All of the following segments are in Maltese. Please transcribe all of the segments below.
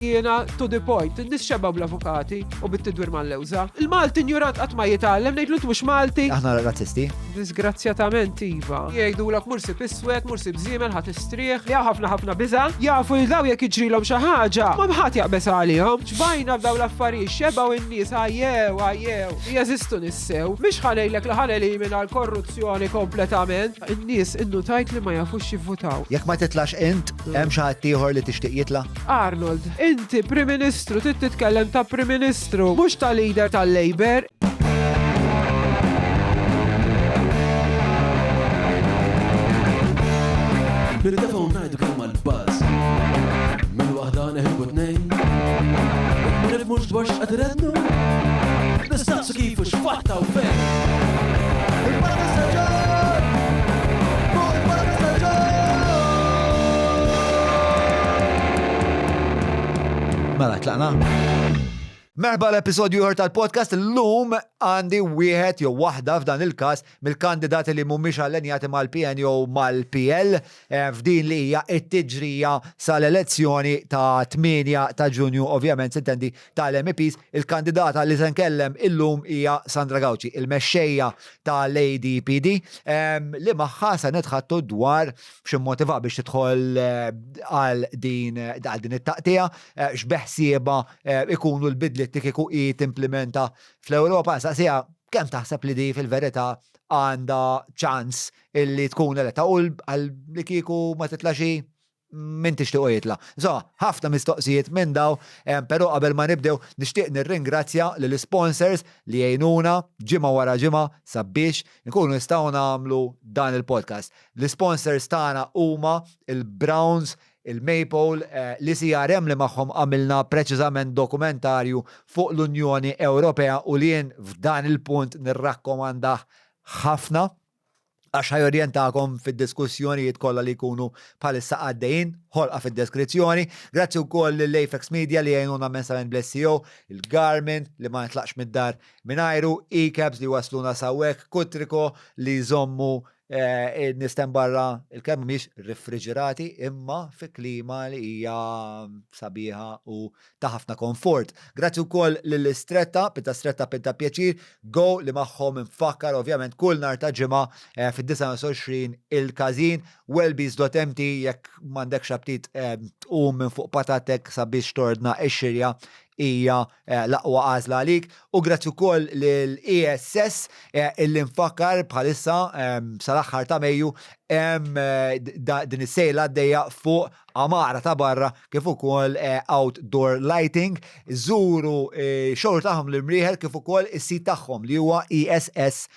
Jiena to the point, in-nies xebgħu bl-avukati u bit-tidwir mal-lewża. Il-Malti injurant qatt ma jitgħallem, ngħidlu int mhux Malti. Aħna razzisti? Disgrazzjatament iva. Jgħidulek mur sib iswed, mur sib żiemel, ħa tistrieħ. Li hawn ħafna ħafna biża'. Jafu li daw jekk jiġrilhom xi ħaġa, ma ħadd jaqbeż għalihom. Xbajna b'daw l-affarijiet, xebgħu in-nies, għajjew, għajjew. Jeżistu nies sew. Mhix ħa ngħidlek li ħa nelimina l-korruzzjoni kompletament. In-nies innutajt li ma jafux jivvutaw. Jekk ma titlax int, hemm xi ħadd ieħor li tixtieq jitla'? Arnold, inti Prim Ministru trid titkellem ta' Prim Ministru, mhux ta' leader tal-Labour. Nirtefgħu ngħidu kemm għall-buzz. Minn waħda neħilbu tnejn. Jekk ma nifhmux dwar x'qed irennu, nistaqsu kif u x'fatta u fejn. Il-Podcast ta' John! Fuq il-Podcast ta' John! Mela, tlaqna? Merħba l-episodju ieħor tal-podcast. Illum għandi wieħed jew waħda f'dan il-każ mill-kandidati li mhumiex allenjati mal-PN jew mal-PL eh, f'din li hija t-tiġrija sal-elezzjoni ta' 8 ta' Ġunju, ovvjament sintendi tal-MEPs. Il-kandidata li se nkellem illum hija Sandra Gauci, il-mexxejja tal-ADPD, eh, li magħha se nitħattu dwar x'immotiva biex tidħol eh, għal din għal din it-taqtija, x'beħsiebha ikunu l-bidliet li kieku hi timplimenta fl-Ewropa. Saqsija kemm taħseb li di fil-verità għandha ċans illi tkun eletta u għal li kieku ma titlax hi min tixtiequ jitla'. Insomma, ħafna mistoqsijiet minn daw, però qabel ma nibdew nixtieq nirringrazzja lill sponsors li jgħinuna ġimgħa wara ġimgħa sabiex nkunu nistgħu nagħmlu dan il-podcast. L-isponsors tagħna huma il-Browns, il-Maypole, l-ICRM li magħhom għamilna preċiżament dokumentarju fuq l-Unjoni Ewropea u li jien f'dan il-punt nirrakkomandah ħafna għax ħa jorjentakom fid-diskussjonijiet kollha li jkunu bħalissa għaddejjin, ħolqa fid-deskrizzjoni. Grazzi wkoll lil Apex Media li jgħinuna immensament bl-SEO, il-Garmin li ma nitlaqx mid-dar mingħajru, e-cabs li wasluna sawwek, Kutriko li jżommu eh, nistem barra il-kemm mhix rifriġerati imma fi klima li hija sabiħa u ta' ħafna komfort. Grazzi wkoll lill-Istretta, Pinta Stretta Pinta Pjaċir, Go li magħhom infakkar ovvjament kull nhar ta' ġimgħa eh, fid-29 il-każin, wellbees.mt jekk m'għandekx aptit eh, tqum minn fuq patatek sabiex tordna x-xirja hija eh, l-aqwa għażla għalik. U grazzi wkoll lil ESS eh, illi nfakkar bħalissa ehm, sal-aħħar ta' Mejju hemm eh, din is-sejla għaddejja fuq għamara ta' barra kif ukoll outdoor lighting. Żuru xogħol tagħhom l-imrieħel kif ukoll is-sit tagħhom li huwa ess.com.mt.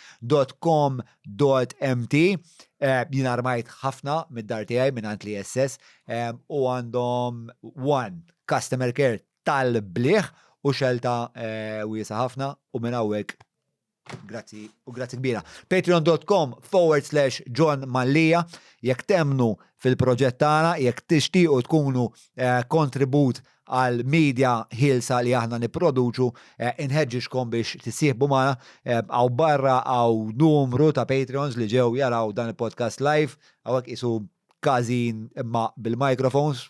Jien armajt ħafna mid-dar tiegħi mingħand l-ESS u għandhom one customer care tal-bliħ u xelta wiesa ħafna u minn hawnhekk grazzi u grazzi kbira. Patreon.com forward slash John Mallia jekk temnu fil-proġett tagħna, jekk tixtiequ tkunu eh, kontribut għal media ħielsa li aħna nipproduċu, eh, inħeġġixkom biex tissieħbu magħna hawn eh, barra hawn numru ta' Patreons li ġew jaraw dan il-podcast live, hawnhekk isu każin imma bil-microphones,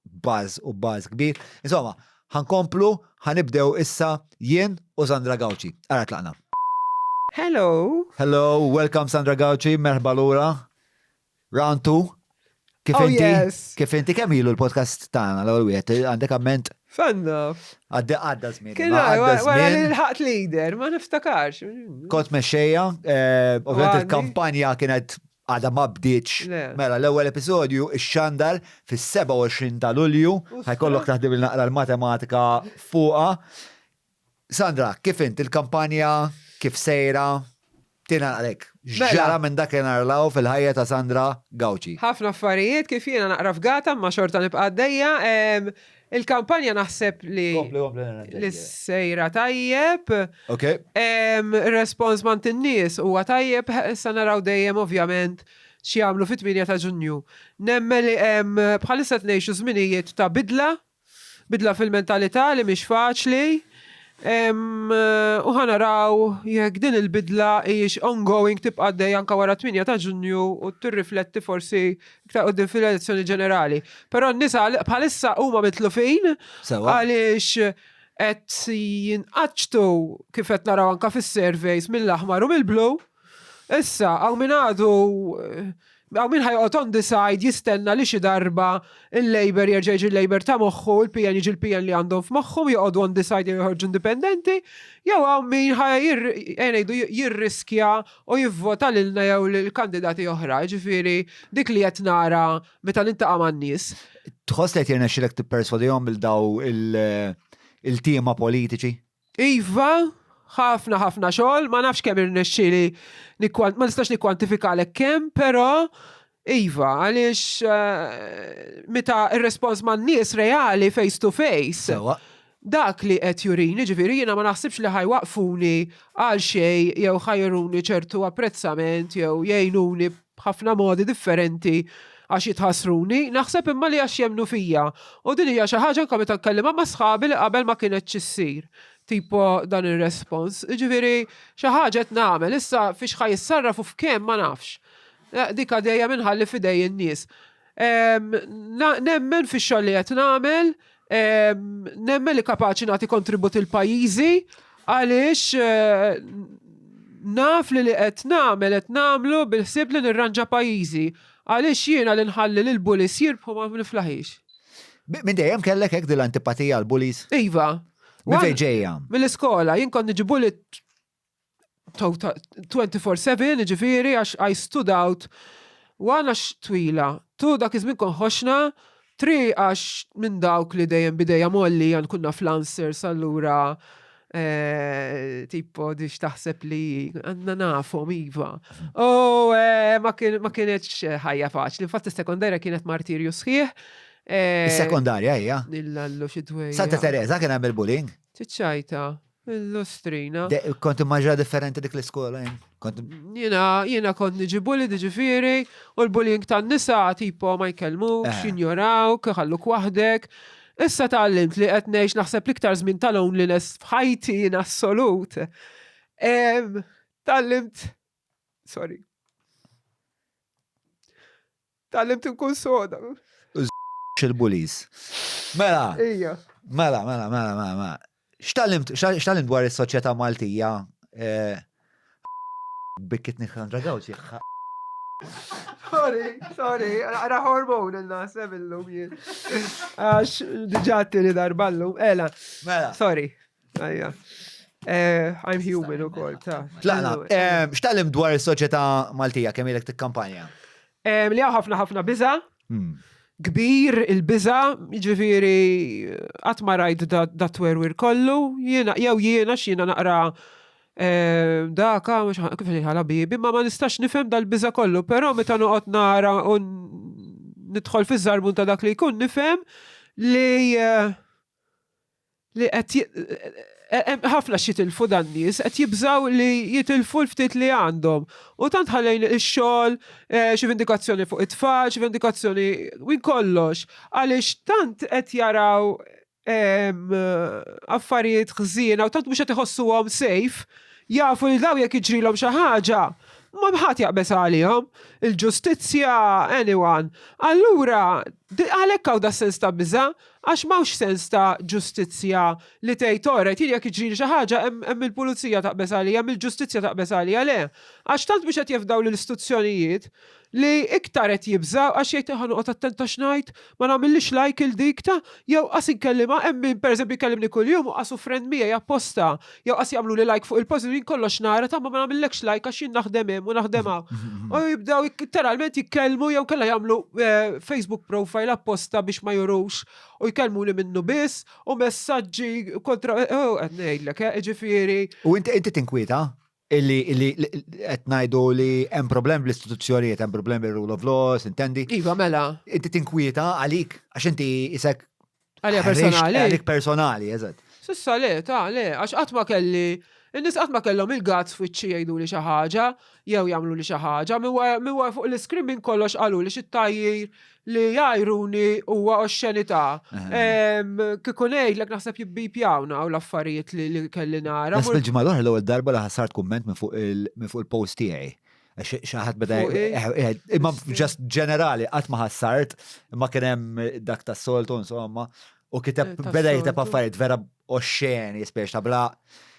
buzz u buzz kbir. Insomma, ħankomplu, ħanibdew issa jien u Sandra Gauci. Ara tlaqna. Hello. Hello, welcome Sandra Gauci, merħba lura. Round 2. Kif oh, inti? Yes. Kif inti kemm ilu l-podcast tagħna l-ewwel wieħed għandek amment? Fanna. Għadda għadda żmien. Kien wara li l-ħaqt leader, ma niftakarx. Kont mexxejja, eh, ovvjament il-kampanja kienet Għadha ma bdietx. Mela, l-ewwel episodju ixxandar fis-27 ta' Lulju, ħa jkollok taħdem il-naqra l-matematika fuqha. Sandra, kif int il-kampanja, kif sejra? Tina għalek, mela. x'ġara minn dakinhar 'l hawn fil-ħajja ta' Sandra Gauci? Ħafna affarijiet kif jiena naqra fgata imma xorta nibqa' għaddejja. Il-kampanja naħseb li li sejra tajjeb. Ok. Respons mant in-nies huwa tajjeb, issa naraw dejjem ovvjament x'jagħmlu fit-8 ta' Ġunju. Nemmen li hemm bħalissa qed ngħixu żminijiet ta' bidla, bidla fil-mentalità li mhix faċli. U ħa naraw jekk din il-bidla hijiex ongoing tibqa' għaddejja anke wara 8 ta' Ġunju u tirrifletti forsi iktar quddiem fil-elezzjoni ġenerali. Però n-nisa bħalissa huma mitlufin għaliex qed jinqaċċtu kif qed naraw anke fis-surveys mill-aħmar u mill-blu. Issa hawn min għadu Hawn min ħa joqgħod on the side jistenna li xi darba il-Labour jerġa' jiġi l-Labour ta' moħħu, il-PN jiġi l-PN li għandhom f'moħħhom, joqogħdu on the side jew joħorġu indipendenti, jew hawn min ħa ngħidu jirriskja u jivvota lilna jew lil kandidati oħra. Jiġifieri dik li qed nara meta niltaqa' man-nies. Tħoss li qed jirnexxilek tipperswadihom lil daw il-tiema politiċi? Iva, ħafna ħafna xogħol, ma nafx kemm irnexxieli ma nistax nikkwantifikalek kemm, però iva, għaliex eh, meta ir-respons man-nies reali face to face. Sewa. Dak li qed jurini, ġifieri jiena ma naħsibx li ħajwaqfuni għal xejn jew ħajruni ċertu apprezzament jew jgħinuni b'ħafna modi differenti għax jitħassruni, naħseb imma li għax jemmnu fija. U din hija xi ħaġa anke meta nkellimha ma' sħabi li qabel ma kinetx issir. Tipo dan ir-respons. Jiġifieri xi ħaġa qed nagħmel, issa fiex ħa jissarraf u f'kemm ma nafx. Eh, dik dejjem inħalli f'idej in-nies. Nemmen fix-xogħol li qed nagħmel, nemmen li kapaċi nagħti kontribut il-pajjiżi għaliex eh, naf li li qed nagħmel qed nagħmlu bil-ħsieb li nirranġa pajjiżi. Għaliex jiena li nħalli lil bullies jirbħu ma niflaħix. Minn dejjem kellek hekk din l-antipatija għal bullies? Iva. Minn fejn ġejja? Mill-iskola, jien kont niġi bullied 24/7, ġifieri għax I stood out. One għax twila, two dak iż-żmien kont ħoxna, three għax minn dawk li dejjem bidejja molli għan kunna flancers allura eh, tipo dix taħseb li għandna nafhom iva. U eh, ma kienx ħajja faċli, infatti s-sekondarja kienet martirju sħiħ. Eh, Is-sekondarja hija. Nillallu xi dwejja. Santa Teresa kien hemm il-bullying. Tiċċajta. Illustrina. Kont immaġina differenti dik l-iskola jien. Kont Jiena jiena kont niġi bullied ġifieri u l-bullying tan-nisa tipo ma jkellmukx, eh. jinjorawk, iħalluk waħdek. Issa tgħallimt li qed ngħix naħseb l-iktar żmien ta' loneliness f'ħajti in assolut. Tgħallimt sorry. Tgħallimt inkun soda. Il-bullies. Mela. Ija. Mela, mela, mela, mela, mela. X'tgħallimt x'tgħallimt dwar is-soċjetà Maltija? Eh, Bikkitni Sandra Gawci. Sorry, sorry, għara hormon il-naħseb illum jien. Għax diġà t-tieni darba llum. Ela. Mela. Sorry. Ejja. Eh, I'm human u kol, ta' Tlaqna, eh, x'tgħallimt dwar is-soċjetà Maltija kemm ilek tikkampanja? Eh, li hawn ħafna ħafna biża. Hmm. Kbir il-biża, jiġifieri qatt ma rajt da twerwir kollu, jiena jew jiena x'jiena naqra daka, mhux kif ħala bibi, ma ma nistax nifhem dal-biża kollu, però meta noqgħod nara u nidħol fiż-żarbun ta' dak li jkun nifhem li li qed hemm ħafna x'jitilfu dan nies, qed jibżgħu li jitilfu l-ftit li għandhom. U tant ħallejn ix-xogħol, eh, xi vindikazzjoni fuq it-tfal, xi vindikazzjoni minn kollox, għaliex tant qed jaraw affarijiet ħżiena u tant mhux qed iħossuhom safe, jafu li daw jekk jiġrilhom xi ħaġa, ma ħadd jaqbeż għalihom, il-ġustizzja, anyone. Allura, għalhekk hawn da sens ta' biża', Għax m'hawnx sens ta' ġustizzja li tgħid alright jien jekk jiġrili xi ħaġa hemm il-pulizija taqbeż għalija, hemm il-ġustizzja taqbeż għalija, le. Għax tant mhux qed jafdaw lill-istituzzjonijiet li iktar qed jibżgħu għax jgħid ħa noqgħod attent għax ngħid, ma nagħmillix like 'il dik ta' jew qas inkellimha, hemm min pereżempju jkellimni kuljum u qasu friend miegħi apposta jew qas jagħmluli like fuq il-post jien kollox nara ta' ma nagħmillekx like għax jien naħdem hemm u naħdem hawn. U jibdew literalment jitkellmu jew kellha jagħmlu eh, Facebook profile apposta biex ma jurux u jkellmuni minnu biss u messaġġi kontra eh, oh, qed ngħidlek, eh, ġifieri. U inti inti tinkwieta illi illi qed ngħidu li hemm problem bl-istituzzjonijiet, hemm problem bil-rule of law, intendi? Iva, mela. Inti tinkwieta għalik għax inti isek Għalija personali. Għalik personali, eżatt. Sissa le, ta' le, għax qatt ma kelli. In-nies qatt ma kellhom il-guts f'wiċċi jgħiduli xi ħaġa jew jagħmluli xi ħaġa. Minn wara fuq l-iskrin minn kollox qaluli xi tgħajjir li jgħajruni huwa oxxenità. Kieku ngħidlek naħseb jibbipjawna u l-affarijiet li kelli nara. Naħseb il-ġimgħa l-oħra l-ewwel darba li ħassart kumment minn fuq il-post tiegħi. Xi ħadd beda eh, eh, imma ġast ġenerali qatt ma ħassart, imma kien hemm dak tas-soltu insomma u kiteb eh, beda jikteb affarijiet vera oxxeni spex ta' bla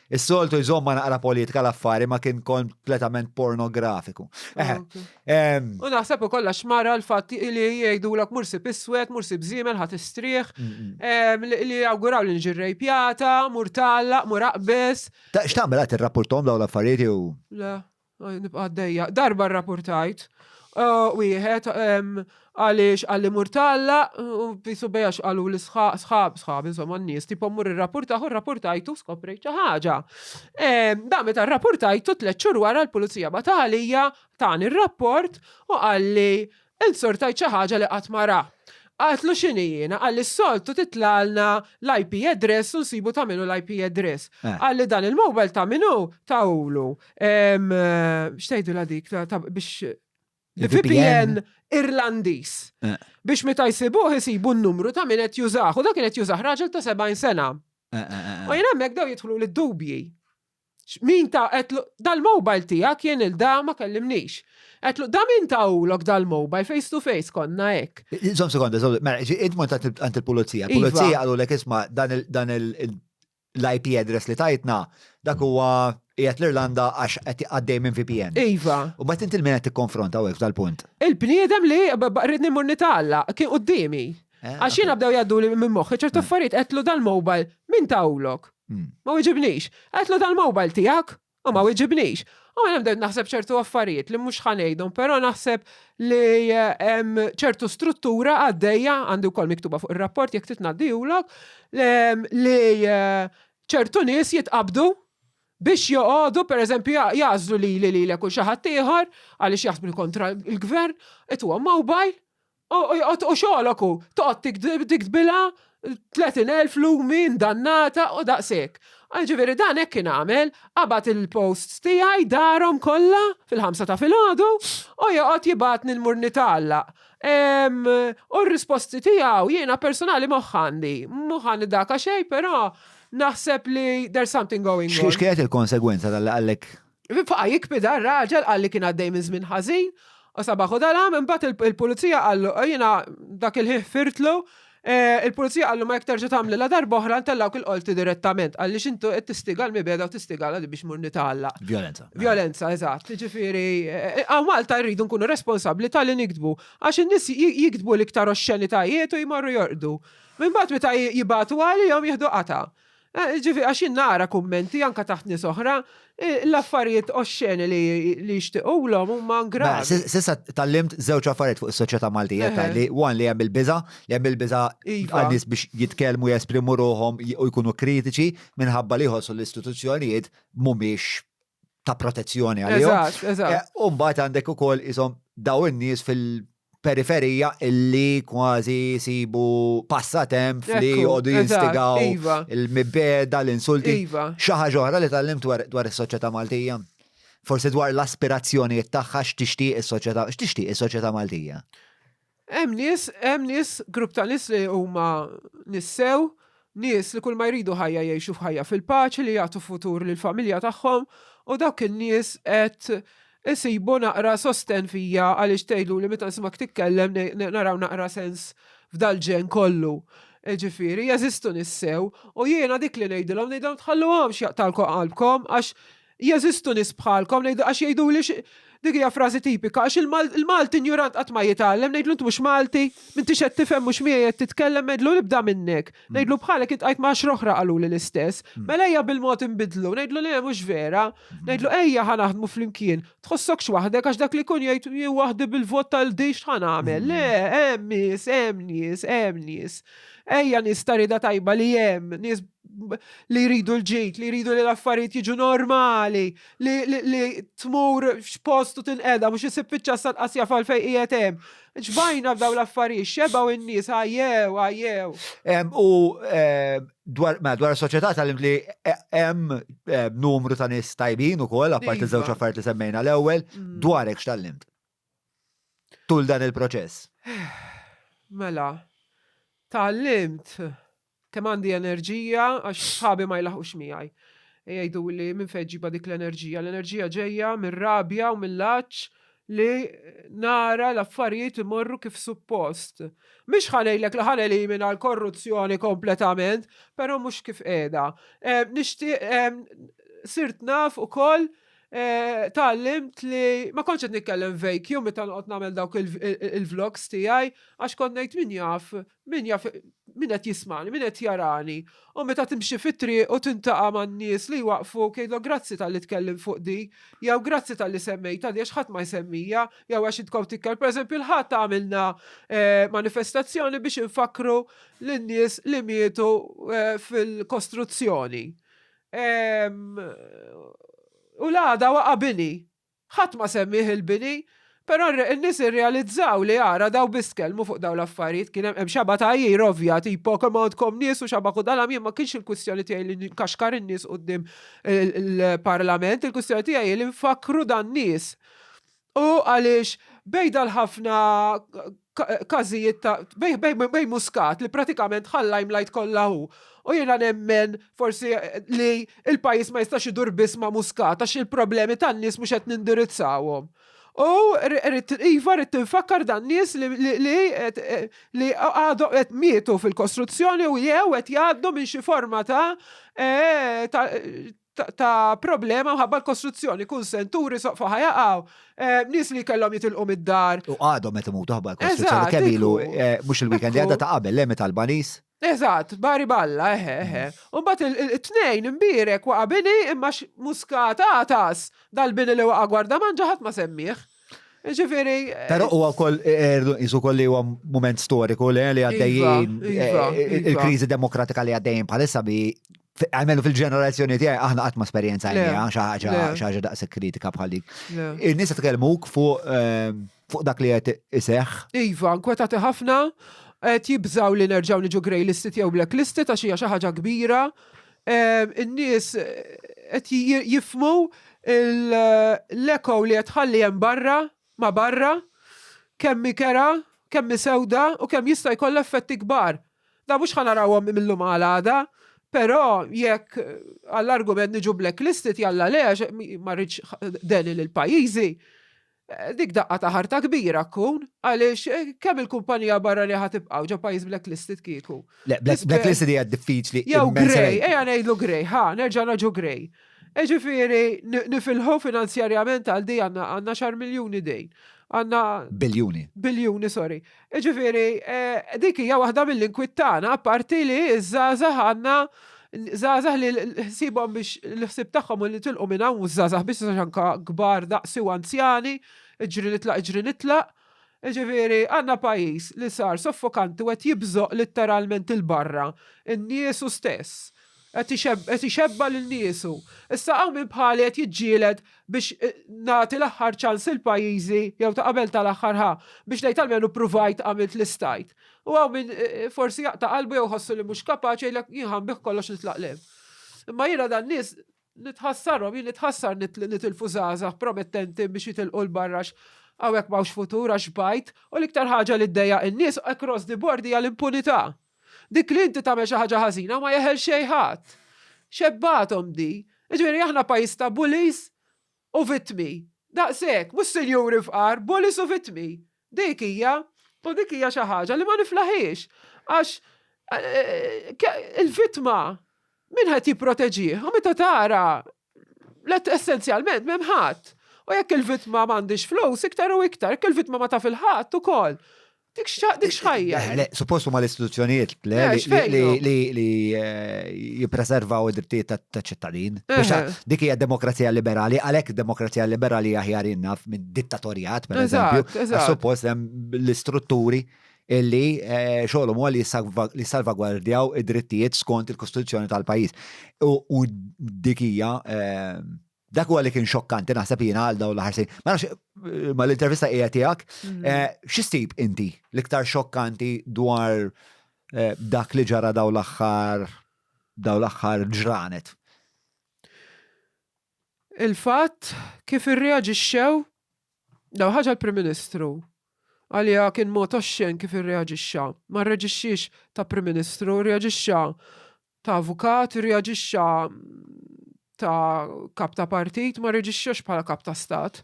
Is-soltu jżomma naqra politika l-affari ma kien kompletament pornografiku. U naħseb ukoll għax mara l-fatt li jgħidulek mur sib iswed, mur sib żiemel ħadd istrieħ, li awguraw li niġi rrejpjata, mur tgħallaq, mur aqbeż. X'tagħmel qed tirrapporthom dawn l-affarijiet jew? Le. Nibqa' għaddejja. Darba rrapportajt wieħed għaliex qalli mur tgħallaq u bisu bejja x'qalu li sħab sħab insomma n-nies tipo mur irrapportah u rrapportajtu skoprejt xi ħaġa. Da meta rrapportajtu tliet xhur wara l-pulizija bagħatha għalija tani r-rapport u qalli Inzurtajt xi ħaġa li qatt ma ra. Għedtlu x'inhi jiena, qalli s-soltu titlagħlna l-IP address u nsibu ta' min hu l-IP address. Qalli dan il-mobile ta' min hu, tahulu. X'tgħidulha dik ta' biex VPN Irlandiż. Biex meta jsibuh isibu n-numru ta' min qed jużah u dak kien qed jużah raġel ta' 70 sena. U jien hemmhekk bdew jidħluli d-dubji. Min ta' għedtlu dal-mobile tiegħek jien il da ma kellimnix. Għedtlu da min tahulok dal-mobile face to face konna hekk. Żomm sekonda, żomm, mela, int mort għand il-pulizija, iva. Pulizija qalulek isma' dan l-IP address li tajtna, dak huwa qiegħed l-Irlanda għax qed għaddej minn VPN. Iva. U mbagħad inti l-min qed tikkonfronta hawnhekk f'dal-punt. Il-bniedem li ridni mmur nitgħallaq kien quddiemi. Eh, għax jiena bdew jgħadduli minn moħħi ċertu eh. affarijiet qedtlu dal-mobile min tawlok. Hmm. Ma wiġibnix. Qedtlu dal-mobile tiegħek u ma wiġibnix. U għana bdejt naħseb ċertu affarijiet li mhux ħanejdhom, però naħseb li eh, hemm ċertu struttura għaddejja għandi wkoll miktuba fuq ir-rapport jekk titnaddihulok li ċertu nies jitqabdu biex joqogħdu pereżempju jagħżlu lili lilek u xi ħadd ieħor għaliex jaħsbu li kontra l-gvern, ituhom mobile U xogħolok hu toqgħod tiktbilha 30,000 lumi ndannata u daqshekk. Ġifieri dan hekk kien għamel, qabad il-posts tiegħi darhom kollha fil-ħamsa ta' filgħodu u joqgħod jibgħatni nmur nitgħallaq. U r-risposti tiegħu jiena personali moħħ għandi. Mhu ħa nidaka xejn, però naħseb li there's something going on. X'kienet il-konsegwenza tal-li qallek Baqa' jikbi dan raġel qal li kien għaddej minn żmien ħażin u sabaħ u dalam, imbagħad il-pulizija qallu, jiena dak il-ħin ħfirtlu, il-pulizija qallu ma jekk terġa' tagħmlilha darba oħra ntellgħuk il-qorti direttament, għaliex intu qed tistiga l-mibegħda u tistiga l biex mur nitgħallaq. Vjolenza. Vjolenza, eżatt. Jiġifieri, hawn Malta rridu nkunu responsabbli talli niktbu, għax in-nies jiktbu l-iktar oxxenitajiet u jmorru jorqdu. Imbagħad meta jibagħtu għalihom jieħdu qatgħa. Eh, ġifi, għax jien nara kummenti anka taħt nies oħra, eh, l-affarijiet oxxeni li jixtiequlhom huma Mela, gravi. Sissa tallimt żewġ affarijiet fuq is-soċjetà Maltija ta' li one li hemm il-biża, li hemm il-biża Iva. għan-nies biex jitkellmu jesprimu ruħhom u jkunu kritiċi minħabba li jħossu l-istituzzjonijiet mhumiex ta' protezzjoni għalihom. Eżatt, eżatt. Eh, u mbagħad għandek ukoll isom daw in-nies fil-periferija illi kważi sibu passatemp li joqogħdu jinstigaw iva. il-mibeda, l-insulti. Iva. Xi ħaġa oħra li tgħallimt dwar is-soċjetà Maltija. Forsi dwar l-aspirazzjonijiet tagħha x'tixtieq is-soċjetà, x'tixtieq is-soċjetà Maltija. Hemm nies, hemm nies, grupp ta' nies li huma nies sew, nies li kull ma jridu ħajja jgħixu f'ħajja fil-paċi li jagħtu futur lill-familja tagħhom u dawk in-nies qed isibu naqra sostenn fija għaliex tgħiduli meta nismgħek titkellem naraw naqra sens f'dal-ġenn kollu. Ġifieri, jeżistu nies sew u jiena dik li ngħidilhom ngħidilhom tħalluhomx jaqtgħalkom qalbkom għax Jeżistu nies bħalkom, ngħidu għax jgħiduli dik hija frażi tipika, għax il-Malti injurant qatt ma jitgħallem, ngħidlu int mhux Malti, m'intix qed tifhem mhux miegħi qed titkellem, ngħidlu nibda minnek. Mm. Ngħidlu bħalek int qajt ma' oħra qaluli l-istess. Mm. Mela ejja bil-mod inbidlu, ngħidlu le mhux vera, mm. ngħidlu ejja ħa naħdmu flimkien. Tħossokx waħdek għax dak li jkun jgħid jien waħdi bil-vot tal-dix ħa nagħmel. Le, hemm nies, hemm nies, hemm nies. Ejja nies ta' rieda tajba li hemm, nies li jridu l-ġid, li jridu li l-affarijiet jiġu normali, li, li, li tmur f'post u tinqeda mhux isib fiċ-ċassa tqas jaf għalfejn qiegħed hemm. Ġbajna f'daw l-affarijiet, xebgħu n-nies, għajjew, għajjew. U dwar mela, dwar is-soċjetà tgħallimt li hemm numru ta' nies tajbin ukoll, apparti iva. żewġ affarijiet li semmejna l-ewwel, mm. dwarek x'tgħallimt? Tul dan il-proċess. Mela, tgħallimt Kemm għandi enerġija għax sħabi ma jlaħqux miegħi. Jgħiduli minn fejn ġġibha dik l-enerġija. L-enerġija ġejja mir-rabja u mill-għatx li nara l-affarijiet imorru kif suppost. Mhix ħa ngħidlek li ħa nelimina l-korruzzjoni kompletament, però mhux kif qiegħda. Eh, nixtieq eh, sirt naf ukoll eh, tgħallimt li ma kontx qed nitkellem vacuum meta noqgħod nagħmel dawk il-vlogs tiegħi għax kont ngħid min jaf Min jaf min qed jismagħni, min qed jarani. U meta timxi fit-triq u tintaqa' man-nies li jwaqqfuk jgħidlok grazzi talli tkellimt fuq di, jew grazzi talli semmejtha di għax ħadd ma jsemmija, jew għax int kont titkellem. Pereżempju l-Ħadd għamilna eh, manifestazzjoni biex infakkru lin-nies li mietu eh, fil-kostruzzjoni. Ehm, u l-għada waqa' bini. Ħadd ma semmieh il-bini, però n-nies irrealizzaw li ara daw biss tkellmu fuq dawn l-affarijiet, kien hemm xaba tgħajjir ovvja, tipo kemm għandkom nies u xaba kudalam jien ma kienx il-kwistjoni tiegħi li nkaxkar in-nies quddiem il-Parlament, il-kwistjoni tiegħi li nfakkru dan nies. U għaliex bejn dal-ħafna każijiet ta' bej, bej, bej Muscat li pratikament ħa l-limelight kollha hu. U jiena nemmen forsi li il-pajjiż ma jistax idur biss ma' Muscat għax il-problemi tan-nies mhux qed nindirizzawhom. U iva rrid tinfakkar dan nies li li li għadhom qed mietu fil-kostruzzjoni u jew qed jgħaddu minn xi forma ta' eh, ta' ta' problema mħabba l-kostruzzjoni, kunsenturi soqfa ħajaqgħu, eh, nies li kellhom jitilqu mid-dar. U għadhom qed imutu ħabba l-kostruzzjoni kemm ilu eh, mhux il-weekend li għadda ta' qabel le meta Albanis. Eżatt, bari balla, eħe, eħe. U mbagħad it-tnejn imbierek waqa' bini imma Muscat għatas dal-bini li waqa' Gwardamanġa ħadd ma semmih. Ġifieri. Eh, Però huwa wkoll jisu koll li huwa mument storiku li li għaddejjin iva, iva, iva. il-kriżi demokratika li għaddejjin bħalissa bi għalmenu fil-ġenerazzjoni tiegħi aħna qatt ma esperjenzajniha xi ħaġa xi ħaġa daqshekk kritika bħal dik. In-nies tkellmuk fuq ehm, fuq dak li qed iseħħ. Iva, nkwetati ħafna, qed jibżgħu li nerġgħu niġu grey listed jew black listed għax hija xi ħaġa kbira. Ehm, in-nies qed jifmu l-echo li qed tħalli hemm barra ma' barra, kemm hi kerha, kemm hi sewda u kemm jista' jkollha effetti kbar. Da mhux ħa narawhom mil-lum għal għada, però jekk għall-argument niġu blacklisted jalla le għax ma rridx deni lil pajjiżi, dik daqqa ta' ħarta kbira tkun għaliex kemm il-kumpanija barranija ħa tibqgħu ġo pajjiż blacklisted kieku. Le, blacklisted hija diffiċli. Jew grey, ejja ngħidlu grey, ħa, nerġa' naġu grey. Ġifieri nifilħu finanzjarjament għal di għandna xar miljuni dejn. Għandna. Biljuni. Biljuni, sorry. Jiġifieri, dik hija waħda mill-inkwiet tagħna, apparti li ż-żgħażagħ għandna żgħażagħ li ħsiebhom biex l-ħsieb tagħhom u li tilqu minn hawn mhux żgħażagħ biss għax anke kbar daqsi u anzjani, iġri nitlaq iġri nitlaq. Jiġifieri għandna pajjiż li sar soffokanti u qed jibżoq litteralment 'il barra n-niesu stess. Qed ixebba' lil niesu. Issa hawn min bħali qed jiġġieled biex nagħti l-aħħar ċans lil pajjiżi jew ta' qabel tal-aħħar ħa biex ngħid almenu ppruvajt għamilt li stajt. U hawn min forsi jaqta' qalbu jew jħossu li mhux kapaċi jgħidlek jien ħa nbigħ kollox nitlaq 'l hemm. Imma jiena dan nies nitħassarhom, jien nitħassar nitilfu żgħażagħ promettenti biex jitilqu 'l barra għax hawnhekk m'hawnx futur għax bajt u l-iktar ħaġa li ddejjaq in-nies across the board hija l-impunità. Dik li inti tagħmel xi ħaġa ħażina u ma jeħel xejn ħadd. Xebbathom di. Jiġifieri aħna pajjiż ta' bullies u vittmi. Daqshekk, mhux sinjuri fqar, bullies u vittmi. Dik hija, u dik hija xi ħaġa li ma niflaħiex. Għax il-vittma min qed jipproteġih? U meta tara Let essenzjalment m'hemm ħadd. U jekk il-vittma m'għandix flus, iktar u iktar, jekk il-vittma ma taf il-ħadd ukoll. Dik x'ħajja. Eh, le, suppost huma l-istituzzjonijiet li li eh, jippreservaw id-drittijiet ta' ċittadin. Dik hija demokrazija liberali, għalhekk demokrazija liberali aħjar innaf minn dittatorjat, per eżempju. Suppost hemm l-istrutturi. illi eh, xogħolhom huwa li jissalvagwardjaw id-drittijiet skont il-Kostituzzjoni tal-pajjiż. U dik hija eh, dak huwa li kien xokkanti naħseb jiena għal dawn l-aħħar snin. Ma nafx eh, ma l-intervista hija tiegħek, mhm. x'issib inti l-iktar xokkanti dwar dak li ġara dawn l-aħħar dawn l-aħħar ġranet? Il-fatt kif irreaġixxew Daw ħaġa l-Prim Ministru. Għalija kien mod oxxen kif irreaġixxa. Ma rreġixxiex ta' Prim Ministru, rreaġixxa ta' avukat, rreaġixxa ta' kap ta' partit, ma rreġixxax bħala kap ta' stat.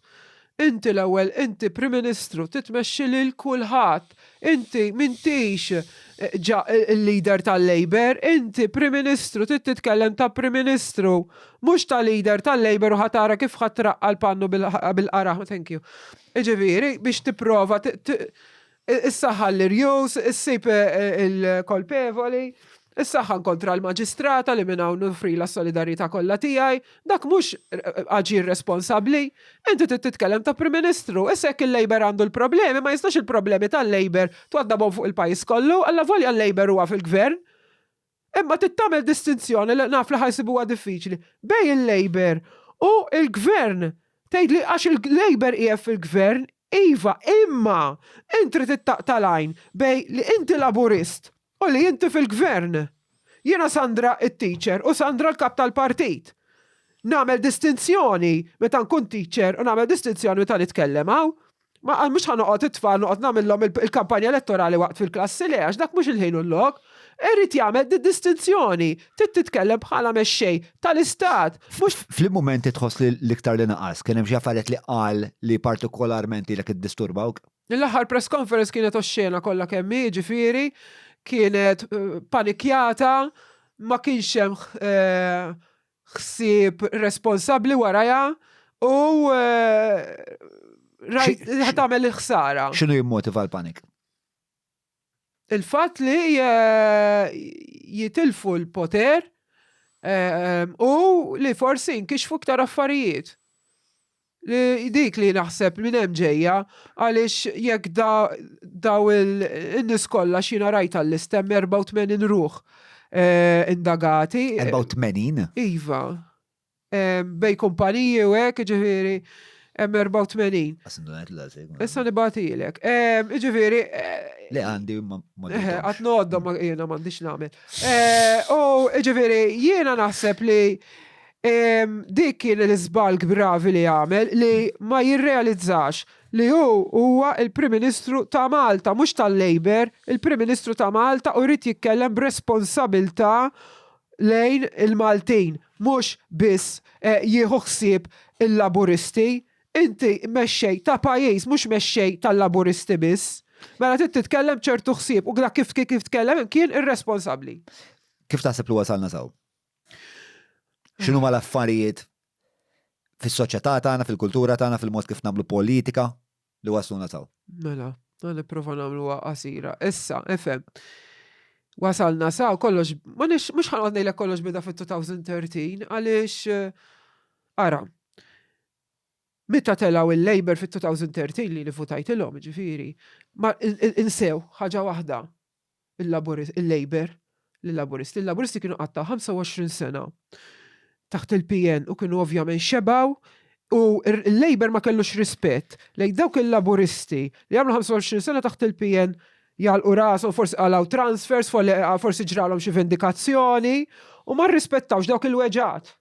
Inti l-ewwel, inti Prim Ministru, titmexxi lil kulħadd. Inti m'intix eh, ġa il-leader tal-Labour, inti Prim Ministru, trid titkellem ta' Prim Ministru, mhux ta' leader tal-Labour u ħa tara kif ħa traqqa' l-pannu bil-qaraħ, thank you. Jiġifieri biex tipprova issaħħan l-irjus, issib eh, il-kolpevoli, issaħħan kontra l-maġistrata li minn hawn nofrilha s-solidarjetà kollha tiegħi, dak mhux eh, aġir responsabbli. Inti trid titkellem ta' Prim Ministru, issa jekk il-Labour għandu l-problemi, ma jistax il-problemi tal-Labour twaddabhom fuq il-pajjiż kollu, allavolja l-Labour huwa fil-gvern. Imma trid tagħmel distinzjoni li naf li ħa jsibuha diffiċli bejn il-Labour u l-Gvern. Tgħidli għax il-Labour qiegħed fil-Gvern, iva, imma int trid ittaqta' l-għajn bejn li inti Laburist u li inti fil-Gvern. Jiena Sandra t-teacher u Sandra l-kap tal-partit. Nagħmel distinzjoni meta nkun teacher u nagħmel distinzjoni meta nitkellem hawn. Ma mhux ħa noqgħod it-tfal noqgħod nagħmilhom il-kampanja elettorali waqt fil-klassi le għax dak mhux il-ħin u l-lok. Irid jagħmel di-distinzjoni. Trid titkellem bħala mexxej tal-istat. Mhux. F'liem mumenti tħoss li l-iktar li naqas? Kien hemm xi affarijiet li qal li partikolarment lilek iddisturbawk? L-aħħar press conference kienet oxxena kollha kemm hi, jiġifieri kienet panikjata, ma kienx hemm ħsieb responsabbli warajha u rajt li tagħmel il-ħsara. X'inhu jimmotiva l-panik? Il-fatt li jitilfu l-poter u li forsi nkixfu iktar affarijiet. Li dik li naħseb minn hemm ġejja għaliex jekk daw in-nies kollha x'jiena rajt għal-lista hemm 84 ruħ eh, indagati. 84? Iva. Eh, bej kumpaniji u hekk, ġifieri hemm 84. Issa nibatilek. Eh, ġifieri. Le għandi ma. Qatt noqgħodhom jiena m'għandix nagħmel. U ġifieri jiena naħseb li Dik kien l-iżball gravi li għamel li ma jirrealizzax li hu huwa l-Prim Ministru ta' Malta, mhux tal-Labour, il-Prim Ministru ta' Malta u jrid jitkellem b'responsabilità lejn il-Maltin, mhux biss jieħu ħsieb il-Laburisti. Inti mexxej ta' pajjiż, mhux mexxej tal-Laburisti biss. Mela trid titkellem b'ċertu ħsieb u dak kif kif tkellem kien irresponsabbli. Kif taħseb li wasalna s'hawn? X'inhuma l-affarijiet fis-soċjetà tagħna, fil-kultura tagħna, fil-mod kif nagħmlu politika li wasluna saw? Mela, nipprova nagħmluha qasira. Issa, ifhem. Wasalna saw kollox, ma nix mhux ħanqod ngħidlek kollox bida fit-2013 għaliex eh, ara. Meta telgħu il-Labour fit-2013 li votajtilhom, ġifieri, ma insew ħaġa waħda il-Labour, lil-Laburisti. Il-Laburisti kienu qattgħu 25 sena taħt il-PN u kienu ovvjament xebgħu u il-Labour ma kellux rispett lejn dawk il-Laburisti li għamlu 25 sena taħt il-PN jagħlqu rashom, forsi qalgħu transfers, forsi ġralhom xi vendikazzjoni u ma rrispettawx dawk il-weġgħat.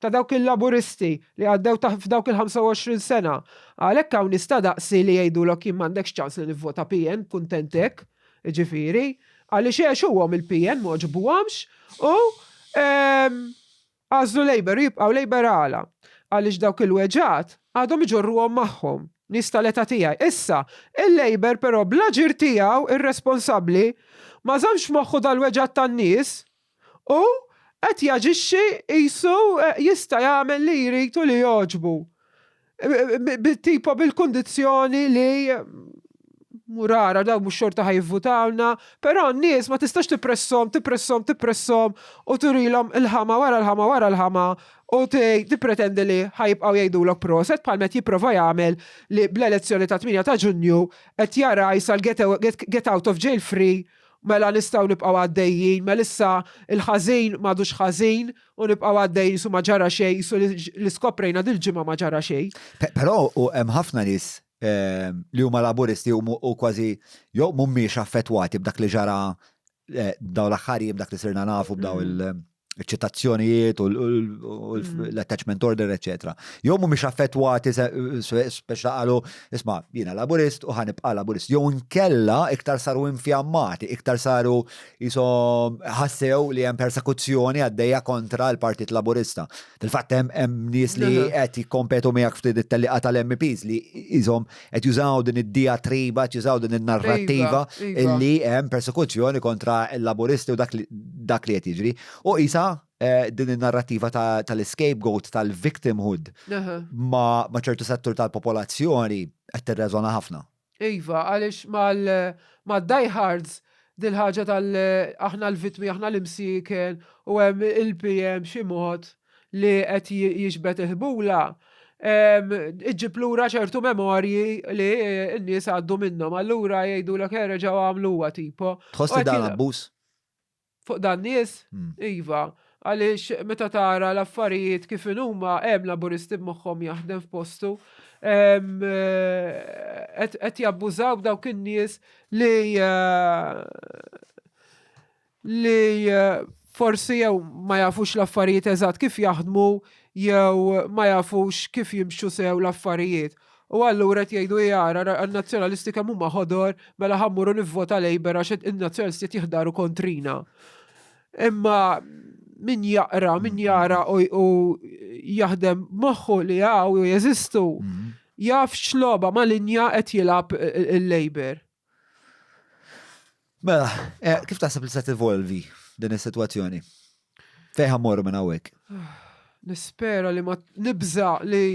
ta' dawk il-Laburisti li għaddew ta' f'dawk il-25 sena. Għalhekk hawn nies ta' daqsi li jgħidulok jien m'għandekx ċans li nivvota PN, kuntent hekk, jiġifieri, għaliex għexuhom il-PN m'għoġbuhomx u għażlu Labour u jibqgħu Labour għala? Għaliex dawk il-weġgħat għadhom iġorruhom magħhom, nies tal-età tiegħi. Issa, il-Labour però bl-aġir tiegħu irresponsabbli ma żammx f'moħħu dal-weġgħat tan-nies U qed jaġixxi qisu jista' jagħmel li jrid u li jogħġbu. Tipo bil-kundizzjoni li Mur ara daw mhux xorta ħa jivvutawlna, però n-nies ma tistax tippresshom, tippresshom, tippresshom u turilhom il-ħama wara l-ħama wara l-ħama u tippretendi li ħa jibqgħu jgħidulok proset bħalma qed jipprova jagħmel li bl-elezzjoni ta' 8 ta' Ġunju qed jara issa l-get out of jail free mela nistgħu nibqgħu għaddejjin, mela issa l-ħażin m'għadux ħażin u nibqgħu għaddejjin qisu ma ġara xejn, qisu li skoprejna dil-ġimgħa ma ġara xejn. Però hemm ħafna nies li huma laburisti u kważi jew mhumiex affettwati b'dak li ġara eh, daw l-aħħar jiem dak li sirna nafu b'daw mm. il-ċitazzjonijiet u mm. l-attachment order, eccetera. Jew mhumiex affettwati speċa qalu, isma' jiena laburist u ħanibqa' laburist. Jew inkella iktar saru infjammati, iktar saru jisom ħassew li hemm persekuzzjoni għaddejja kontra l-Partit Laburista. Fil-fatt hemm nies li qed jikkompetu miegħek ftit it-tellieqa tal-MEPs li iżhom qed jużaw din id-diatriba, qed jużaw din in-narrattiva iva, iva. illi hemm persekuzzjoni kontra l-Laburisti u dak li qed jiġri. U isa eh, din in-narrattiva tal-scapegoat, tal-victimhood ma' ċertu settur tal-popolazzjoni qed tirreżona ħafna. Iva, għaliex mal-diehards dil-ħaġa tal aħna l-vittmi, aħna l-imsieken u hemm il-PM xi mod li qed jiġbed il-ħbula, iġġib lura ċertu memorji li n-nies għaddu minnhom. Allura jgħidulek eh reġgħu għamluha tipo. Tħoss li dan abbuż? Fuq dan nies? Hmm. Iva, għaliex meta tara l-affarijiet kif inhuma hemm laburisti b'moħħhom jaħdem f'postu. Eh, qed jabbużaw b'dawk in-nies li eh, li eh, forsi jew ma jafux l-affarijiet eżatt kif jaħdmu jew ma jafux kif jimxu sew l-affarijiet. U allura qed jgħidu jara n-nazzjonalisti kemm huma ħodor mela ħa mmorru nivvota Labour għax in-nazzjonalisti qed jiħdaru kontrina. Imma min jaqra, min jara u jaħdem moħħu li hawn u jeżistu, mm. jaf x'logħba ma' linja qed jilgħab il-Labour. Mela, eh, kif taħseb li se tevolvi din is-sitwazzjoni? Fejn ħa mmorru minn hawnhekk? Nispera li ma nibża li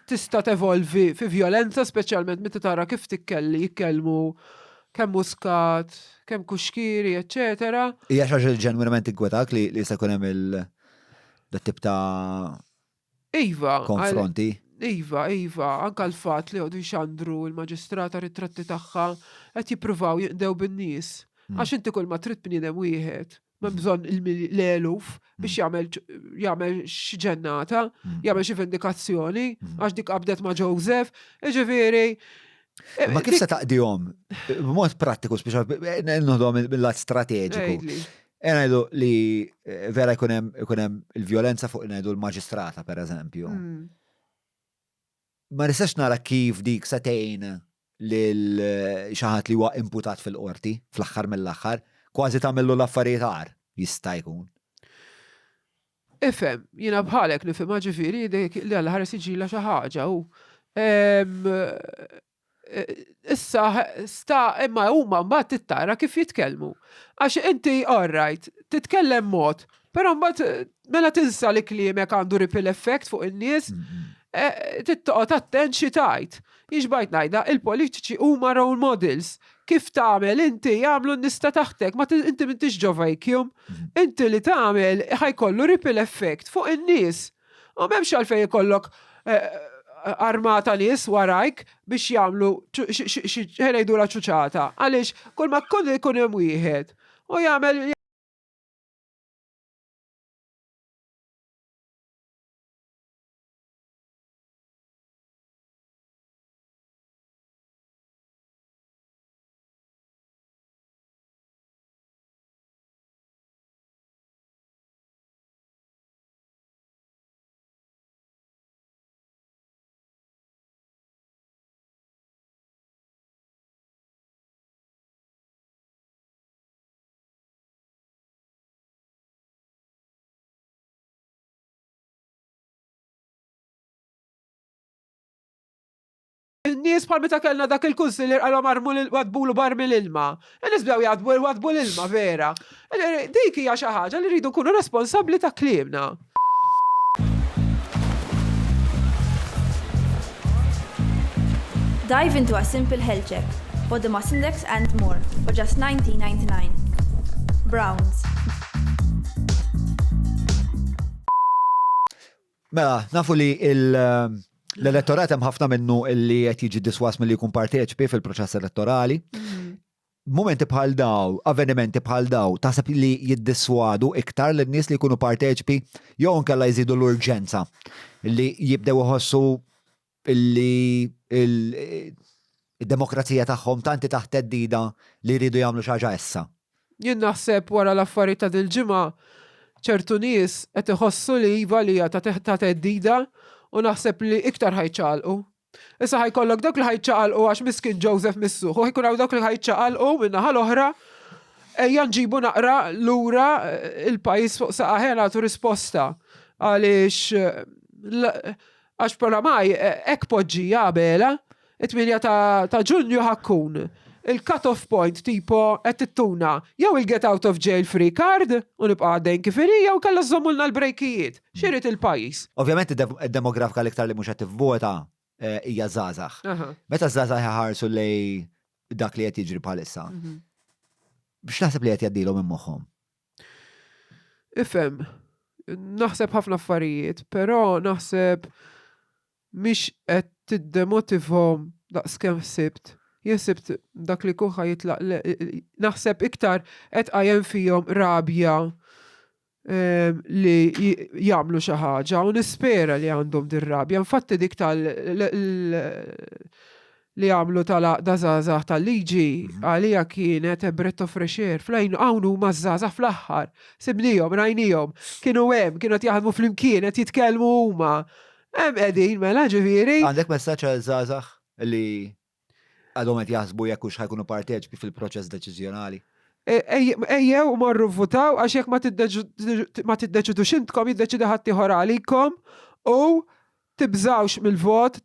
tista' tevolvi fi vjolenza, speċjalment meta tara kif tikkelli jitkellmu kemm Muscat, kemm Kuxkiri, eċċetera. Hija xi ħaġa li ġenwinament tinkwetak li li se jkun hemm il tip ta' Iva. Konfronti. Iva, iva, anka l-fatt li għodu jxandru l-maġistrata ritratti tagħha qed jippruvaw jinqdew bin-nies. Hmm. Għax inti kull ma trid bniedem wieħed, ma hmm. bżonn l-eluf biex hmm. jagħmel jagħmel xi ġennata, jagħmel xi vendikazzjoni, għax dik qabdet ma' Joseph, jiġifieri. Eh, ma kif se taqdihom b'mod prattiku, speċa nħodhom mill-lat strateġiku. E ngħidu li eh, vera jkun hemm il-vjolenza fuq ngħidu l-maġistrata pereżempju. Mm. Ma nistax nara kif dik se tgħin lil eh, xi ħadd li huwa imputat fil-qorti fl-aħħar mill-aħħar, kważi tagħmillu l-affarijiet agħar jista' jkun. Ifhem, jiena bħalek nifhimha ġifieri li Alla ħares jiġrilha xi ħaġa u issa sta imma huma mbagħad tittara kif jitkellmu. Għax inti all right, titkellem mod, però mbagħad mela tinsa li kliemek għandu ripple effect fuq in-nies, eh, tittoqgħod attent xi tgħid. Jien xbajt ngħidha, il-politiċi huma role models. Kif tagħmel inti jagħmlu n-nies ta' taħtek, ma inti m'intix ġo vacuum. Mhm. Inti li tagħmel ħajkollu ripple effect fuq in-nies. U m'hemmx għalfejn ikollok eh, armata nies warajk biex jagħmlu ħenejdu la ċuċata. Għaliex kull ma kull ikun hemm wieħed u jagħmel In-nies bħal meta kellna dak il-kunsillier qalhom armu wadbulu barmil ilma. In-nies bdew jadbu wadbu l-ilma vera. Dik hija xi ħaġa li rridu nkunu responsabbli ta' kliemna. Dive into a simple health check. body mass index and more for just 19.99. Browns. Mela, nafu li l-elettorat hemm ħafna minnu li qed jiġi diswas milli jkun parteċipi fil-proċess elettorali. Mhm. Mumenti bħal daw, avvenimenti bħal daw, taħseb li jiddiswadu iktar lin nies li jkunu parteċipi jew inkella jżidu l-urġenza li jibdew iħossu li il-demokrazija tagħhom tanti taħt theddida li jridu jagħmlu xi ħaġa issa. Jien naħseb wara l-affarijiet ta' dil-ġimgħa ċertu nies qed iħossu li iva li hija ta' theddida u naħseb li iktar ħa jċaqalqu. Issa ħa jkollok dawk li ħa jċaqalqu għax miskin Joseph Missuh u ħa jkun hawn dawk li ħa jċaqalqu min-naħa l-oħra ejja nġibu naqra lura il-pajjiż fuq saqajh ejja nagħtu risposta għaliex Għax oramai hekk poġġija Abela, it-tmienja ta' Ġunju ħa kkun il-cut off point tipo qed tittuna jew il-get out of jail free card u nibqa' għaddejn kif inhi jew inkella żżommulna l-brejkijiet. X'irid il-pajjiż? Ovvjament id-demografika l-iktar li mhux qed tivvota hija żgħażagħ. Meta ż-żgħażagħ iħarsu lejn dak li qed jiġri bħalissa, x'taħseb li qed jgħaddilhom minn moħħhom? Ifhem, naħseb ħafna affarijiet, però naħseb mhix qed tiddemotivhom daqskemm ħsibt. Jien sibt dak li kuħa jitlaq naħseb iktar qed qajjem fihom rabja ehm, li jagħmlu xi ħaġa u nispera li għandhom din rabja. Infatti dik tal li għamlu tal-Għaqda Żgħażagħ tal-Liġi għalija kienet a breath of fresh air. Flajn hawn huma ż-żgħażagħ fl-aħħar. Sibnihom, rajnihom, kienu hemm, kienu qed jaħdmu flimkien, qed jitkellmu huma. Hemm qegħdin mela ġifieri. Għandek messaġġ għaż-żgħażagħ li għadhom qed jaħsbu jekk hux ħa jkunu parteċipi fil-proċess deċiżjonali? Ejjew morru vvutaw għax jekk ma tiddeċidux intkom jiddeċidi ħaddieħor għalikom u Tibżgħux mill-vot,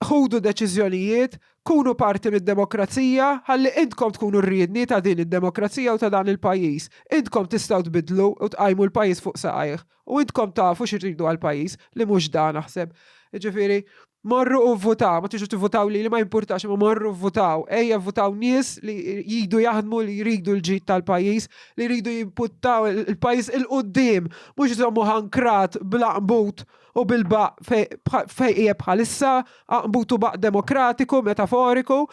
ħudu deċiżjonijiet, kunu parti mid-demokrazija, ħalli intkom tkunu r-riedni ta' din id-demokrazija u ta' dan il-pajjiż. Intkom tistgħu tbiddlu u tqajmu l-pajjiż fuq saqajh. U intkom tafu xi tridu għall-pajjiż, li mhux dan aħseb. Jiġifieri, morru u vvutaw, ma tridux tivvutaw lili ma jimpurtax, imma morru vvutaw. Ejja vvutaw nies li jridu jaħdmu, li jridu l-ġid tal-pajjiż, li jridu jimputtaw il-pajjiż 'il quddiem, mhux iżommuh ankrat bl-għanbut u bil-baqq fejn qiegħed bħalissa, aqbud u baqq demokratiku, metaforiku,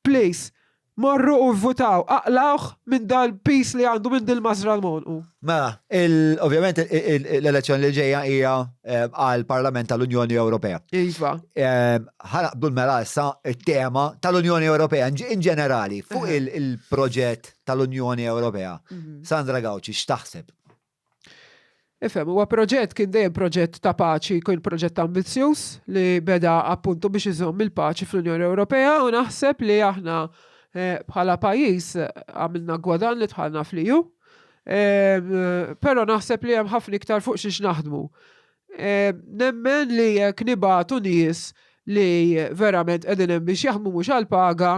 please, morru u vvutaw, aqlgħuh minn dal-piż li għandu minn dil-mażra l-m'għonqu. Mela, ovvjament l-elezzjoni li ġejja hija eh, għall-Parlament tal-Unjoni Ewropea. Iva. Eh, ħa naqbdu mela issa it-tema tal-Unjoni Ewropea in ġenerali fuq il-proġett tal-Unjoni Ewropea. Mhm. Sandra Gauci, x'taħseb? Ifhem, huwa proġett kien dejjem proġett ta' paċi, kien proġett ambizzjuż li beda appuntu biex iżomm il-paċi fl-Unjoni Ewropea u naħseb li aħna eh, bħala pajjiż għamilna gwadan li dħalna fl-EU. Però naħseb li hemm ħafna iktar fuq xiex naħdmu. Nemmen li jekk nibagħtu nies li verament qegħdin hemm biex jaħdmu mhux għall-paga,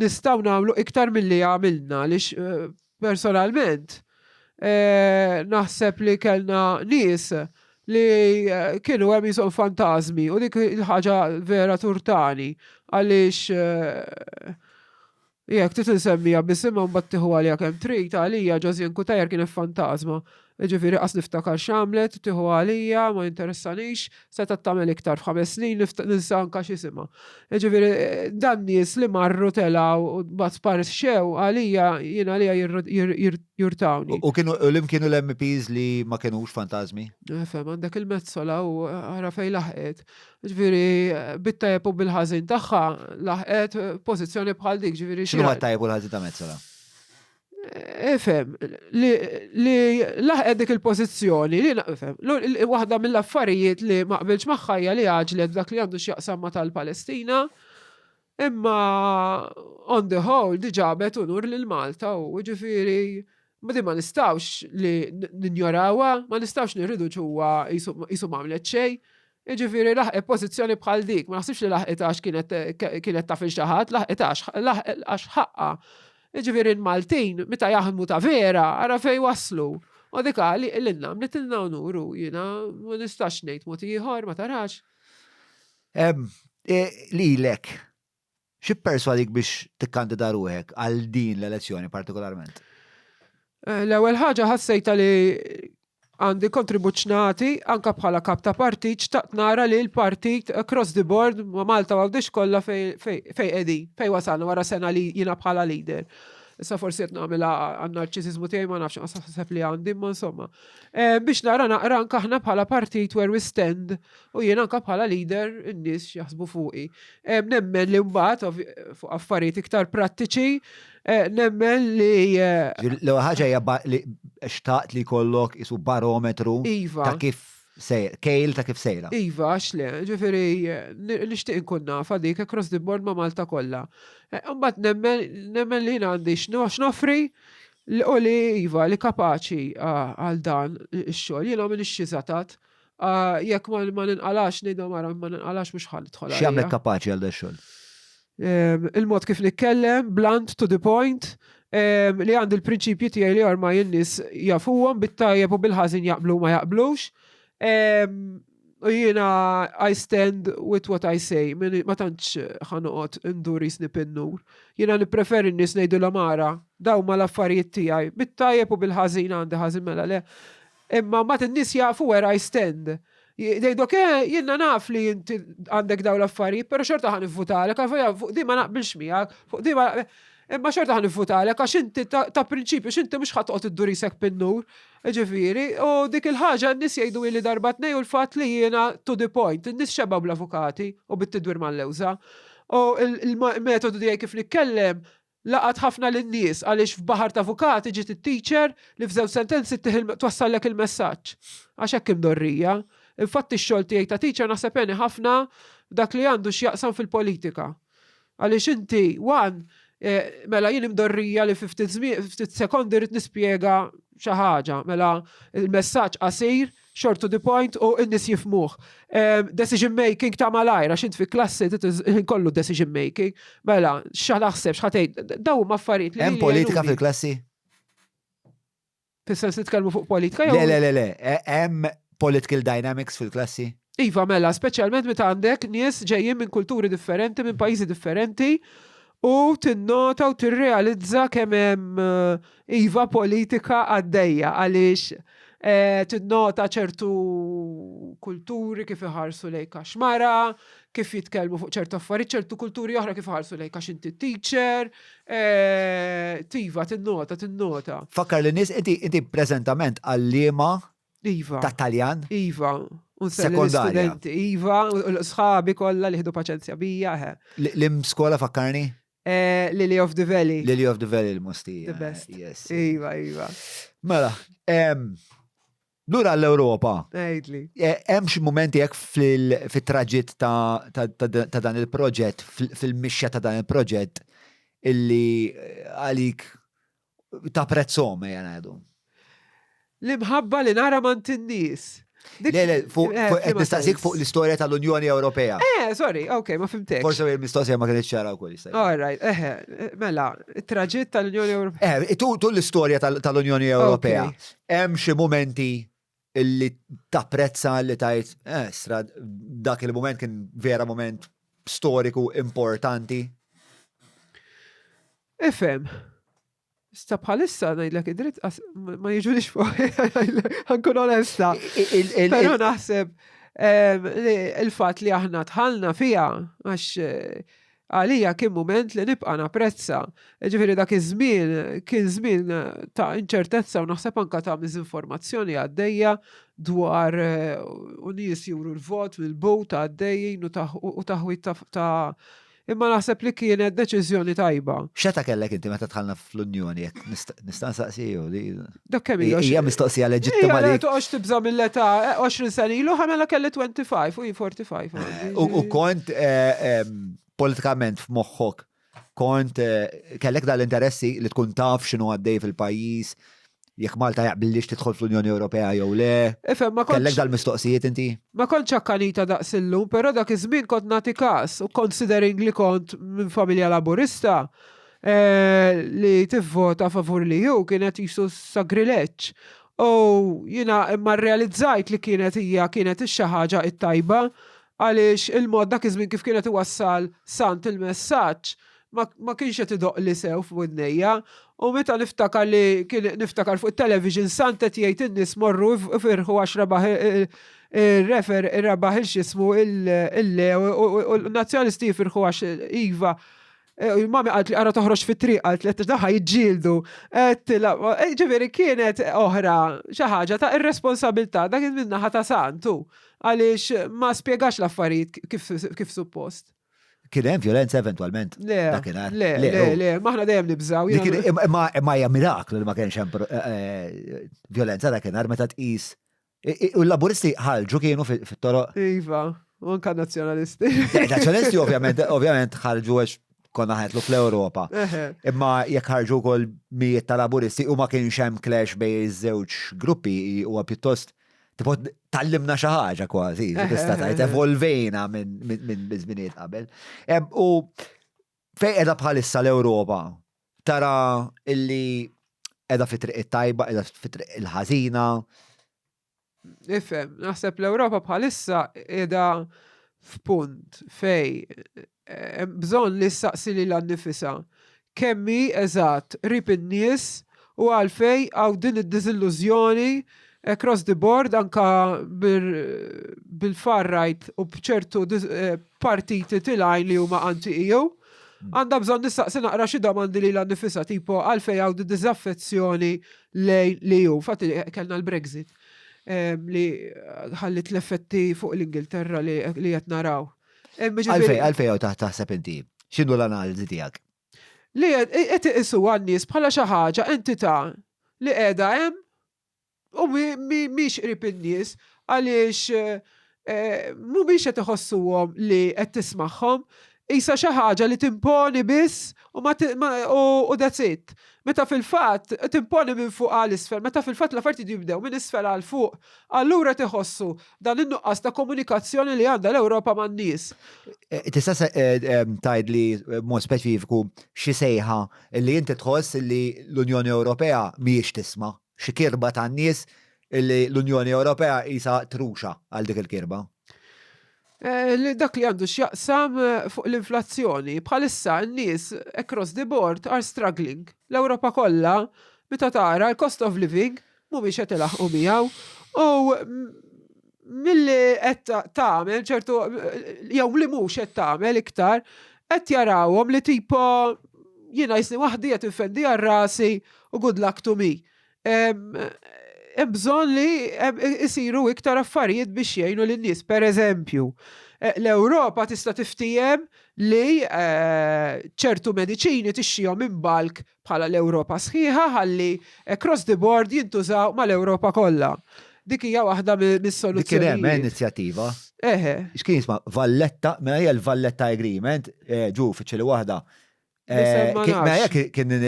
nistgħu nagħmlu iktar milli għamilna għaliex eh, Personalment, naħseb li kellna nies li kienu hemm jisom fantażmi u dik il-ħaġa vera turtani għaliex jekk trid insemmija bisimha mbagħad tieħu għaliha kemm trid, għalija Josiane Cutajar kienet fantażma. Jiġifieri qas niftakar x'għamlet, tieħu għalija, ma jinteressanix, setgħet tagħmel iktar f'ħames snin ninsa anke x'isimha. Jiġifieri dan nies li marru telgħu u mbagħad sparixxew għalija jien għalija jurtawni. U kienu u lim kienu l-MPs li ma kinux fantażmi? Fhem, għandek il-Metsola u ara fejn laħqet. Ġifieri bit-tajjeb u bil-ħażin tagħha laħqet pożizzjoni bħal dik, ġifieri. X'inhuma t-tajjeb u l-ħażin ta' Metsola? Ifhem, li laħqet dik il-pożizzjoni, li ifhem, waħda mill-affarijiet li ma qbilx magħha hija li għaġlet dak li għandu x'jaqsam ma' tal-Palestina, imma on the whole di ġabet unur lil Malta u ġifieri ma di ma nistgħux li ninjorawha, ma nistgħux nirriduċuha qisu m'għamlet xejn. Jiġifieri laħqet pożizzjoni bħal dik, ma naħsibx li laħqitha għax kienet kienet taf il xi ħadd, laħqitha għax ħaqqha. Jiġifieri l-Maltin meta jaħdmu ta' vera, ara fejn waslu. U dik li lilna għamlitilna unur u jiena ma nistax ngħid mod ieħor, ma tarax. E, lilek, Xi pperswadik biex tikkandida ruħek għal din l-elezzjoni partikolarment? Eh, l-ewwel ħaġa ħassejta li għandi kontribut x'nagħti anke bħala kap ta' partit xtaqt nara li l-partit across the board ma' Malta u Għawdex kollha fejn qegħdin, fejn wasalna wara sena li jiena bħala leader. Issa forsi qed nagħmilha għan-narċisiżmu tiegħi ma nafx anqas naħseb li għandi imma insomma. Eh, biex nara naqra anke aħna bħala partit where we stand u jien anke bħala leader in-nies jaħsbu fuqi. Eh, nemmen li mbagħad fuq affarijiet iktar prattiċi, eh, nemmen li. L-ewwel ħaġa hija li xtaqt li jkollok isu barometru iva. ta' kif sejra, kejl ta' kif sejra. Iva, għax le, ġifieri nixtieq inkun naf dik across the board ma' Malta kollha. Mbagħad nemmen nemmen li jiena għandi x'noffri u li iva li kapaċi għal dan ix-xogħol. Jiena m'iniex xi żatat. Jekk ma ninqalax ngħidhom ara ma ninqalax mhux ħa nidħol. X'jagħmlek kapaċi għal dan ix-xogħol? Il-mod kif nitkellem, blunt to the point, li għandi l-prinċipji tiegħi li ormai n-nies jafuhom bit-tajjeb u bil-ħażin jaqblu ma jaqblux. U jiena I stand with what I say, ma tantx ħa noqgħod indur jisni pinnur. Jiena nippreferi n-nies ngħidulhom ara, dawn ma l-affarijiet tiegħi, bit-tajjeb u bil-ħażin għandi ħażin mela le. Imma mbagħad in-nies jafu where I stand. Jgħidok, eh, jiena naf li inti għandek dawn l-affarijiet, però xorta ħa nivvutalek, għax fuq di ma naqbilx miegħek, fuq di ma Imma xorta ħa nivvutalek għax inti ta' prinċipju, x'inti mhux ħa toqgħod iddur isek pinnur. Ġifieri, u dik il-ħaġa n-nies jgħidu li darba tnej u l-fatt li jiena to the point, in-nies xebgħu bl-avukati u bit-tidwir mal-lewża. U il-metodu tiegħi kif nitkellem laqat ħafna lin-nies għaliex f'baħar ta' avukati ġiet it-teacher li f'żewġ sentenzi twassallek il-messaġġ. Għax hekk imdorrija. Infatti x-xogħol tiegħi ta' teacher naħseb għeni ħafna dak li għandu x'jaqsam fil-politika. Għaliex inti, one, eh, mela jien imdorrija li fi ftit sekondi rrid nispjega xi ħaġa, mela il-messaġġ qasir, short to the point u n-nies jifhmuh. Decision making ta' malajr, għax int fi klassi kollu decision making. Mela, x'ħa taħseb, x'ħa tgħid, dawn huma affarijiet li. Hemm politika fil-klassi? Fis-sens nitkellmu fuq politika jew? Le, le, le, le, hemm political dynamics fil-klassi? Iva, mela, speċjalment meta għandek nies ġejjin minn kulturi differenti, minn pajjiżi differenti, u tinnota u tirrealizza kemm hemm iva politika għaddejja għaliex eh, tinnota ċertu kulturi kif iħarsu lejk għax mara, kif jitkellmu fuq ċertu affarijiet, ċertu kulturi oħra kif iħarsu lejk għax inti teacher, eh, tiva, tinnota, tinnota. Fakkar li nies inti inti preżentament għalliema Iva. Ta' Taljan? Iva. Sekondarja. Iva, sħabi kollha li ħdu paċenzja bija. Lim skola fakkarni? Eh, Lily of the Valley. Lily of the Valley l-Mostija. The best. Yes. Iva, iva. Mela, lura l-Ewropa. Għidli. Eh, hemm xi mumenti hekk fit-traġitt ta' dan il-proġett, fil-mixja ta' dan il-proġett illi eh, għalik ta' prezzhom ejja ngħidu. L-imħabba li nara mant in-nies. Le, le, fuq, eh, qed nistaqsik fuq l-istorja tal-Unjoni Ewropea. Eh, sorry, ok, ma fimtek. Forse il-mistoqsija ma kienx ċara wkoll jista'. All right, eh, mela, it-traġitt tal-Unjoni Ewropea. Eh, tul l-istorja tal-Unjoni Ewropea. Hemm xi momenti illi tapprezza li tajt, eh, stra dak il-moment kien vera moment storiku importanti. Ifhem. Sta bħalissa ngħidlek id-dritt ma jiġunix fuq, ħankun onesta. Però naħseb li il-fatt li aħna dħalna fiha għax eh, għalija kien mument li nibqa' napprezza. Ġifieri dak iż-żmien kien żmien ta' inċertezza u naħseb anka ta' miżinformazzjoni għaddejja dwar eh, u nies juru l-vot mill-but għaddejjin u taħwit ta' Imma naħseb li kienet deċiżjoni tajba. X'età kellek inti meta dħalna fl-Unjoni jekk nista' nsaqsi jew di? Dak kemm ilu? Hija mistoqsija leġittima li. Toqgħodx tibża' mill-età, 20 eh, sena ilu ħamela kelli 25 u 45. Eh, u kont eh, politikament f'moħħok kont kellek dal-interessi li tkun taf x'inhu għaddej fil-pajjiż, jekk Malta jaqbillix tidħol fl-Unjoni Ewropea jew le. Ifhem, ma kontx. Kellek dal-mistoqsijiet inti? Ma kontx akkanita daqs illum, però dak iż-żmien kont nagħti każ u considering li kont minn familja Laburista, eh, li tivvota favur li ju kienet jisu sagrileġġ. U jiena imma rrealizzajt li kienet hija kienet ix-xi ħaġa it-tajba. Għaliex il-mod dak iż-żmien kif kienet iwassal Sant il-messaġġ ma, ma kienx qed idoqqli sew f'widnejja. U meta niftakar li kien niftakar fuq it-television Sant qed jgħid in-nies morru ifirħu għax rebaħ ir-refer rebaħ il-x'ismu il-le u l-Nazzjonalisti jifirħu għax iva. E, mami qalt li ara toħroġ fit-triq qalt li daħħa jiġġieldu. E, ġifieri kienet oħra xi ħaġa ta' irresponsabilità dak min-naħa ta' Santu għaliex ma spjegax l-affarijiet kif suppost. Kien hemm violenza eventwalment? Le, le, le, le, maħna dejjem nibżaw. Imma hija miraklu li ma kienx hemm eh, violenza dakinhar meta tqis U l-laburisti ħarġu kienu fit-toroq. Iva, u anka nazzjonalisti. Nazzjonalisti ovvjament, ovvjament ħarġu għax konna ħetlu fl-Ewropa. Imma jekk ħarġu wkoll mijiet ta' laburisti u ma kienx hemm clash bej iż-żewġ gruppi huwa pjuttost tipo tallimna xi ħaġa kważi, tista' tgħid evolvejna minn żminijiet qabel. U fejn qiegħda bħalissa l-Ewropa tara illi qiegħda fi triq it-tajba, qiegħda fi triq il-ħażina. Ifhem, naħseb l-Ewropa bħalissa qiegħda f'punt fej eh, bżonn li ssaqsi lilha nnifisha kemm hi eżatt qrib in-nies u għalfej hawn din id-diżillużjoni across the board anka bil-far right u b'ċertu eh, partiti tilgħin li huma anti-EU. Għandha bżonn nistaqsi naqra xi domandi lilha nnifisha tipo għalfejn hawn di diżaffezzjoni lejn l-EU. Infatti kellna l-Brexit li ħallit l-effetti fuq l-Ingilterra li qed naraw. Għalfejn għalfejn hawn taħseb inti? X'inhu l-analiżi tiegħek? Li qed iqisuha n-nies bħala xi ħaġa entità li qiegħda hemm U mhix qrib in-nies għaliex eh, mhumiex qed iħossuhom li qed tismagħhom. Isa xi ħaġa li timponi biss u ma u that's it. Meta fil-fatt timponi minn fuq għal isfel, meta fil-fatt l-affarijiet jibdew minn isfel għal fuq, allura tiħossu dan in-nuqqas ta' komunikazzjoni li għandha l-Ewropa man-nies. Eh, tista' eh, tgħidli mod speċifiku xi sejħa li inti tħoss li l-Unjoni Ewropea mhijiex tisma' xi kirba tan-nies li l-Unjoni Ewropea qisha truxa għal dik il-kirba. Eh, li dak li għandu x'jaqsam eh, fuq l-inflazzjoni. Bħalissa n-nies across the board are struggling. L-Ewropa kollha meta tara l-cost of living mhumiex qed ilaħqu miegħu. U milli qed tagħmel ċertu jew li mhux qed tagħmel iktar qed jarawhom li tipo jiena jisni waħdi qed infendi għal rasi u good luck to me. Hemm bżonn li isiru iktar affarijiet biex jgħinu lin-nies. Per eżempju, eh, l-Ewropa tista' tiftiehem li eh, ċertu mediċini tixxihom minn bulk bħala l-Ewropa sħiħa ħalli across the board jintużaw mal-Ewropa kollha. Dik hija waħda mis-soluzzjonijiet. Kien hemm eh, inizjattiva. Eħe. X'kien jisma' Valletta, mela hija l-Valletta Agreement, eh, ġu fiċċeli waħda. Eh, mela hija kien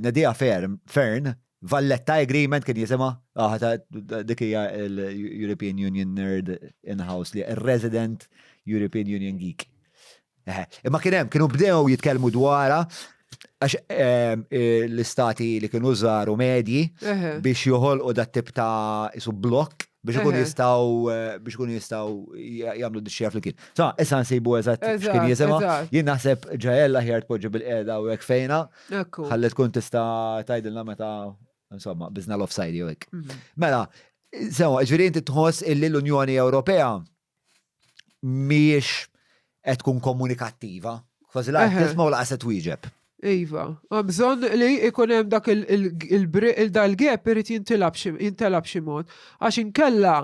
nedija Fern, Valletta Agreement kien jisimha, ah, dik hija l-European Union Nerd in-house li resident European Union Geek. Imma kien hemm, kienu bdew jitkellmu dwarha għax ehm, eh, l-istati li kienu żgħar u medji biex joħolqu dat tip ta' isu blokk biex ikun jistgħu eh, biex ikunu jistgħu jagħmlu dixxija flimkien. Sa issa nsibu eżatt x'kien jisimha. Jien naħseb ġaella ħjar tpoġġi bil-qiegħda u hekk fejna. Ħalli tkun tista' tgħidilna meta insomma biżna l-offside jew hekk. Mhm. Mela, sewa, ġifieri inti tħoss illi l-Unjoni Ewropea mhijiex qed tkun komunikattiva. Kważi la tisma' u laqas qed twieġeb. Iva, hemm bżonn li jkun hemm dak il-dal-gap irid jintilab xi mod. Għax inkella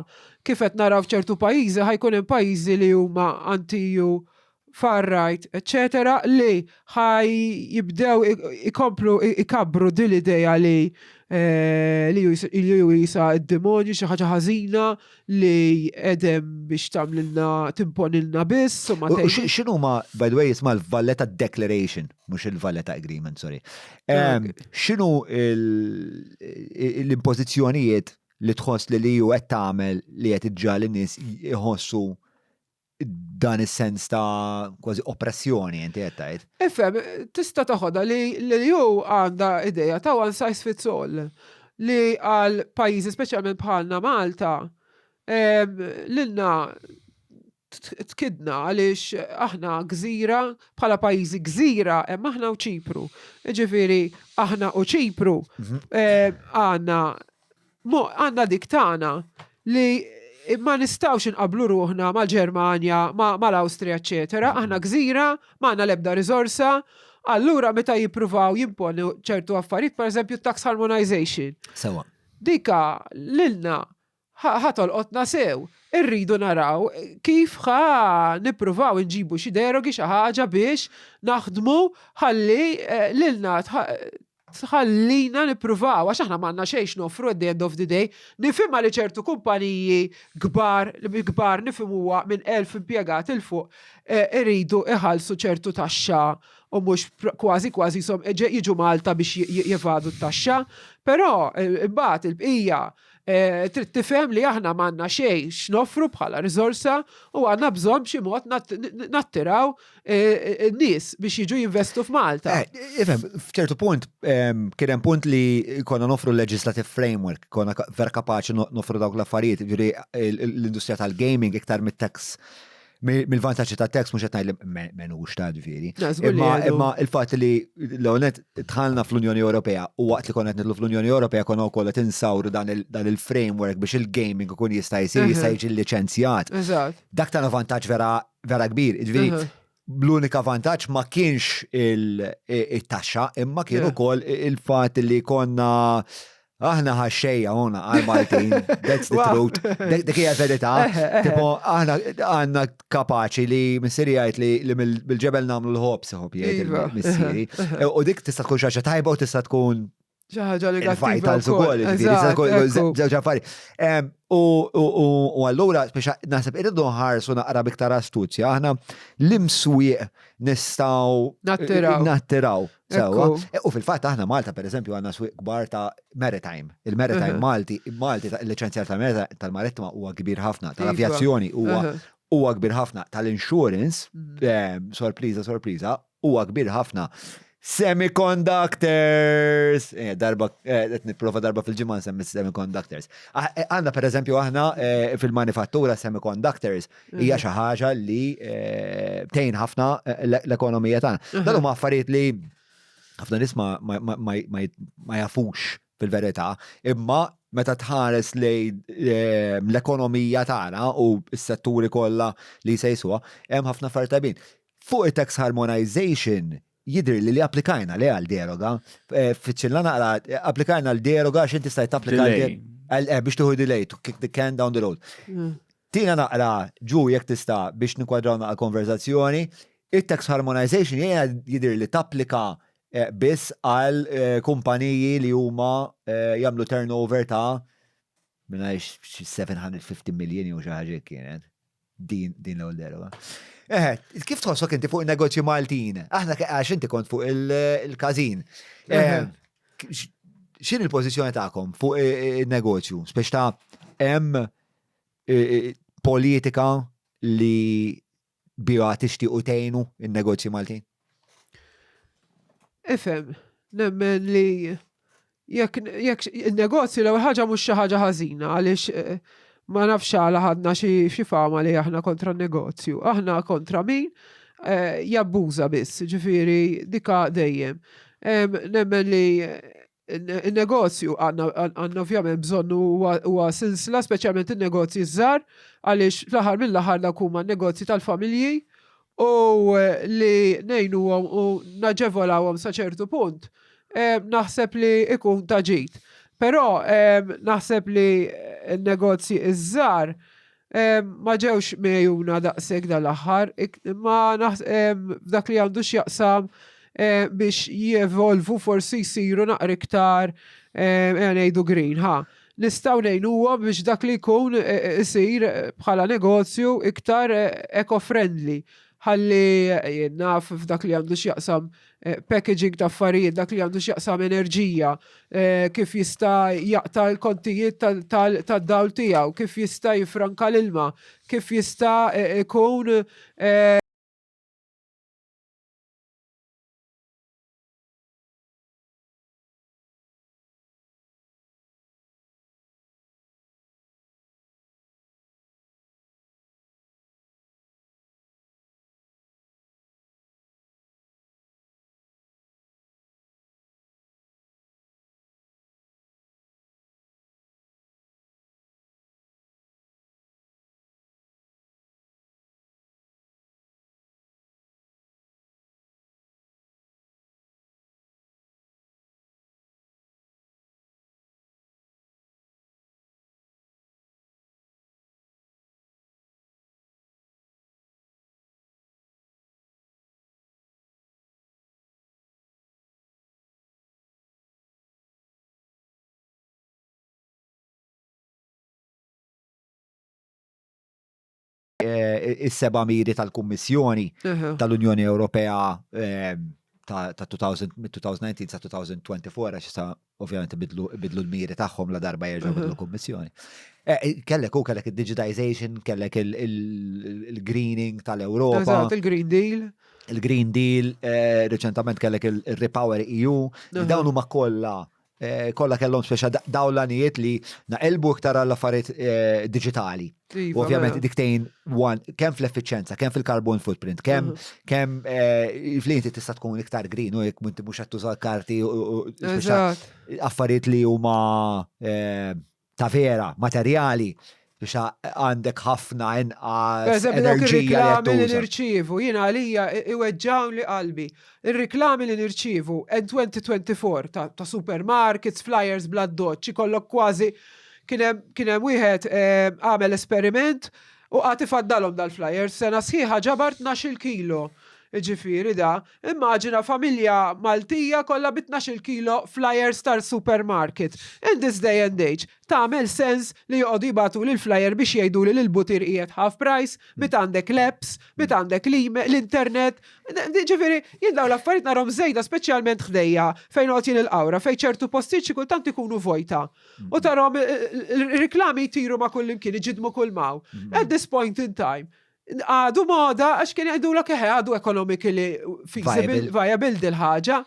kif qed naraw f'ċertu pajjiżi ħa jkun hemm pajjiżi li huma anti-EU far right, eccetera, li ħaj jibdew ikomplu ikabbru din l-idea li eh, li ju jisa d-demonju xi ħaġa ħażina li edem biex tagħmlilna timponilna biss u ma X'inhuma by the way jisma' l-Valletta Declaration, mhux il-Valletta Agreement, sorry. X'inhu l-impożizzjonijiet li tħoss li l-EU qed tagħmel li qed iġġagħal in-nies iħossu dan is-sens ta' kważi oppressjoni inti qed tgħid. Ifhem, tista' toħodha li l-EU għandha idea ta' one size fits all li għal pajjiżi speċjalment bħalna Malta lilna tkidna għaliex aħna gżira, bħala pajjiżi gżira hemm aħna u Ċipru. Ġifieri aħna u Ċipru mhm. eh, għandna għandna dik tagħna li ma nistawx inqablu ruħna mal-Ġermanja, mal-Awstrija, eċetera. Mhm. Aħna gżira, ma għandna l-ebda riżorsa, allura meta jippruvaw jimponu ċertu affarijiet, per eżempju tax harmonization. Sewa. Dika lilna ħa tolqotna sew. Irridu naraw kif ħa nippruvaw inġibu xi derogi xi ħaġa biex naħdmu ħalli eh, lilna tħallina nippruvaw għax aħna m'għandna xejn x'noffru at the end of the day. Nifhimha li ċertu kumpaniji kbar li kbar nifhmuha minn 1000 impjegat il fuq eh, iridu iħallsu ċertu taxxa u mhux kważi kważi jisom jiġu Malta biex jevadu t-taxxa. Però eh, imbagħad il-bqija Eh, trid tifhem li aħna m'għandna xejn x'noffru bħala riżorsa u għandna bżonn b'xi mod nattiraw eh, eh, n-nies biex jiġu jinvestu f'Malta. Ifhem, f'ċertu punt ehm, kien hemm punt li konna noffru legislative framework, konna vera kapaċi noffru dawk l-affarijiet, ġifieri l-industrija tal-gaming iktar mit-tax mill-vantaġġi ta' tax mhux qed ngħid li menux ta' ġifieri. Imma il-fatt li l-għonet dħalna fl-Unjoni Ewropea u waqt li konna qed nidħlu fl-Unjoni Ewropea konna wkoll qed insawru dan il-framework biex il-gaming ikun jista' jsir jista' jiġi liċenzjat. Dak tana vantaġġ vera vera kbir. Ġifieri l-unika vantaġġ ma kienx il-taxxa imma kien ukoll il-fatt li konna Aħna ħaxxejja hona għal Maltin, that's the truth. Dik hija verità. Tipo, aħna għandna kapaċi li missieri jgħid li mill-ġebel nagħmlu l-ħobs, ħob jgħid iva. missieri. U dik tista' tkun xi ħaġa tajba u tista' tkun xi ħaġa negattiva. Vitals ukoll, żewġ affarijiet. U allura biex naħseb irridu nħarsu naqra biktar astuzja, aħna l-imswieq nistgħu nattiraw. Nattiraw. Sewa. E, u fil-fatt aħna Malta pereżempju għandna swieq kbar ta' maritime. Il-maritime Malti, Malti il-liċenzjar tal-marittima huwa kbir ħafna, iva. tal-avjazzjoni huwa huwa kbir ħafna, tal-insurance, mhm. eh, sorpriża sorpriża, huwa kbir ħafna. Semiconductors! Eh, darba, eh, qed nipprova darba fil-ġimgħa nsemmi semiconductors. Ah, għandna pereżempju aħna fil-manifattura semiconductors hija xi ħaġa li eh, tgħin ħafna eh, l-ekonomija tagħna. Mhm. Dan huma affarijiet li ħafna nies ma jafux fil-verità, imma meta tħares lejn eh, l-ekonomija tagħna u s-setturi kollha li jsejsuha, hemm ħafna affarijiet tajbin. Fuq it-tax harmonization jidher li li applikajna le għal deroga, fittxilna naqra, applikajna għal deroga għax inti stajt tapplika għal biex tieħu delay, to kick the can down the road. Mm. Tina naqra ġu jekk tista' biex ninkwadraw naqra konverzazzjoni, it-tax harmonization jiena jidher li tapplika eh, biss għal eh, kumpaniji li huma eh, jagħmlu turnover ta' minna 750 million jew xi ħaġa kienet. Din din l-ewwel deroga. Eħe, kif tħossok inti fuq il-negozju Maltin? Aħna għax inti kont fuq il-każin. Eh, X'in il-pożizzjoni tagħkom fuq il-negozju? Spex ta' hemm politika li biha tixtiequ tgħinu in-negozji Maltin? Ifhem, nemmen li jekk jekk il-negozju l-ewwel ħaġa mhux xi ħaġa ħażina għaliex eh, ma nafx għala ħadna xi fama li aħna kontra n-negozju. Aħna kontra min eh, jabbuża biss, ġifieri dika dejjem. Nemmen li il-negozju għandna ovvjament bżonnu huwa sinsla, speċjalment in-negozji żgħar, għaliex fl-aħħar mill-aħħar dak huma negozji tal-familji u eh, li ngħinuhom u naġevolawhom sa ċertu punt. Eh, naħseb li ikun ta' ġid. Però eh, naħseb li n-negozji iż-żgħar ma ġewx mejuna daqshekk dal-aħħar, imma dak li għandu x'jaqsam biex jevolvu forsi jsiru naqra iktar ngħidu green, ha. Nistgħu ngħinuhom biex dak li jkun isir bħala negozju iktar eco-friendly. Ħalli jien naf f'dak li għandu x'jaqsam eh, packaging ta' affarijiet, dak li għandu x'jaqsam enerġija, eh, kif jista' jaqta' l-kontijiet tad-dawl tiegħu, kif jista' jifranka l-ilma, kif jista' eh, ikun is-seba' miri tal-Kummissjoni tal-Unjoni Ewropea ta' 2019 sa 2024 għax issa ovvjament ibidlu l-miri tagħhom la darba jerġgħu bidlu kummissjoni. Eh, kellek u kellek il-digitization, kellek il-greening tal-Ewropa. Eżatt, il-Green Deal. Il-Green Deal, eh, reċentament kellek il-Repower EU, dawn huma kollha eh, kollha kellhom speċa dawn l-għanijiet li naqilbu iktar għall affarijiet eh, diġitali. Iva, ovvjament mela. diktejn one, kemm fl-effiċenza, kemm fil-carbon footprint, kemm mhm. kemm eh, fl inti tista' tkun iktar green u jekk inti mhux qed tuża karti u affarijiet li huma ta' vera, materjali, biex għandek ħafna inqas enerġija li li nirċievu, jiena għalija iweġġawli qalbi. Ir-riklami li nirċievu en 2024 ta', ta supermarkets, flyers bla doċ, ikollok kważi kien hemm wieħed eh, għamel esperiment u qagħad ifaddalhom dal-flyers sena sħiħa ġabar 12 kilo. Ġifieri da, immaġina familja Maltija kollha bi 12 kilo flyers tal-supermarket. In this day and age, Tagħmel sens li joqogħdu jibagħtuli l-flyer biex jgħiduli li l-butir qiegħed half price, meta għandek l-apps, meta għandek l-internet. Ġifieri, jien dawn l-affarijiet narhom żejda speċjalment ħdejja fejn noqgħod jien il-Qawra fejn ċertu postijiet xi kultant ikunu vojta. U tarhom ir-riklami jtiru ma' kullimkien, iġidmu kull m'hawn. At this point in time, għadu moda għax kien jgħidulek eħe għadu economically feasible, viable dil-ħaġa.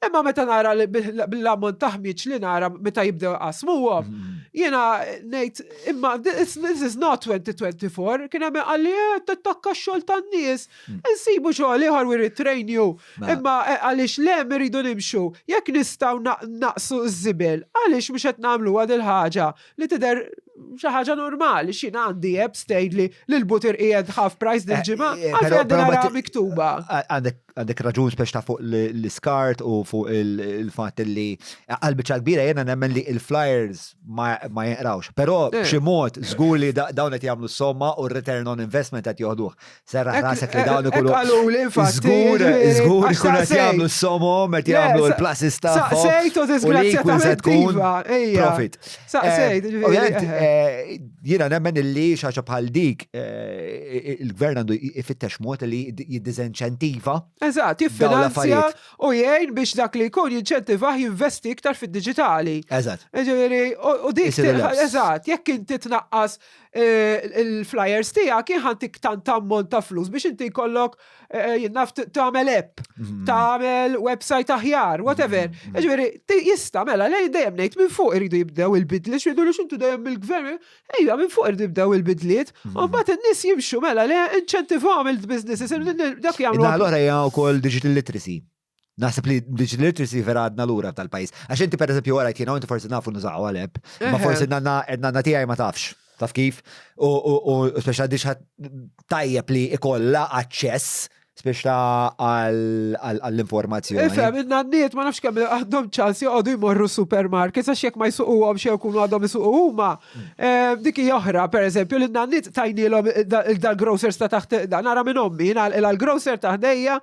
Imma meta nara bil-ammont ta' ħmieġ li nara meta jibdew iqasmuhom, mm. jiena ngħid imma this is not 2024, kien hemm qalli eh, tittakka x-xogħol tan-nies. Mm. Insibu xogħol ieħor we retrain you. Mela. Imma eh, għaliex le rridu nimxu, jekk nistgħu naqsu ż-żibel, għaliex mhux qed nagħmluha dil-ħaġa li tidher xi ħaġa normali, x'jien għandi apps tgħidli li l-butir qiegħed half price din ġimgħa, eh, eh, għalfejn għandi nara miktuba. Għandek raġun spex ta' fuq l-iskart u fuq il-fatt li għal-biċċa kbira jiena nemmen li il-flyers ma jinqrawx. Però eh. b'xi mod żgur li dawn qed jagħmlu somma u r-return on investment qed joħduh. Serraħ rasek li dawn ikunu. Żgur, żgur ikunu qed jagħmlu s-somom, qed jagħmlu l-pluses tagħhom. Saqsejt u disgrazzjatament tkun profit. Saqsejt, eh, Ovvjament, eh, jiena nemmen illi xi ħaġa bħal dik eh, il-gvern għandu ifittex mod li jiddiżinċentiva. Eżatt, jiffinanzja u jgħin biex dak li jkun jinċentivah jinvesti iktar fid-diġitali. Eżatt. Ġifieri, u dik eżatt, jekk inti tnaqqas eh, il-flyers tiegħek jien ħantik tant ammont ta' flus biex inti jkollok eh, eh, jien naf tagħmel app, mhm. tagħmel website aħjar, whatever. Mhm. Ġifieri, jista' mela lej dejjem ngħid minn fuq iridu jibdew il-bidliet, x'jgħidu li x'intu dejjem mill-gvern, ejja minn fuq iridu jibdew il-bidliet, mhm. u mbagħad in-nies jimxu mela le inċentivhom il-businesses dak jagħmlu. Allura hija wkoll digital literacy. Naħseb li digital literacy vera għadna lura tal-pajjiż. Għax inti pereżempju wara jiena inti forsi nafu nużaw għal-app, ma forsi nanna tiegħi ma tafx. Taf kif? U speċa diġa tajjeb li ikolla aċċess speċa għall-informazzjoni. Ifhem, in-nanniet ma nafx kemm għandhom ċans joqogħdu jmorru supermarkets għax jekk ma jsuquhom xew jkunu għadhom isuqu huma. Eh, dik hija oħra, pereżempju, li n-nanniet tajnielhom dal-grocers ta' taħt nara minn ommi, l-grocer ta' ħdejja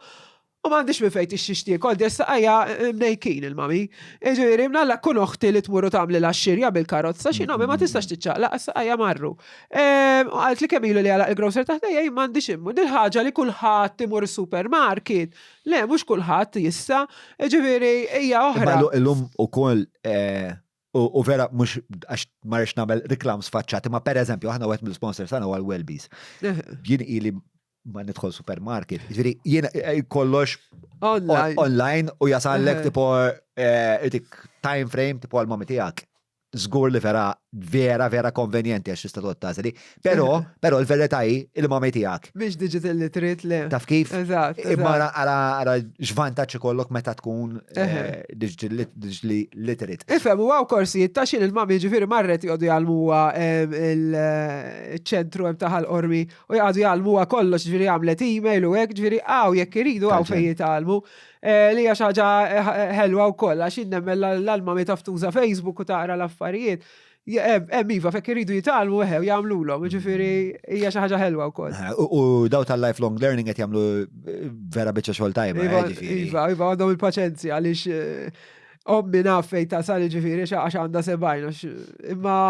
U m'għandix minn fejn tixtri x'tiekol, dir saqajja mnejkin il-mami. Jiġifieri mnalla kun oħti li tmur u tagħmlilha x-xirja bil-karozza xi nomi ma tistax tiċċaqlaq għax saqajja marru. Ehm, u qalt li kemm ilu li għalaq il-grocer ta' ħdejja jien m'għandix immu. Dil ħaġa li kulħadd imur is-supermarket. Le, mhux kulħadd jista'. Jiġifieri hija oħra. Imma illum ukoll eh, U vera mhux għax ma rridx nagħmel reklam sfaċċat, imma pereżempju aħna wieħed mill-sponsors tagħna huwa l-Welbies. Jien ili ma nidħol supermarket. Ġifieri jien eh, kollox online u jasallek tipo eh, dik time frame tipo għal-mami tiegħek. Żgur li vera vera vera konvenjenti għax tista' toqgħod tagħżel. Però però l-verità hi il-mami tiegħek. Mhix digital literate le. Taf kif? Eżatt. Imma ara ara x'vantaġġ ikollok meta tkun eh, digitally literate. Ifhem, u hawn korsijiet ta' x'in il-mami ġifieri marret joqogħdu jgħallmuha il-ċentru hemm ta' Ħal Qormi u jqagħdu jgħallmuha kollox ġifieri għamlet email u hekk ġifieri hawn jekk iridu hawn fejn jitgħallmu. Eh, li hija xi ħaġa eh, ħelwa wkoll għax jien nemmen l-mami taf tuża Facebook u taqra l-affarijiet. Hemm iva fekk iridu jitgħallmu eħe u jagħmlulhom, jiġifieri hija xi ħaġa ħelwa wkoll. U daw tal-lifelong learning qed jagħmlu eh, vera biċċa xogħol tajba. Iva, eh, iva, iva, għandhom il-paċenzja għaliex eh, ommi naf fejn tasal jiġifieri għax għandha sebgħin imma.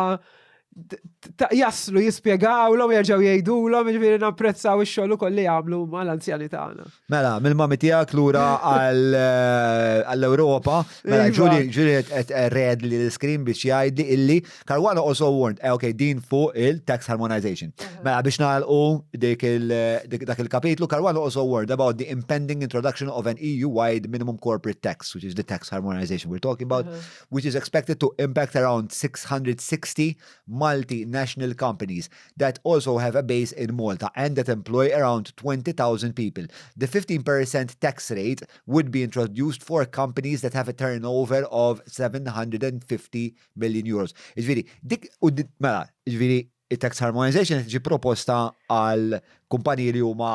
Jaslu jispjegawlhom, jerġgħu jgħidulhom, jiġifieri napprezzaw ix-xogħol ukoll li jagħmlu huma l-anzjani tagħna. Mela, mill-mami tiegħek lura eh, għall-Ewropa, mela iva. Ġuli Ġuli qed read li l-screen biex jgħidli illi Caruana also warned, eh, ok, din fuq il-tax harmonization. Mela biex nagħlqu dik dak il-kapitlu, Caruana also warned about the impending introduction of an EU-wide minimum corporate tax, which is the tax harmonization we're talking about, which is expected to impact around 660 multinational companies that also have a base in Malta and that employ around 20,000 people. The 15% tax rate would be introduced for companies that have a turnover of 750 million euros. Ġifieri, dik u mela, ġifieri, it-tax harmonization ġi proposta għal kumpaniji li huma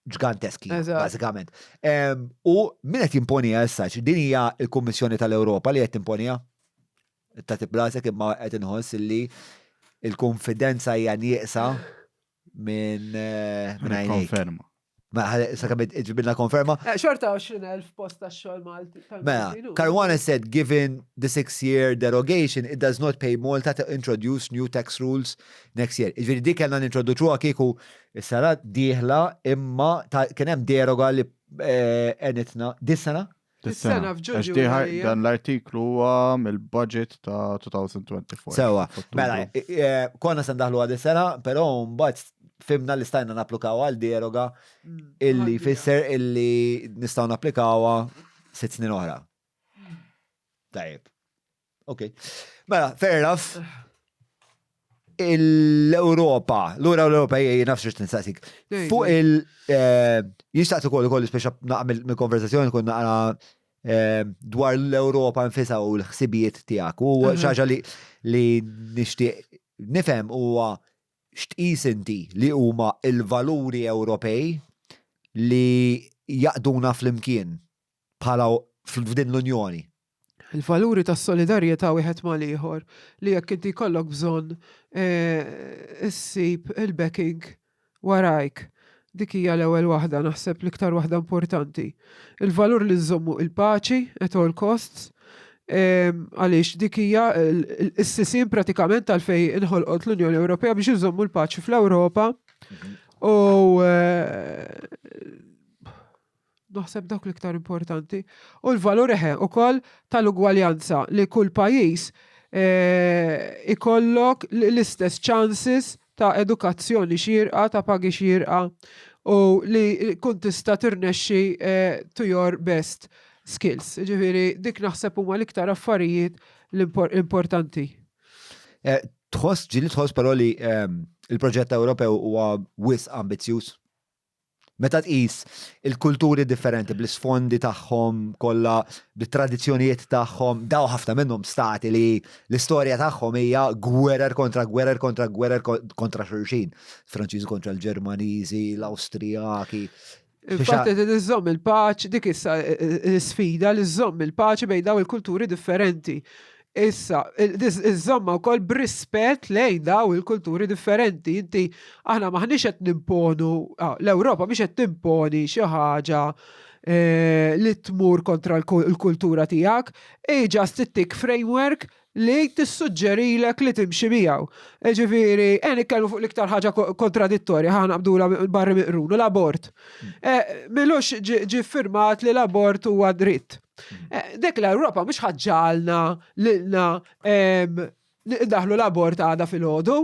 ġganteski, bażikament. U min qed jimponija issa, din hija l-Kummissjoni tal-Ewropa li qed timponija? Ta' tiblasek imma qed inħoss li il-konfidenza hija nieqsa minn eh, minn Konferma. Ma sa kemm ġibilna konferma. Eh, xorta 20,000 post ta' xogħol Malti. Mela, Caruana said given the six-year derogation, it does not pay Malta to introduce new tax rules next year. Ġifieri dik kellna nintroduċuha kieku is-sena dieħla imma kien hemm deroga li eh, għenitna dis-sena? Dis-sena f'Ġunju. Għax dan l-artiklu huwa mill-budget ta' 2024. Sewa, mela, eh, konna se ndaħlu għad is-sena, però mbagħad fimna li stajna napplikaw għal deroga mm, illi fisser illi nistgħu napplikawha sitt snin oħra. Tajjeb. Ok. Mela, fair enough. L-Europa, l-ura l-Europa jgħi nafx xiex nistaqsik. Fuq il- eh, jistaqsi ukoll ukoll speċa naqmel mill-konversazzjoni kun naqra eh, dwar l-Europa nfisa u l-ħsibijiet tiegħek. U mhm. xaġa li li nixtieq nifhem huwa x'tqis inti li huma il-valuri Ewropej li jaqduna flimkien bħala f'din l-Unjoni. Il-valuri tas-solidarjetà wieħed mal-ieħor li jekk inti jkollok bżonn eh, issib il-backing warajk. Dik hija l-ewwel waħda naħseb l-iktar waħda importanti. Il-valur li nżommu il-paċi at all costs, għaliex dik hija s-sisin pratikament għalfej inħolqot l-Unjoni Ewropea biex iżommu l-paċi fl-Ewropa. Mhm. U eh, Naħseb dawk l-iktar importanti. U l-valur eħe ukoll tal-ugwaljanza li kull pajjiż eh, ikollok l-istess chances ta' edukazzjoni xierqa, ta' pagi xierqa u li kun tista' tirnexxi eh, to your best skills. Ġifieri dik naħseb huma l-iktar affarijiet l-importanti. Eh, tħoss, ġili tħoss però li ehm, il-proġett Ewropew huwa wisq ambizzjuż? Meta tqis il-kulturi differenti bl-isfondi tagħhom kollha, bit-tradizzjonijiet tagħhom, daw ħafna minnhom stati li l-istorja tagħhom hija gwerer kontra gwerer kontra gwerer kontra xulxin. Franċiżi kontra l-Ġermaniżi, l-Awstrijaki. Infatti li żżomm il-paċi, dik issa l-sfida li żżomm il-paċi bejn daw il-kulturi differenti. Issa, iżżommha wkoll b'rispett lejn daw il-kulturi differenti. Inti aħna maħniex qed nimponu, ah, l-Ewropa mhix qed timponi xi ħaġa eh, li tmur kontra l-kultura tiegħek, hi just ittik framework li tissuġġerilek li timxi miegħu. E ġifieri, eh, nitkellmu fuq l-iktar ħaġa kontradittorja, ħa naqbdula barri miqrunu, l-abort. Mm. Eh, milux ġi firmat li l-abort huwa dritt. Eh, dek l-Ewropa mhux ħaġġalna lilna daħlu l-abort għada fil-ħodu,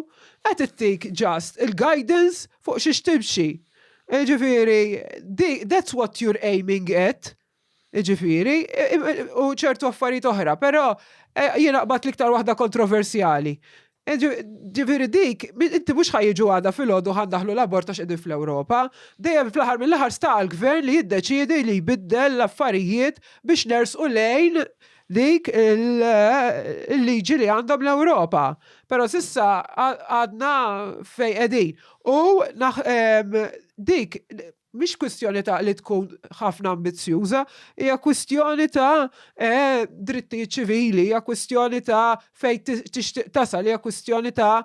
qed ittik just il-guidance fuq xiex timxi. Eh, ġifieri, that's what you're aiming at. Ġifieri, u ċertu affarijiet oħra, però eh, jiena qbad l-iktar waħda kontroversjali. Ġifieri dik, inti mhux ħa jiġu għada filgħodu ħa ndaħħlu l-abort għax qegħdin fl-Ewropa. Dejjem fl-aħħar mill-aħħar sta għall-gvern li jiddeċiedi li jbiddel l-affarijiet biex nersqu lejn dik il-liġi li għandhom l-Ewropa. Però s'issa għadna fejn qegħdin. U dik mhix kwistjoni ta' li tkun ħafna ambizzjuża, hija kwistjoni ta' eh, drittijiet ċivili, hija kwistjoni ta' fejn tixtieq tasal, hija kwistjoni ta'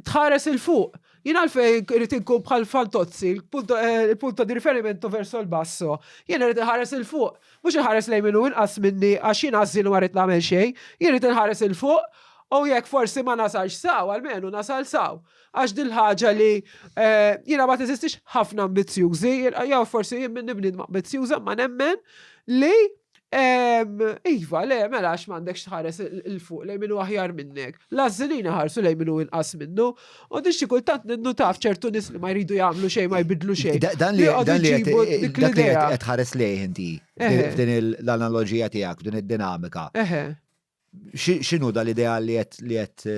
tħares il fuq. Jien għalfejn irid inkun bħal Fantozzi, il-punto eh, di riferimento verso il basso. Jien irid inħares il fuq, mhux inħares lejn minnu inqas minni għax jien għażżin u ma rrid nagħmel xejn, jien irid inħares il fuq. U jekk forsi ma nasalx saw, almenu nasal saw. Għax dil-ħaġa li eh, jiena ma teżistix ħafna ambizzjużi, jew forsi jien minni bniedma ambizzjuża ma nemmen li Iva, le, mela għax m'għandekx tħares il-fuq lejn minnu aħjar minnek. L-għażżilin iħarsu lejn minnu inqas minnu. U din xi kultant ninnu taf ċertu nies li ma jridu jagħmlu xejn ma jbidlu xejn. Dan li dan li qed tħares lejh inti f'din l-analoġija tiegħek, f'din id-dinamika. X'inhu dal-idea li qed li qed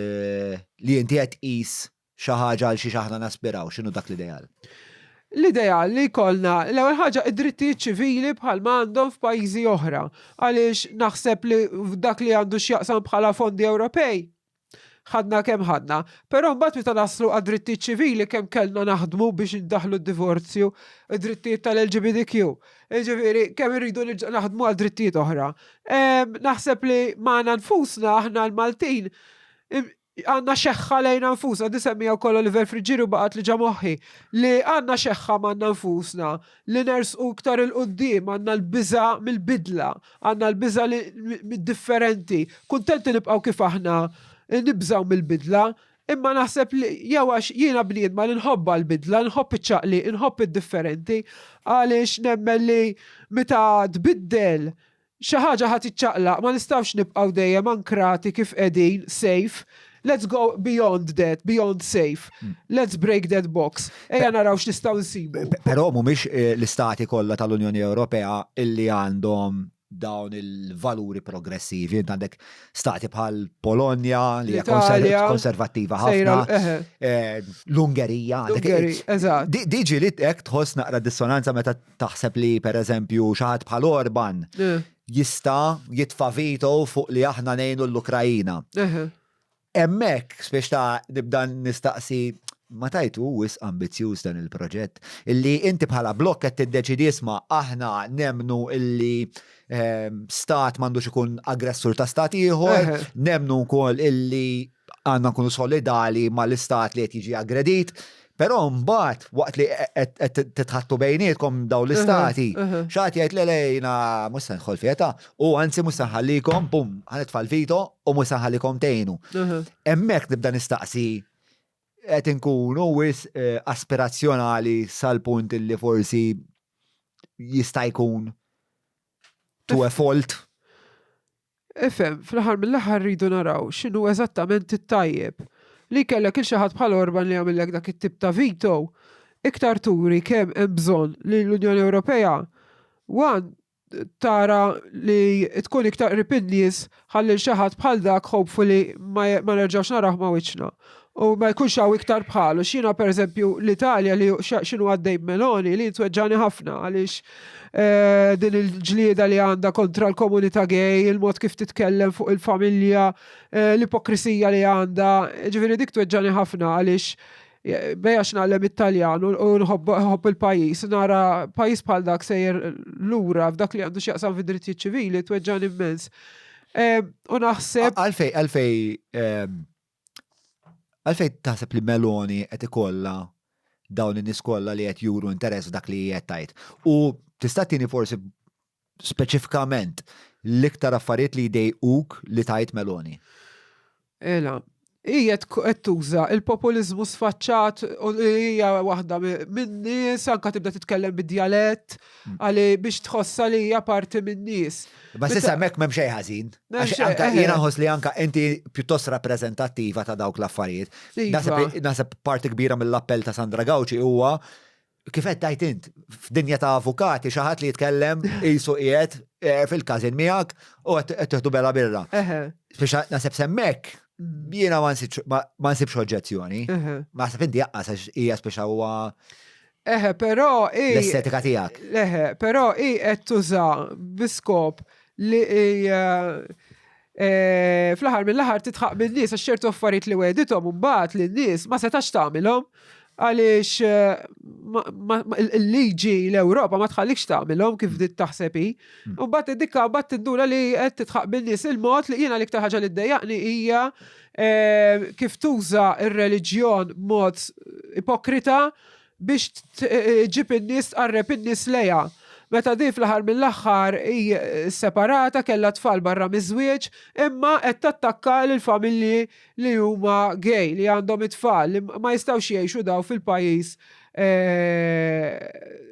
li inti qed tqis xi ħaġa għal xiex aħna naspiraw, x'inhu dak l-ideal? L-ideal li jkollna l-ewwel ħaġa id-drittijiet ċivili bħal ma għandhom f'pajjiżi oħra. Għaliex naħseb li dak li għandu x'jaqsam bħala fondi Ewropej ħadna kemm ħadna. Però mbagħad meta naslu għad-drittijiet ċivili kemm kellna naħdmu biex indaħħlu d-divorzju, id-drittijiet tal-LGBTQ. Jiġifieri kemm irridu naħdmu għal drittijiet oħra. Naħseb li magħna nfusna aħna l-Maltin għandna xeħħa lejna nfusna, di semmija wkoll Oliver Friggieri u baqgħet li ġa moħħi, li għandna xeħħa magħna nfusna, li nersqu iktar 'il quddiem, għandna l-biża' mill-bidla, għandna l-biża' mid-differenti, kuntenti nibqgħu kif aħna, nibżgħu mill-bidla, imma naħseb li jew għax jiena bniedma li nħobbha l-bidla, nħobb iċ-ċaqliq, inħobb id-differenti, għaliex nemmen li meta tbiddel Xi ħaġa ħa tiċċaqlaq, ma nistgħux nibqgħu dejjem ankrati kif qegħdin, safe. Let's go beyond that, beyond safe. Let's break that box. Ejja naraw x'nistgħu nsibu. Però mhumiex l-istati kollha tal-Unjoni Ewropea illi għandhom dawn il-valuri progressivi. Int għandek stati bħal Polonja li hija konservattiva ħafna, l-Ungerija. Diġi li hekk tħoss naqra dissonanza meta taħseb li pereżempju xi ħadd bħal Orban jista' jitfa' veto fuq li aħna ngħinu l-Ukrajina. Hemmhekk spiex ta' nibda nistaqsi ma tajtu wisq ambizzjuż dan il-proġett illi inti bħala blokk qed tiddeċidi isma' aħna nemmnu illi ehm, stat m'għandux ikun aggressur ta' stat ieħor, nemmnu wkoll illi għandna nkunu solidali mal-istat li qed jiġi aggredit, però mbagħad waqt li qed titħattu bejnietkom dawn l-istati, xi ħadd jgħid le le jiena mhux se nidħol fiha ta' u anzi mhux se nħallikom, bum, ħa nitfa' l-veto u mhux se nħallikom tgħinu. Hemmhekk nibda nistaqsi qed inkunu wisq aspirazzjonali sal-punt illi forsi jista' jkun to a fault. Ifhem, fl-aħħar mill-aħħar rridu naraw x'inhu eżattament it-tajjeb. Li jkellek 'il xi ħadd bħal Orban li jagħmillek dak it-tip ta' veto, iktar turi kemm hemm bżonn li l-Unjoni Ewropea one tara li tkun iktar qrib in-nies ħalli 'l xi ħadd bħal dak hopefully ma nerġgħux narawh ma' wiċċna. U ma jkunx hawn iktar bħalu. X'jiena pereżempju l-Italja li x'inhu għaddej b'Meloni li tweġġani ħafna għaliex eh, din il-ġlieda li għandha kontra l-komunità gay, il-mod kif titkellem fuq il-familja, eh, l-ipokrisija li għandha, ġifieri dik tweġġani ħafna għaliex eh, bejja x'nagħlem it-Taljan u nħobb il-pajjiż, nara pajjiż bħal dak sejjer lura f'dak li għandu x'jaqsam fid-drittijiet ċivili tweġġani immens. U naħseb. Għalfej, għalfej Għalfejn taħseb li Meloni qed ikollha dawn in-nies kollha li qed juru interess f'dak li qed tgħid? U tista' tini forsi speċifikament l-iktar affarijiet li jdejquk li tgħid Meloni? Ela, hija qed tuża il-populiżmu sfaċċat u li hija waħda min-nies anke tibda titkellem bid-djalett għali biex tħossha li hija parti min-nies. Ma s'issa hemmhekk m'hemm xejn ħażin. Għax anka jiena nħoss li anka inti pjuttost rappreżentattiva ta' dawk l-affarijiet. Iva. Naħseb parti kbira mill-appell ta' Sandra Gauci huwa kif qed tgħid int, f'dinja ta' avukati xi ħadd li jitkellem qisu qiegħed eh, fil-każin miegħek u qed tieħdu bela birra. Biex naħseb semmek mm. jiena ma nsibx oġġezzjoni. Ma naħseb inti jaqqas għax hija speċa huwa Eħe, però i. L-estetika tiegħek. Eħe, però i qed tuża bi skop li eh, fl-aħħar mill-aħħar titħaq bin-nies għax ċertu affarijiet li wegħdithom mbagħad lin-nies ma setax tagħmilhom għaliex eh, il-liġi l-Ewropa ma tħallikx tagħmilhom kif dit taħseb hi. Mm. U mbagħad dikka mbagħad tinduna li qed titħaq bin-nies il-mod li jiena l-iktar ħaġa li ddejjaqni hija eh, kif tuża ir-reliġjon mod ipokrita biex ġib in-nies tqarreb in-nies lejha. Meta di fl-aħħar mill-aħħar hi separata kellha tfal barra miż-żwieġ imma qed tattakka lill-familji li huma gay, li għandhom it-tfal, li ma jistgħux jgħixu daw fil-pajjiż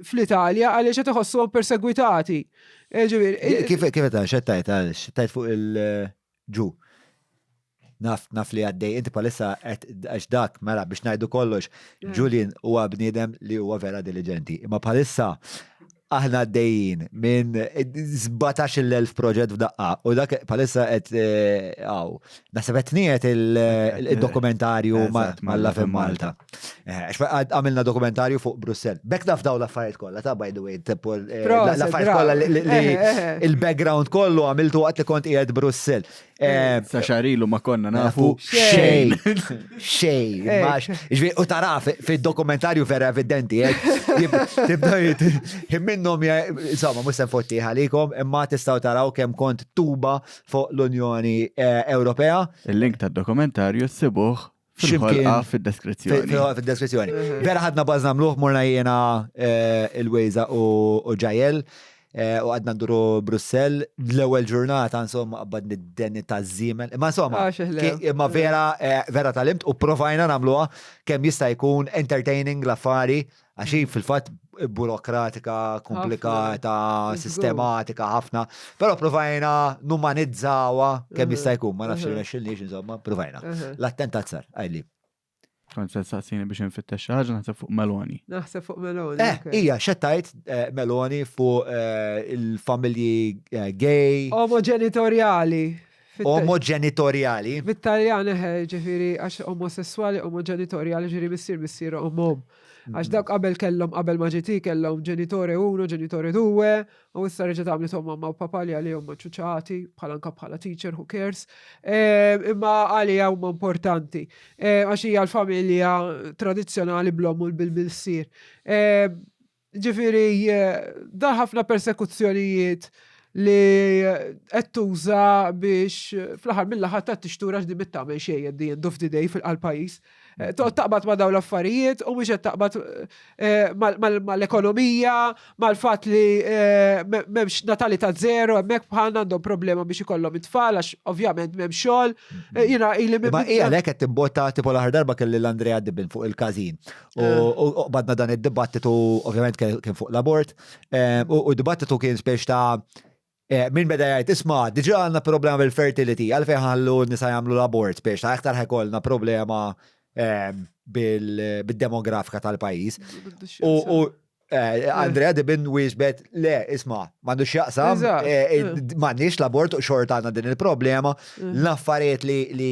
fl-Italja għaliex qed iħossuhom persegwitati. Kif kif qed xettajt xettajt fuq il-ġu. Naf, naf li għaddej, inti palissa għax dak, mela biex ngħidu kollox, mm. Julian huwa bniedem li huwa vera diligenti. Imma bħalissa aħna għaddejjin minn 17,000 proġett f'daqqa u dak bħalissa qed eh, għaw. Naħseb qed tniet il-dokumentarju mal-Love in Malta. Eh, għamilna dokumentarju fuq Brussell. Bek naf daw l-affarijiet kollha, ta' by the way, eh, l-affarijiet kollha li il-background kollu għamiltu waqt li kont qiegħed Brussell. Eh, Sa xarilu ma konna nafu xejn. Xejn. Eh. U tara fil-dokumentarju vera evidenti, eh. tibda minnhom insomma mhux se nfotti għalikom, imma tistgħu taraw kemm kont tuba fuq l-Unjoni Ewropea. Il-link tad-dokumentarju ssibuh fil-ħolqa fid-deskrizzjoni. Fid-deskrizzjoni. Vera ħadna baż nagħmluh morna jiena il-Wejza u Ġajel. Eh, u għadna nduru Brussell, l-ewwel ġurnata insomma qabad nid-deni ta' żiemel. Imma insomma, ah, imma vera eh, vera talimt u provajna nagħmluha kemm jista' jkun entertaining l-affari għax hi fil-fatt burokratika, komplikata, sistematika ħafna, però provajna numanizzawha kemm jista' jkun, ma nafx irnexxilniex insomma, provajna. L-attentat sar, għajli. Kont se saqsini biex nfittex xi ħaġa naħseb fuq Meloni. Naħseb fuq Meloni. Eh, hija xettajt eh, Meloni fuq eh, il-familji eh, gay. Omogenitoriali. Omogenitoriali. Bit-Taljan eħe, ġifieri għax omosessuali omogenitoriali ġifieri missier missier omom. Għax dawk qabel kellhom qabel ma ġieti kellhom genitore uno, genitore due, U issa reġgħet għamlithom mamma u papa li għalihom ma ċuċati, bħala anka bħala teacher, who cares. Ehm, imma għalija huma importanti. Ehm, għax hija l-familja tradizzjonali bl-omm u bil-missier. Ehm, ġifieri, eh, da ħafna persekuzzjonijiet li qed tuża biex fl-aħħar mill-aħħar ta' tixtura x'di mit-tagħmel xejn at the end of the day fil-pajjiż. Eh, toqgħod taqbad ma' dawn l-affarijiet u mhux qed taqbad eh, mal-ekonomija, mal-fatt li eh, m'hemmx natalità zero, hemmhekk bħalna għandhom problema biex ikollhom it-tfal għax ovvjament m'hemm xogħol. Jiena ili Ma hija għalhekk qed timbotta tipo l-aħħar darba kelli l-Andrea Dibin fuq il-każin. U qbadna dan id-dibattitu ovvjament kien fuq l-abort. U d-dibattitu kien spiex ta' Eh, min beda jgħid, isma' diġà għandna problema bil-fertility, għalfejn ħallu nisa jagħmlu l-abort biex ta' iktar ħekolna problema eh, bil-demografika tal-pajjiż. U eh, Andrea Dibin wieġbet, le, isma' m'għandux jaqsam, m'għandniex l-abort u xorta għandna din il-problema, l-affarijiet li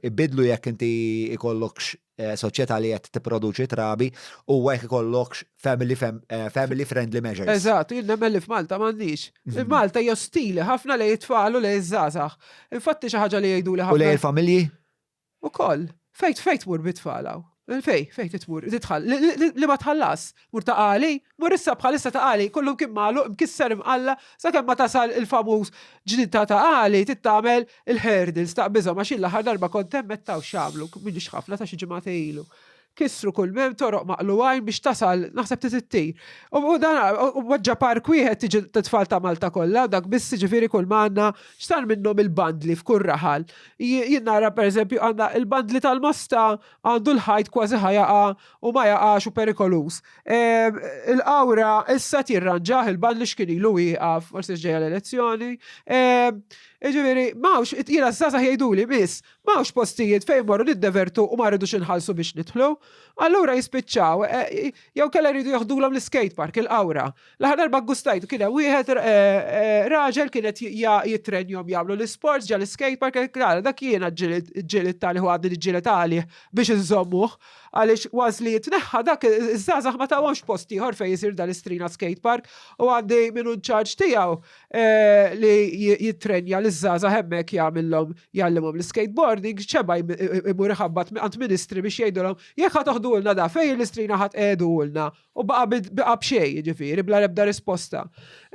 ibidlu jekk inti ikollokx Eh, soċjetà li qed tipproduċi trabi u jekk ikollokx family, eh, family friendly measures. Eżatt, jien nemmen li f'Malta m'għandix. Mhm. Malta hija ostili ħafna lejn it-tfal u lejn iż-żgħażagħ. Infatti xi ħaġa li jgħidu li ħafna. U lejn il-familji? Ukoll. Fejt fejt tmur bit-tfal hawn. Fej, fej titmur, titħall, li ma tħallas, mur ta' għali, mur issa bħalissa ta' għali, kollu kien magħluq, mkisser imqalla, sakemm ma tasal il-famuż ġnien ta' ta' għali, tittamel Il-hurdles taqbiżhom għax jien l-aħħar darba kont hemm qed taw x'għamlu, m'ilux ħafna ta' xi ġimgħatej ilu. Kissru kull m'hemm toroq maqlugħin biex tasal naħseb trid ittir. U dan u weġġa' park wieħed tiġi t-tfal ta' Malta kollha, dak biss jiġifieri kull ma għandna x'sar minnhom il-bandli f'kull raħal. Jien nara pereżempju għandna il-bandli tal-Mosta għandu l-ħajt kważi ħa jaqa' u ma jaqax u perikoluż. Il-Qawra issa qed jirranġah il-bandli x'kien ilu wieqaf, forsi ġejja l-elezzjoni. Jiġifieri, m'hawnx, jiena ż-żgħażagħ jgħiduli, Miss, m'hawnx postijiet fejn mmorru niddevertu u ma rridux inħallsu biex nidħlu. Allura jispiċċaw, jew kellha jridu joħdulhom l-iskate park, il-Qawra. L-aħħar darba ggustajtu kien hemm wieħed raġel kien qed jittrenjhom jagħmlu l-isports ġa l-iskate park, dak jiena ġġielidt għalih u għadni niġġieled għalih biex inżommuh. Għaliex once li jitneħħa dak iż-żgħażagħ ma tawhomx post ieħor fejn isir dal-istrina skate park u għandi min hu in charge tiegħu li jittrenja liż-żgħażagħ hemmhekk jagħmilhom jgħallimhom l-skateboarding, xeba imur iħabbat għand ministri biex jgħidulhom jekk ħa toħdulna da fejn l-istrina ħa tqiegħdulna u baqa' b'xejn jiġifieri bla ebda risposta.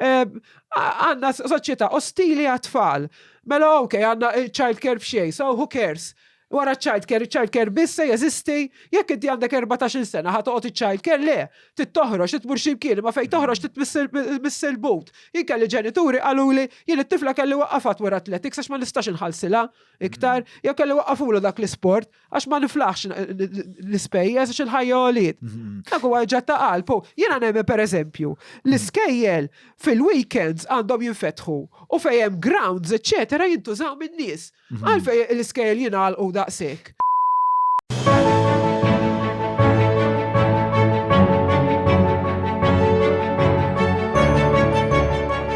Għandna soċjetà ostili għat-tfal. Mela ok, għandna child care b'xejn, so who cares? Wara child care, child care biss se jeżisti, jekk inti għandek 14 sena ħa toqgħod iċ-child care le, trid toħroġ, trid tmur xi mkien, imma fejn toħroġ trid tmiss il-but. Jien kelli ġenituri qaluli jien it-tifla kelli waqqafha tmur athletics għax ma nistax inħallsilha iktar, jew kelli waqqafulu dak l-isport għax ma niflaħx l-ispejjeż għax il-ħajja għoliet. Dak huwa ġat ta' qalb. Jiena nemmen pereżempju, l-iskejjel fil-weekends għandhom jinfetħu u fejn hemm grounds eċċetera jintużaw min-nies. Għalfejn l-iskejjel jingħalqu daqshekk?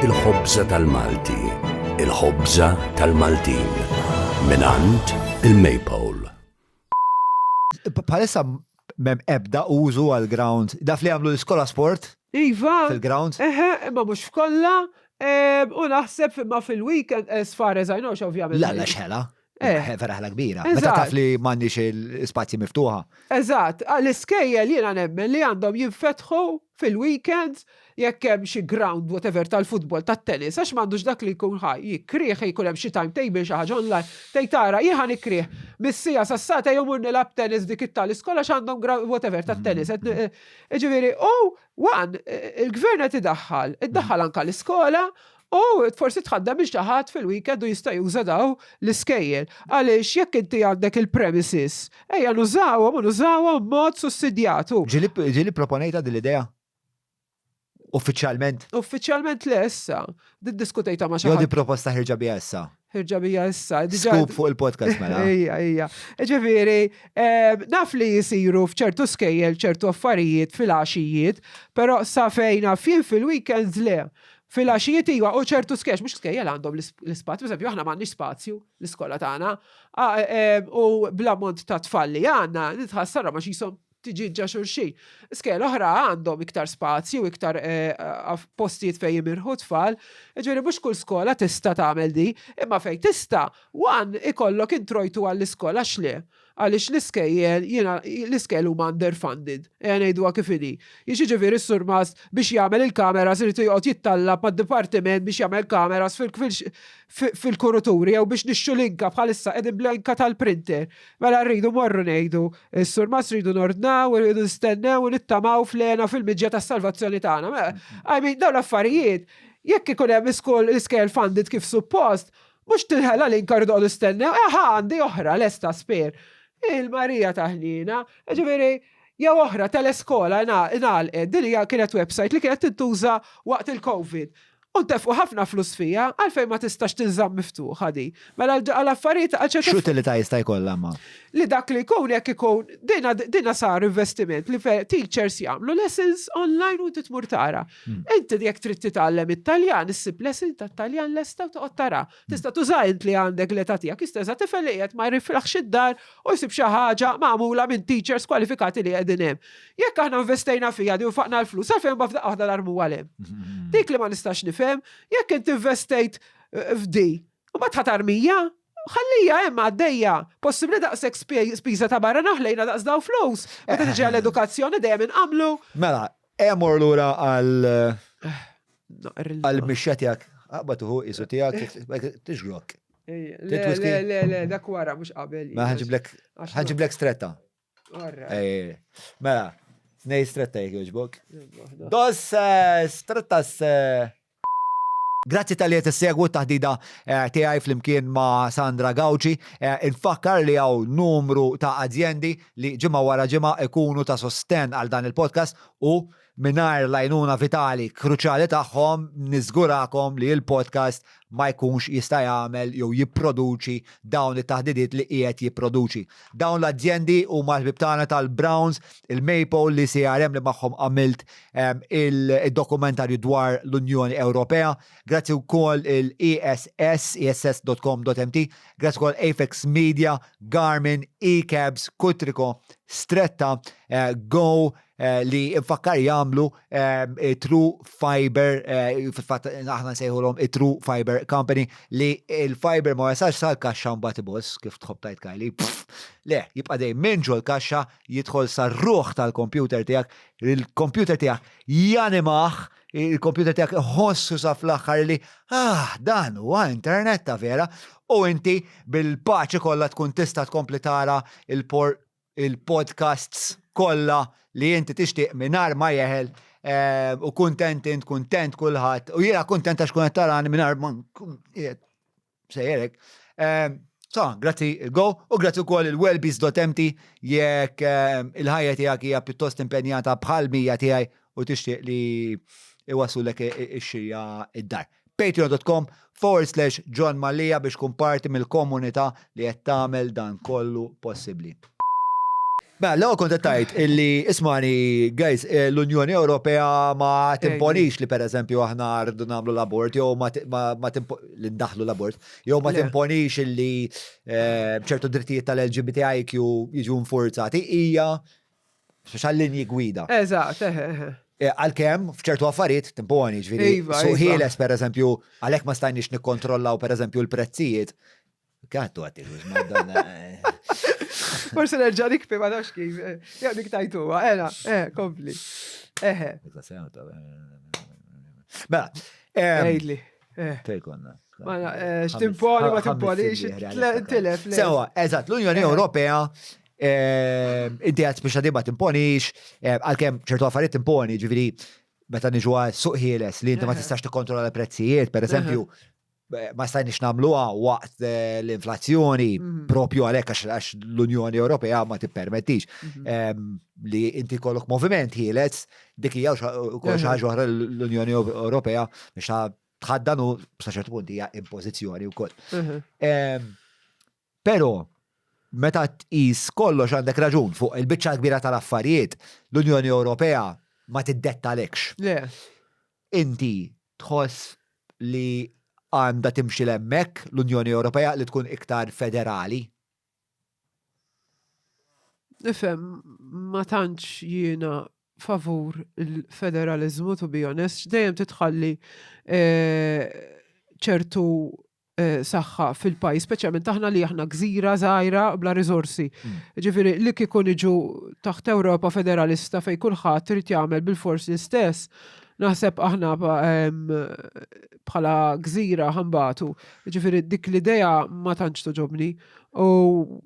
Il-ħobża tal-Malti, il-ħobża tal-Maltin, mingħand il-Maypole. Bħalissa m'hemm ebda użu għall-ground. Daf li għamlu l-iskola sport? Iva. Fil-ground? Eħe, imma mhux f'kollha. U naħseb imma fil-weekend, as far as I know, ovvjament. La, la xħela. Eh. Vera ħela kbira. Meta taf li m'għandniex il-spazji miftuħa. Eżatt, l-iskejjel jiena nemmen li għandhom jinfetħu fil-weekends jekk hemm xi ground whatever tal-futbol, tat-tennis, għax m'għandux dak li jkun ħa jikrih, jkun hemm xi timetable xi ħaġa online, tgħid tara jien ħa nikrih mis-siegħa sas-sagħtejn u mmur nilgħab tennis f'dik it-tal-iskola għax għandhom ground whatever tat-tennis. Jiġifieri u one, il-gvern qed idaħħal, iddaħħal anke l-iskola u forsi tħaddem lil xi ħadd fil-weekend u jista' juża daw l-iskejjel. Għaliex jekk inti għandek il-premises, ejja nużawhom u nużawhom b'mod sussidjat u. Ġieli pproponejtha din l-idea? Uffiċjalment? Uffiċjalment le issa. Diddiskutejta ma' xi ħadd. Jew di proposta ħirġa bija issa? Ħirġa bija issa. Scoop fuq il-podcast mela. Ija, ija. Ġifieri, naf li jisiru f'ċertu skejjel ċertu affarijiet fil-għaxijiet, però sa fejn naf jien fil-weekends le. Fil-għaxijiet iva, u ċertu skejjel, mhux skejjel għandhom l-ispazju, per eżempju aħna m'għandniex spazju l-iskola tagħna, u bl-ammont ta' tfal li għandna, nitħassarhom għax jisom tiġi ġa xulxin. Skejjel oħra għandhom iktar spazju, iktar postijiet fejn jimirħu tfal. Ġifieri mhux kull skola tista' tagħmel di, imma fejn tista' one ikollok introjtu għall-iskola għax le. Għaliex l-iskejjel jiena l-iskejjel huma underfunded. Ejja ngħiduha kif inhi. Jiġifieri s-surmast biex jagħmel il-kameras irid joqgħod jittallab mad-dipartiment biex jagħmel kameras fil-kuruturi jew biex nixtru l-inka bħalissa qegħdin bl-inka tal-printer. Mela rridu mmorru ngħidu, is-Surmast rridu nordnaw, rridu nistennew u nittamaw fl-hena fil-miġja tas-salvazzjoni tagħna. Mela, I mean, dawn l-affarijiet, jekk ikun hemm iskol l-iskejjel funded kif suppost, mhux tinħela l-inka rridu noqogħdu nistennew, eħa għandi oħra lesta spare. Il-Marija ta' ħniena, ġifieri, jew oħra teleskola ingħalqet, din hija kienet website li kienet tintuża waqt il-Covid. U ntefqu ħafna flus fiha, għalfejn ma tistax tinżamm miftuħa di? Mela għal affarijiet għal ċertu. X'utilità jista' jkollha ma? Li dak li jkun jekk ikun dina dina sar investiment li fe teachers jagħmlu lessons online u inti tmur tara. Inti jekk trid titgħallem it-Taljan issib lesson tat-Taljan lesta u toqgħod tara. Tista' tuża int li għandek l-età tiegħek, jista' juża tifel li qiegħed ma jriflaħx id-dar u jsib xi ħaġa magħmula minn teachers kwalifikati li qegħdin hemm. Jekk aħna investejna fiha di u faqna l-flus, għalfejn ma f'daqqa waħda narmuha 'l hemm. Dik li ma nistax nifhem, jekk inti investejt eh, f'di, u ma tħatarmija, ħallija hemm għaddejja. Possibbli daqshekk spiża ta' barra naħlejna daqs daw flus. Meta tiġi għall-edukazzjoni dejjem inqamlu. Mela, emor lura għal għal mixja tiegħek. Aqbad uħu isu tiegħek tixgrok. Le, le, le, le, dak wara mhux qabel. Ma ħanġiblek ħanġiblek stretta. Mela, nej stretta jek joġbok. Dos eh, strettas. Eh. Grazzi tal-li qed issegwu t-taħdida eh, tiegħi flimkien ma' Sandra Gauci. Infakkar li hawn numru ta' azjendi li ġimgħa wara ġimgħa ikunu ta' sostenn għal dan il-podcast u Mingħajr l-għajnuna vitali kruċjali tagħhom, niżgurakom li l-podcast ma jkunx jista' jagħmel jew jipproduċi dawn it-taħdidiet li qiegħed jipproduċi. Dawn l-azjendi huma l-ħbieb tagħna tal-Browns, il-Maypole, l-ECRM li magħhom għamilt il-dokumentarju dwar l-Unjoni Ewropea. Grazzi wkoll il-ESS, ess.com.mt, grazzi wkoll Apex Media, Garmin, eCabs, Kutriko, Stretta, Go, li nfakkar jagħmlu True Fiber, fil-fatt aħna nsejħulhom True Fiber Company li il-fiber ma wasalx sal-kaxxa mbagħad iboss kif tħobb tajt Kylie. Le, jibqa' dejjem minn ġol kaxxa jidħol sar-ruħ tal-kompjuter tiegħek, il-kompjuter tiegħek janimah, il-kompjuter tiegħek iħossu sa fl-aħħar li ah dan huwa internet ta' vera. u inti bil-paċi kollha tkun tista' tkompli tara il-podcasts kollha li inti tixtieq mingħajr ma jeħel eh, u kuntent int kuntent kulħadd u jiena kuntent għax kun qed tarani mingħajr ma nkun qiegħed sejjerek. Eh, so, grazzi il-go u grazzi wkoll il-wellbees.mt jekk eh, il-ħajja tiegħek hija pjuttost impenjata bħal mija tiegħi u tixtieq li iwaslulek ix-xirja id-dar. Patreon.com forward slash John Mallia biex tkun parti mill-komunità li qed tagħmel dan kollu possibbli. Mela, l-ewwel kont qed tgħid illi ismani, guys, eh, l-Unjoni Ewropea ma timponix li pereżempju aħna rridu nagħmlu l-abort jew ma li ndaħlu l-abort, jew ma timponix illi eh, ċertu drittijiet tal-LGBTIQ jiġu nfurzati, hija Speċa linji gwida. Eżatt, eħe, eħe. Eh, għalkemm f'ċertu affarijiet timponi, ġifieri iva, suq iva. ħieles pereżempju, għalhekk ma stajniex nikkontrollaw pereżempju l-prezzijiet. Kattu għatti, madonna. Eh. Forse nerġa' nikpi ma nafx kif. Eh, ja dik tajtuha, ela, eh, kompli. Eħe. Mela. Ejli. Fej konna? X'timponi ma timponix, tilef. Sewa, eżatt, l-Unjoni Ewropea inti għad biex ma timponix, għalkemm ċertu affarijiet timponi, ġifieri meta niġu għal suq ħieles li inti ma tistax tikkontrolla l-prezzijiet, per eżempju, ma stajniex nagħmluha waqt eh, l-inflazzjoni mhm. propju għalhekk għax l-Unjoni Ewropea ma tippermettix mhm. li inti kollok moviment ħieles dik hija wkoll xi ħaġa oħra l-Unjoni Ewropea biex tħaddan u sa ċertu punt hija impożizzjoni wkoll. Mhm. Però meta tqis kollox għandek raġun fuq il-biċċa kbira tal-affarijiet l-Unjoni Ewropea ma tiddettalekx. Le. Inti tħoss li għandha timxi l-hemmhekk l-Unjoni Ewropea li tkun iktar federali? Nifhem, ma tantx jiena favur il-federaliżmu to be honest, dejjem titħalli eh, ċertu eh, saħħa fil-pajjiż, speċjalment aħna li aħna gżira żgħira bla riżorsi. Mm. Ġifieri li kieku niġu taħt Ewropa federalista fejn kulħadd irid jagħmel bil-fors l-istess, naħseb aħna bħala gżira ħambatu. Ġifieri dik l-idea ma tantx toġobni u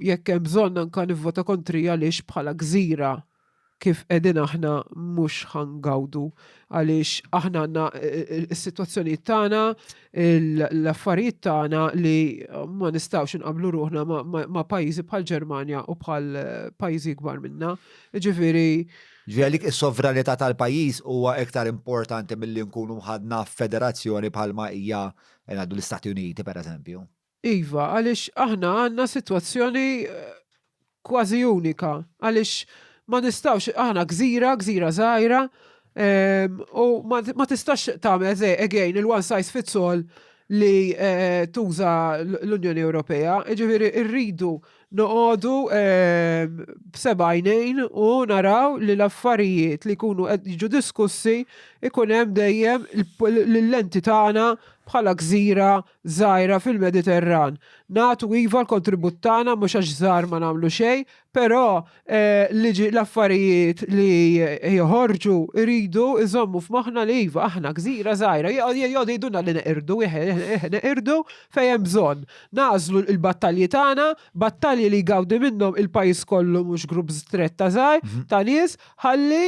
jekk hemm bżonn anka nivvota kontri għaliex bħala gżira kif qegħdin aħna mhux ħa ngawdu għaliex aħna għandna s-sitwazzjonijiet tagħna, l-affarijiet tagħna li ma nistgħux inqabblu ruħna ma' pajjiżi bħal Ġermanja u bħal pajjiżi kbar minna. Ġifieri. Ġifieri għalik is-sovranità tal-pajjiż huwa iktar importanti milli nkunu mħaddna f'federazzjoni bħalma hija ngħidu l-Istati Uniti pereżempju. Iva, għaliex aħna għandna sitwazzjoni kważi unika, għaliex ma nistgħux, aħna gżira, gżira żgħira, ehm, u ma tistax tagħmel again il-one size fits all li eh, tuża l-Unjoni Ewropea. Ġifieri rridu noqogħdu ehm, b'seba' għajnejn u naraw li l-affarijiet li jkunu qed jiġu diskussi ikun hemm dejjem l-lenti tagħna bħala gżira żgħira fil-Mediterran. Nagħtu iva l-kontribut tagħna mhux għax żgħar ma nagħmlu xejn, però liġi l-affarijiet li joħorġu jridu jżommu f'moħħna li iva aħna gżira żgħira. Joqogħdu jgħidulna li neqirdu, neqirdu fejn hemm bżonn. Nagħżlu l-battalji tagħna, battalji li jgawdi minnhom il-pajjiż kollu mhux grupp strett ta' żgħir ta' nies, ħalli.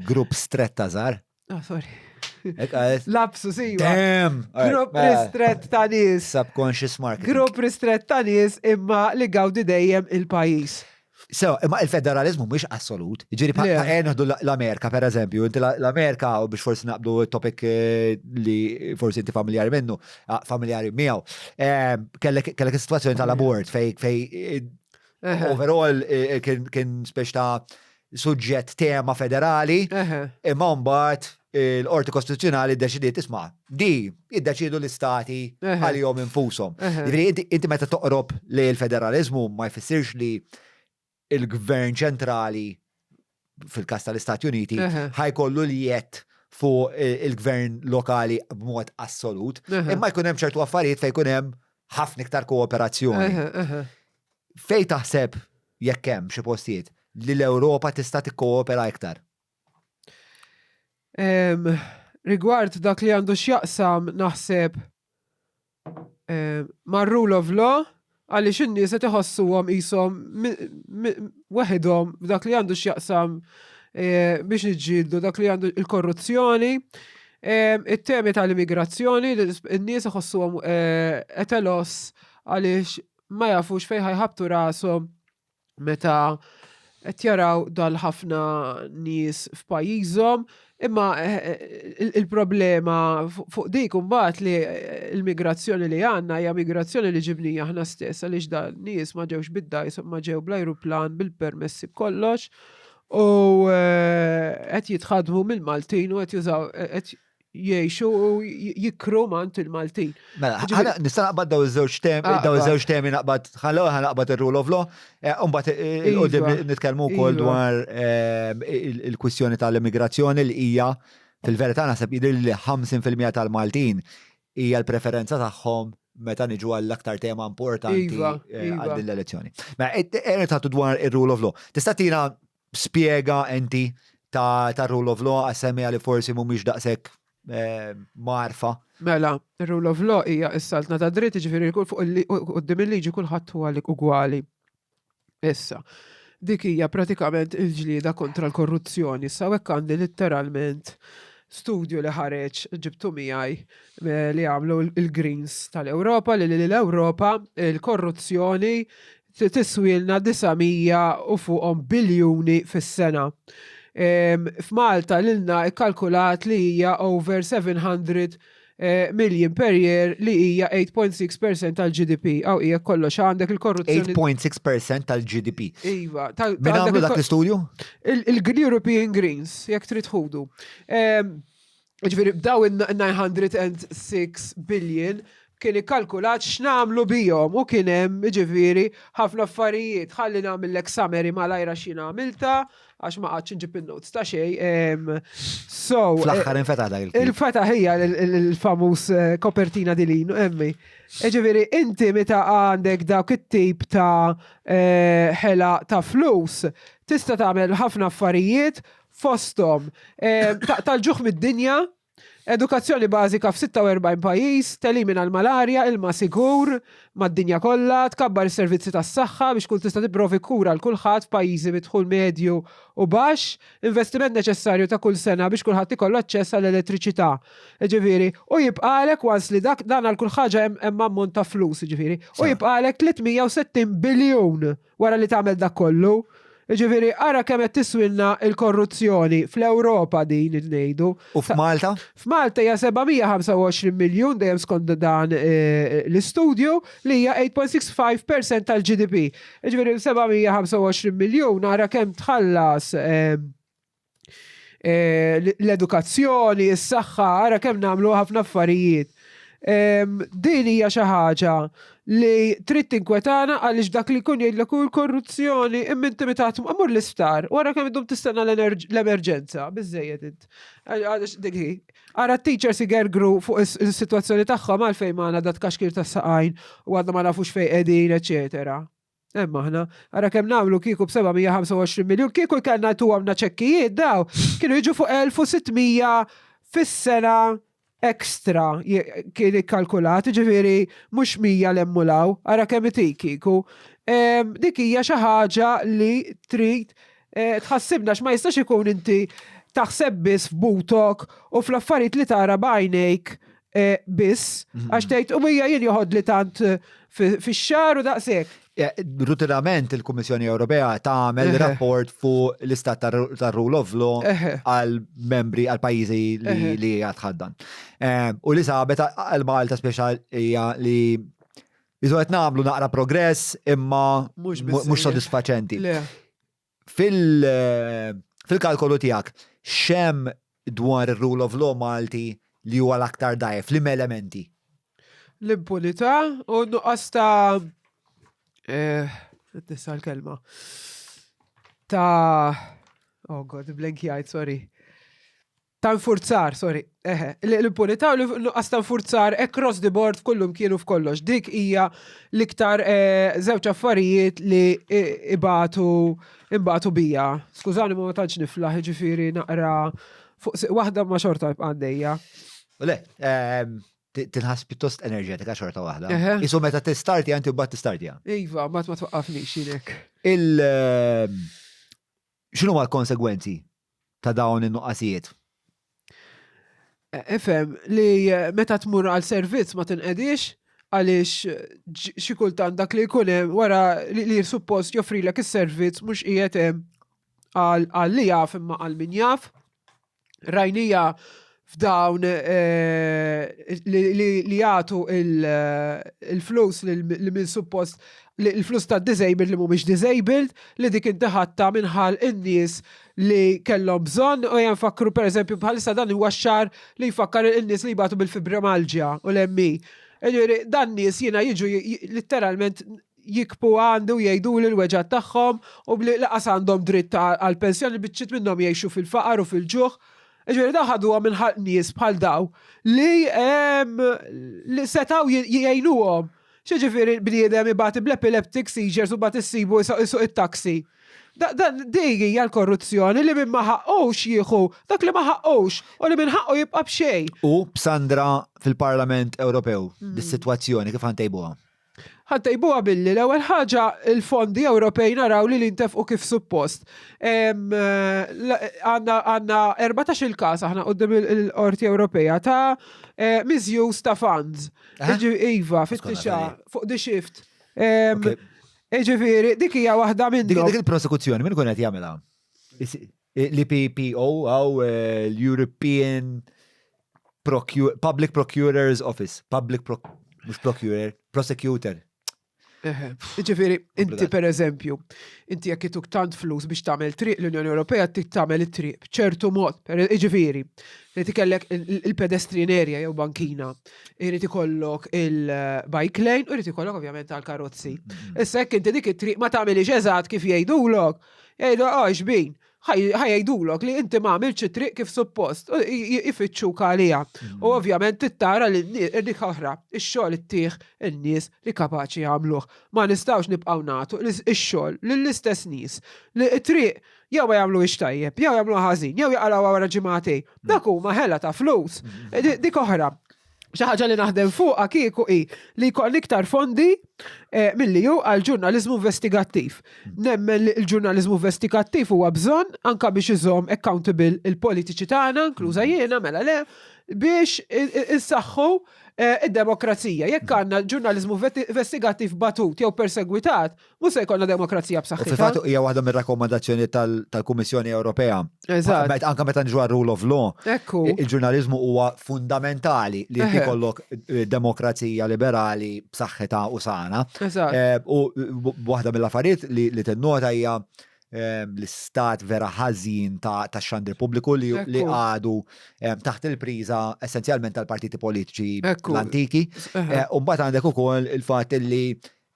Grupp strett ta' żgħar? Ah, sorry. Lapsus, iva. Damn! Grupp mela. ristret ta' nies. Subconscious marketing. Grupp ristret ta' nies imma li gawdi dejjem il-pajjiż. So, imma il-federalizmu mhux assolut. Ġiri, pa' naħdu l-Amerika, per eżempju, inti l-Amerika, u biex forsi naqbdu topic eh, li forsi inti familjari minnu, ah, familjari miegħu, eh, kellek is-sitwazzjoni tal-abort fej fej eh, overall kien speċ ta' suġġett tema federali, imma mbagħad il-Qorti Kostituzzjonali ddeċidiet isma' di jiddeċidu l-istati għalihom infushom. Jiġifieri inti meta toqrob li l-federalizmu ma jfissirx li il-gvern ċentrali fil-każ tal-Istati Uniti ħajkollu l-jett fuq il-gvern lokali b'mod assolut, imma jkun hemm ċertu affarijiet fejn jkun hemm ħafna iktar kooperazzjoni. Fejn taħseb jekk hemm xi postijiet li l-Ewropa tista' tikkoopera iktar? Rigward dak li għandu x'jaqsam naħseb Mar-rule of law għaliex in-nies qed iħossuhom qishom weħidhom f'dak li għandu x'jaqsam eh, biex niġġieldu dak li għandu il-korruzzjoni, eh, it-temi tal-immigrazzjoni, in-nies iħossuhom eh, at a loss għaliex ma jafux fejn ħajħabtu rashom meta qed jaraw dal-ħafna nies f'pajjiżhom, imma eh, eh, il-problema fuq dik imbagħad li eh, l-migrazzjoni li għandna hija migrazzjoni li ġibnija aħna stess għaliex da nies ma ġewx bid-dajs ma ġew bl-ajruplan bil-permessi b'kollox u qed jitħadmu mill-Maltin u qed jużaw qed jgħixu u jikru mant il-Maltin. Mela, nista' naqbad daw iż-żewġ temi, ah, daw iż-żewġ temi naqbad, ħallu ħa naqbad ir-rule of law, eh, u mbagħad eh, il-qudiem iva. nitkellmu wkoll iva. dwar eh, il-kwistjoni tal-immigrazzjoni li hija fil-verità naħseb jidher li 50% tal-Maltin hija l-preferenza tagħhom meta niġu għall-aktar tema importanti iva, għal din l-elezzjoni. Mela, tagħtu dwar ir-rule of law. Tista' tina spjega enti ta' ta' rule of law għas-semmiegħa li forsi mhumiex daqshekk eh, mgħarfa. Mela, rule of law hija s-saltna ta' dritt, jiġifieri kull fuq quddiem il-liġi kulħadd huwa ugwali. Issa, dik hija pratikament il-ġlieda kontra l-korruzzjoni. Issa hekk għandi litteralment studju li ħareġ ġibtu miegħi eh, li għamlu il-Greens tal-Ewropa li l-Ewropa il-korruzzjoni tiswielna 900 u fuqhom biljuni fis-sena. F'Malta lilna ikkalkulat li hija over 700 eh, million per year li hija 8.6% tal-GDP. Aw hija kollox għandek il-korruzzjoni. 8.6% tal-GDP. Iva. Min għamlu dak l-istudju? Il-European Greens, jekk trid ħudu. Ġifieri b'daw in-906 billion kien ikkalkulat x'nagħmlu bihom u kien hemm ġifieri ħafna affarijiet. Ħalli nagħmillek summary malajra x'jien għamilta għax ma qgħadx inġib in-notes ta' xejn. So, Fl-aħħar infetaħ dak il-ktieb. Il-fetaħ hija l-famuż eh, kopertina dilin, emmi. Ġifieri inti meta għandek dawk it-tip ta' eh, ħela ta' flus, tista' tagħmel ħafna affarijiet fosthom eh, tal-ġuħ mid-dinja, edukazzjoni bażika f'46 pajjiż, telimina l-malarja, ilma sigur mad-dinja kollha, tkabbar is-servizzi tas-saħħa biex tkun tista' tipprovdi kura għal kulħadd f'pajjiżi bi dħul medju u baxx, investiment neċessarju ta' kull sena biex kulħadd ikollu aċċess għall-elettriċità. Jiġifieri, u jibqagħlek once li dak dan għal kull ħaġa hemm ammont ta' flus, jiġifieri, u jibqagħlek 360 biljun wara li tagħmel dak kollu. Jiġifieri ara kemm qed tiswilna l-korruzzjoni fl-Ewropa din ngħidu. U f'Malta? F'Malta hija 725 miljun dejjem skont dan eh, l-istudju li hija 8.65% tal-GDP. Jiġifieri 725 miljun ara kemm tħallas eh, Eh, l-edukazzjoni, is-saħħa, ara kemm nagħmlu ħafna affarijiet. Din hija xi ħaġa li trid tinkwetana għaliex dak li jkun jgħidlek u l-korruzzjoni imma inti meta tmur l-isptar wara kemm idum tistenna l-emerġenza, biżejjed int. Għaliex dik hi. Ara t-teachers igergru fuq is-sitwazzjoni tagħhom għalfejn m'għandna dat kaxkir tas-saqajn u għadna ma nafux fejn qegħdin, eċetera. Hemm aħna. Ara kemm nagħmlu kieku b'725 miljun, kieku kellna jtuhomna ċekkijiet daw, kienu jiġu fuq 1600 fis-sena extra kien ikkalkulat, ġifieri mhux 100 l-emmulaw, ara kemm itik kieku. Dik hija xi ħaġa li trid eh, tħassibna x'ma jistax ikun inti taħseb biss f'butok u fl-affarijiet li tara b'għajnejk eh, biss, mhm. għax tgħid u hija jien joħodli tant eh, fix-xahar u daqshekk. Rutinament il-Kummissjoni Ewropea tagħmel rapport fuq l-istat tar-rule of law għal membri għal pajjiżi li hija tħaddan. Eh, u li sabet għal Malta speċjal hija li Iżu qed nagħmlu naqra progress imma mhux sodisfaċenti. Fil-kalkolu tiegħek, x'hemm dwar ir-rule of law Malti li huwa l-aktar dgħajjef, liema elementi? L-impunità u nuqqas ta' eh, nisa l-kelma. Ta' oh god, blankjajt, sorry. Ta' nfurzar, sorry, eħe, l-impunità u l-nuqqas ta' nfurzar across the board f'kullum kienu f'kollox. Dik hija l-iktar eh, żewġ affarijiet li eh, ibatu imbatu bija. Skużani ma tantx niflaħ, ġifieri naqra fuq waħda ma xorta jibqa' għaddejja. Le, ehm, Tinħass pjuttost enerġetika xorta waħda. Isu meta tistartja inti mbagħad tistartja. Iva, mbagħad ma twaqqafnix jinek. Il ehm, x'inhuma l-konsegwenzi ta' dawn in-nuqqasijiet? Ifhem li eh, meta tmur għal servizz ma tinqedix għaliex eh, xi kultant dak li jkun hemm wara li suppost joffrilek is-servizz mhux qiegħed hemm għal li jaf imma għal min jaf. Rajnija f'dawn eh, li jagħtu il-flus li minn suppost il-flus ta' disabled li mhumiex disabled li dik inti ħadtha minħal in-nies li kellhom bżonn u ejja nfakkru pereżempju bħalissa dan huwa x-xahar li jfakkar in-nies li jbatu bil-fibromyalgia u l-ME. Jiġifieri dan nies jiena jiġu litteralment jikbu għandi u jgħiduli l-weġgħat tagħhom u li laqas għandhom dritt għall-pensjoni biċċiet minnhom jgħixu fil-faqar u fil-ġuħ. Jiġifieri dawn ħaduha minn ħalq nies bħal daw li li setgħu jgħinuhom. X'jiġifieri bniedem ibati bl-epileptic seizures u mbagħad issibu isuq it-taxi. Dan dik hija l-korruzzjoni li min ma ħaqqux jieħu dak li ma ħaqqux u li min ħaqqu jibqa' b'xejn. U b'Sandra fil-Parlament Ewropew, dis-sitwazzjoni kif ħa ntejbuha? Ħa ntejbuha billi l-ewwel ħaġa l-fondi Ewropej naraw li jintefqu kif suppost. Għandna 14-il każ aħna quddiem il-Qorti Ewropea ta' misuse ta' funds. Iva, fit-tixa, fuq the shift. Ġifieri, dik hija waħda minnhom. Dik il-prosekuzzjoni min ikun qed jagħmilha? L-EPPO għaw eh, l-European Public Procurer's Office. Public Pro mhux Procurer, Prosecutor. Ġifieri, inti per eżempju, inti jekk ituk tant flus biex tagħmel triq l-Unjoni Ewropea trid tagħmel it-triq b'ċertu mod. Ġifieri, li tikellek il-pedestrian area jew bankina, irid ikollok il-bike lane u irid ikollok ovvjament għal-karozzi. Mm-hmm. Issa jekk inti dik it-triq ma tagħmilix eżatt kif jgħidulok, jgħidu oh xbin, ħajdulok li inti ma għamilx it-triq kif suppost, ifittxuk għaliha. Mm. U ovvjament tittara li dik oħra, ix-xogħol ittieħ in-nies li kapaċi jagħmluh. Ma nistgħux nibqgħu nagħtu ix-xogħol lill-istess nies li t-triq jew ma jagħmluhiex tajjeb, jew jagħmluha ħażin, jew jaqalgħuha wara ġimagħtejn. Mm. Dak huma ħela ta' flus. Mm. Dik oħra. Xi ħaġa li naħdem fuqha kieku hi li jkollna iktar fondi eh, milli hu għal ġurnaliżmu investigattiv. Mm. Nemmen li l-ġurnaliżmu investigattiv huwa bżonn anka biex iżomm accountable il-politiċi tagħna, inkluża jiena mela le, biex insaħħu eh, id-demokrazija. Jekk għandna ġurnaliżmu investigattiv batut jew persegwitat, Mhux se jkollna demokrazija b'saħħitha. Fil-fatt hija waħda mir-rakkomandazzjoni tal-Kummissjoni Ewropea. Eżatt. Anka meta niġu rule of law. Ekku. Il-ġurnaliżmu huwa fundamentali li inti jkollok eh, demokrazija liberali b'saħħitha u sana. Eżatt. Eh, u waħda mill-affarijiet li tinnota hija eh, l-istat vera ħażin ta' xandir pubbliku li għadu taħt il-priża essenzjalment tal-partiti politiċi l-antiki. U mbagħad għandek ukoll il-fatt li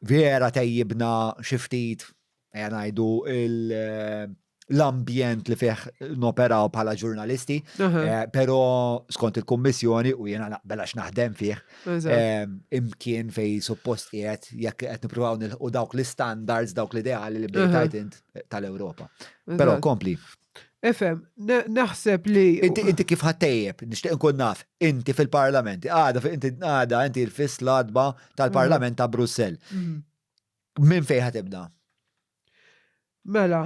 vera tejjibna xi ftit, ejja ngħidu, l-ambjent li fih noperaw bħala ġurnalisti, eh, però skont il-Kummissjoni u jiena naqbel għax naħdem fih, eh, imkien fej suppost qiegħed jekk qed nippruvaw nilħqu dawk l-istandards, dawk l-ideali li bdejt int tal-Ewropa. Però kompli. Ifhem, naħseb li. Inti inti kif ħattejjeb, nixtieq nkun naf, inti fil-Parlament, għada inti għada inti l-fis l-adba tal-Parlament ta' Brussell. Mm. Minn fejn ħatibda? Mela,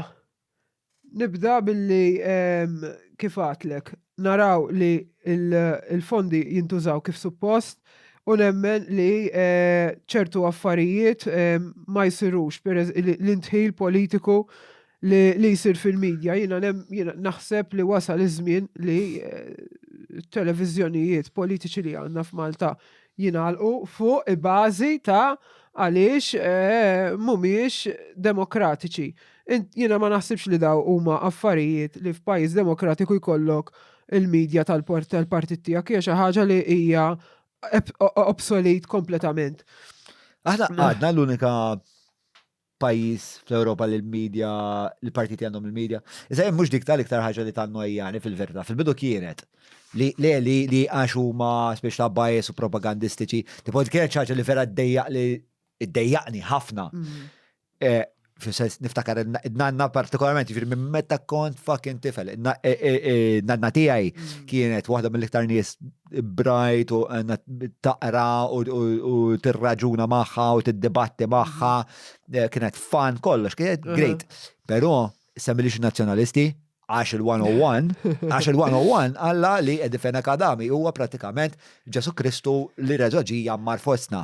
nibda billi ehm, kif għatlek, naraw li il-fondi jintużaw kif suppost u nemmen li eh, ċertu affarijiet ehm, ma jsirux, l-intħil politiku li jsir fil-medja. Jiena jiena naħseb li wasal iż-żmien li eh, televiżjonijiet politiċi li għandna f'Malta jingħalqu fuq il-bażi ta' għaliex eh, mhumiex demokratiċi. Jiena ma naħsibx li daw huma affarijiet li f'pajjiż demokratiku jkollok il-medja tal-partit tiegħek hija xi ħaġa li hija obsolet kompletament. Aħna għadna l-unika pajjiż fl-Ewropa li l-media, l-partiti għandhom il-media. Iżda hemm mhux dik tal-iktar ħaġa li tannojjani fil-verità. Fil-bidu kienet li li li li għax huma spiex ta' bias u propagandistiċi. Tipo kienet xi ħaġa li vera ddejjaq li ddejjaqni ħafna. Mm. Eh, Fis-sens niftakar id-nanna partikolarment, jiġifieri minn meta kont fucking tifel. E, e, e, nanna tiegħi mm. kienet waħda mill-iktar nies bright u taqra u tirraġuna magħha u tiddibatti magħha, mm. kienet fun kollox, kienet uh-huh. great. Però semmilix nazzjonalisti, għax il-101, għax il-101 għalla li Eddie Fenech Adami huwa pratikament Ġesu Kristu li reġa' ġie jgħammar fostna.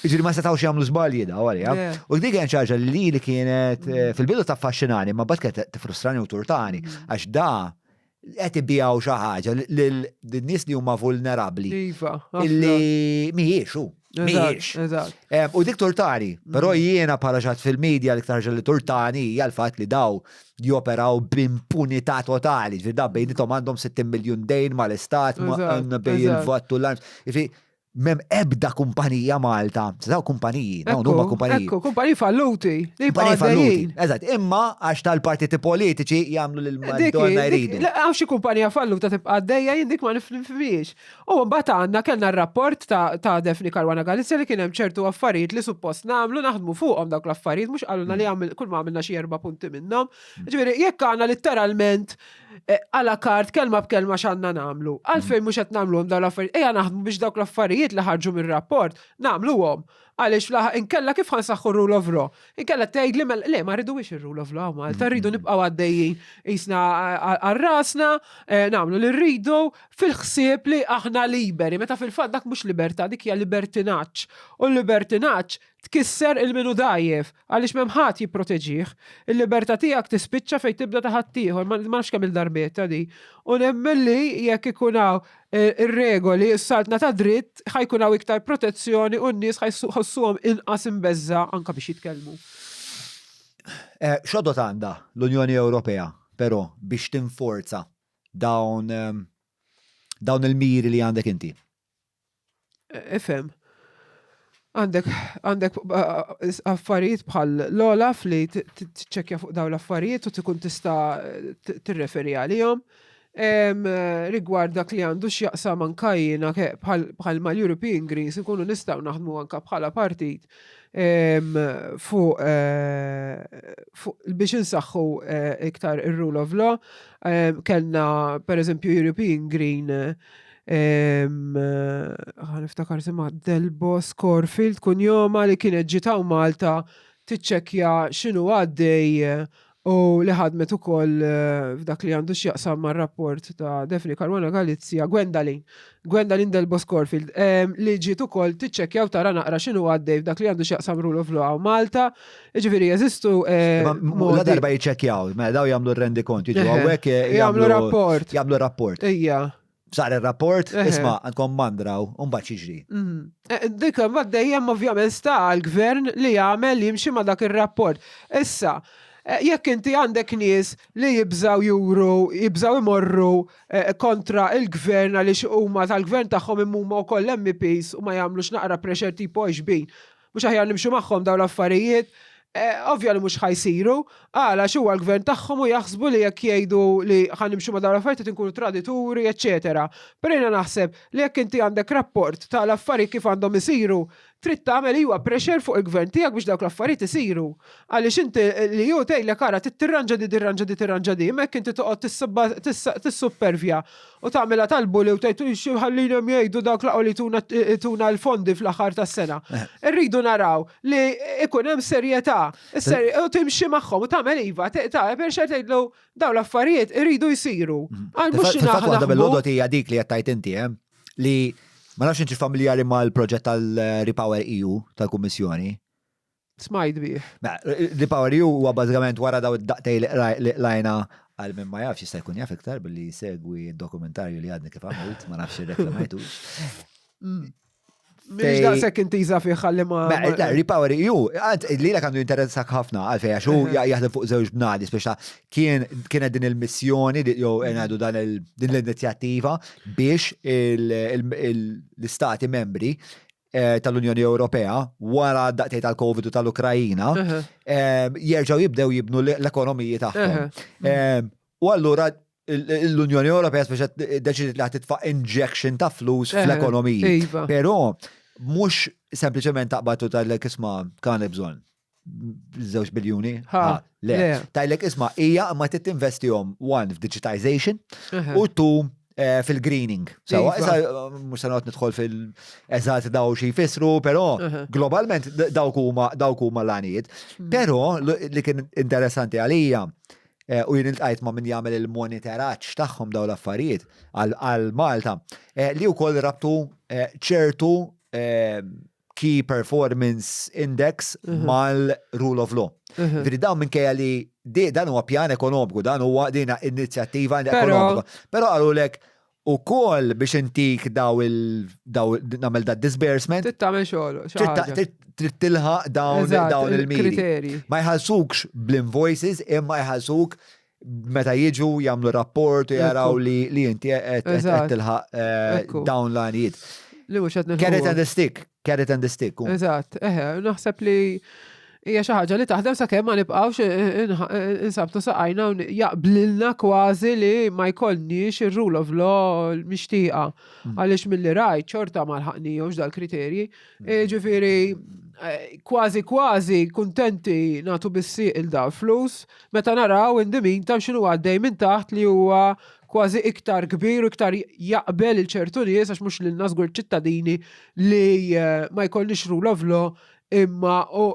Jiġifieri ma setgħux jagħmlu żbalji daw għalija. U dik kienet xi ħaġa li li kienet eh, fil-bidu taffaxxinani, ma mbagħad kienet tifrustrani u turtani mm. għax da qed ibijaw xi ħaġa lil nies li huma vulnerabbli. Iva. Illi mhijiex hu. Mhijiex. U dik turtani, però mm. jiena bħala xatt fil-medja l-iktar ħaġa li turtani hija l-fatt li daw joperaw b'impunità totali, ġifieri da bejniethom għandhom 60 miljun dejn mal-istat, bejn il-vat u l-arms. Ġifieri m'hemm ebda kumpanija Malta, daw kumpaniji, dawn huma kumpaniji. Ekku, kumpaniji falluti. Kumpaniji falluti. Eżatt, imma għax tal-partiti politiċi jagħmlu lil Madonna jridu. Hawn xi kumpanija falluta tibqa' għaddejja jien dik ma nifhimhiex. U mbagħad għandna kellna r-rapport ta' ta' Daphne Caruana Galizia li kien hemm ċertu affarijiet li suppost nagħmlu naħdmu fuqhom dawk l-affarijiet mhux qalulna li għamil kull ma għamilna xi erba' punti minnhom. Ġifieri jekk għandna litteralment eh, à la carte kelma b'kelma x'għandna nagħmlu. Għalfejn mhux qed nagħmluhom dawn l-affarijiet, ejja naħdmu biex dawk l-affarijiet li ħarġu mir-rapport nagħmluhom. Għaliex fl inkella kif ħa nsaħħu rule of law? Inkella tgħid li le ma rridux ir-rule of law Malta, rridu nibqgħu għaddejjin qisna għal rasna, eh, nagħmlu li rridu fil-ħsieb li aħna liberi, meta fil-fatt dak mhux libertà, dik hija libertinaġġ. U l-libertinaġġ tkisser il-minu dajjef, għaliex m'hemm ħadd jipproteġih. Il-libertà tiegħek tispiċċa fejn tibda ta' ħaddieħor, ma nafx kemm il-darbiet ta' di. U nemmen li jekk ikun hawn eh, ir-regoli, s-saltna ta' dritt, ħa jkun hawn iktar protezzjoni u n-nies ħa jħossuhom inqas imbeżża' anke biex jitkellmu. Eh, x'għodod għandha l-Unjoni Ewropea, però, biex tinforza dawn ehm, dawn il-miri li għandek inti? Ifhem. Għandek għandek eh, affarijiet bħal l-Olaf li tiċċekkja fuq dawn l-affarijiet u tkun tista' tirreferi għalihom. Rigward dak li għandu x'jaqsam anka jiena bħal mal-European Greens ikunu nistgħu naħdmu anka bħala partit fuq eh, biex insaħħu eh, iktar ir-rule of law. Kellna per eżempju European Green ħa niftakar sema Delbo Scorfield kunjoma li kienet ġiet hawn Malta tiċċekkja x'inhu għaddej u li ħadmet ukoll eh, f'dak li għandu x'jaqsam mar-rapport ta' Daphne Caruana Galizia, Gwendalin, Gwendalin Del Boscorfield, li ġiet ukoll tiċċekkja u tara naqra x'inhu għaddej f'dak li għandu x'jaqsam rule of law Malta. Jiġifieri jeżistu. Eh, la darba jiċċekkjaw, mela daw jagħmlu r-rendikont, jiġu hawnhekk eh, jagħmlu rapport. Jagħmlu rapport. Ejja. Sar ir-rapport, isma' għandkom mandraw, u mbagħad jiġri. Mhm. Eh, dik mbagħad dejjem ovvjament sta għall-gvern li jagħmel jimxi ma' dak ir-rapport. Issa, jekk inti għandek nies li jibżaw juru, jibżaw imorru eh, kontra il-gvern għaliex huma tal-gvern tagħhom imma huma wkoll MEPs u ma jagħmlux naqra pressure tipo xbin. Mhux aħjar nimxu magħhom dawn l-affarijiet. Eh, ovvja li mhux ħa jsiru, għala għax huwa l-gvern tagħhom u jaħsbu li jekk jgħidu li ħa nimxu ma' dawn l-affarijiet qed inkunu tradituri, eċċetera. Però jiena naħseb li jekk inti għandek rapport tal-affarijiet kif għandhom isiru, trid tagħmel iwa pressure fuq il-gvern tiegħek biex dawk l-affarijiet isiru. Għaliex inti li hu tgħidlek ara trid tirranġa di, tirranġa di, tirranġa di, imma jekk inti toqgħod tissuppervja u tagħmilha tal-bully u tgħid xi ħallinhom jgħidu dawk laqgħu li tuna l-fondi fl-aħħar tas-sena. Eh. Irridu naraw li ikun hemm serjetà, u timxi magħhom u tagħmel iva, ta' pressure tgħidlu dawn l-affarijiet iridu jsiru. Mhm. Għal mhux Fil-fatt waħda mill-għodod hija dik li qed tgħid inti, eh, li ma nafx inti familjari mal-proġett tal-Repower EU tal-Kummissjoni. Smajt bih. Repower EU huwa bażikament wara daw id-daqtej li qlajna għal min ma jafx jista' jkun jaf iktar billi jsegwi d-dokumentarju li għadni kif għamilt, ma nafx irreklamajtux. Mm. Minix daqshekk intiża fih ħalli ma. Repower EU, li l għandu jinteressak ħafna għalfej għax hu jaħdem fuq żewġ bnadi, speċa kien kienet din il-missjoni jew ngħidu dan din l-inizjattiva biex l-istati membri eh, tal-Unjoni Ewropea wara daqtej tal-Covid u tal-Ukrajina eh, jerġgħu jibdew jibnu l-ekonomiji tagħhom. Eh, u allura l-Unjoni Ewropea speċa deċidiet li titfa' injection ta' flus fl-ekonomiji. Iva. Però mhux sempliċement taqbad u tgħidlek isma' kan bżonn. żewġ biljuni. Ha, le. Tajlek isma' hija ma trid tinvestihom one f'digitization u two eh, fil-greening. Sewa, iva. issa mhux se noqgħod nidħol fil-eżatt daw xi jfissru, però globalment dawk huma dawk huma l-għanijiet. Mm. Però li kien interessanti għalija eh, u jien iltqajt ma' min jagħmel il-monitoraġġ tagħhom daw l-affarijiet għal Malta, eh, li wkoll rabtu ċertu Key Performance Index mhm. mal-Rule of Law. Mhm. Ġifieri dawn minkejja li dan huwa pjan ekonomiku, dan huwa dina inizjattiva ekonomika. Però qalulek ukoll biex intik daw il daw nagħmel da disbursement. Trid tagħmel xogħol. Trid tilħaq dawn dawn il-miri. Ma jħallsukx bl-invoices imma jħallsuk meta jiġu jagħmlu rapport u jaraw li li inti qed tilħaq eh, dawn l-għanijiet. Li mhux qed Carrot and the stick, carrot and the stick. Eżatt, eħe, naħseb li hija xi ħaġa li taħdem sakemm ma nibqgħux eh, eh, insabtu saqajna u jaqblilna kważi li ma jkollniex ir-rule of law mixtieqa. Hmm. Għaliex milli rajt xorta ma lħaqnihomx dal-kriterji. Eh, ġifieri, eh, kważi kważi kuntenti nagħtu bis-sieq il da flus meta naraw in the meantime x'inhu għaddej minn taħt li huwa kważi iktar kbir u iktar jaqbel il ċertu nies għax mhux lilna żgur ċittadini li eh, ma jkollniex rule of law imma u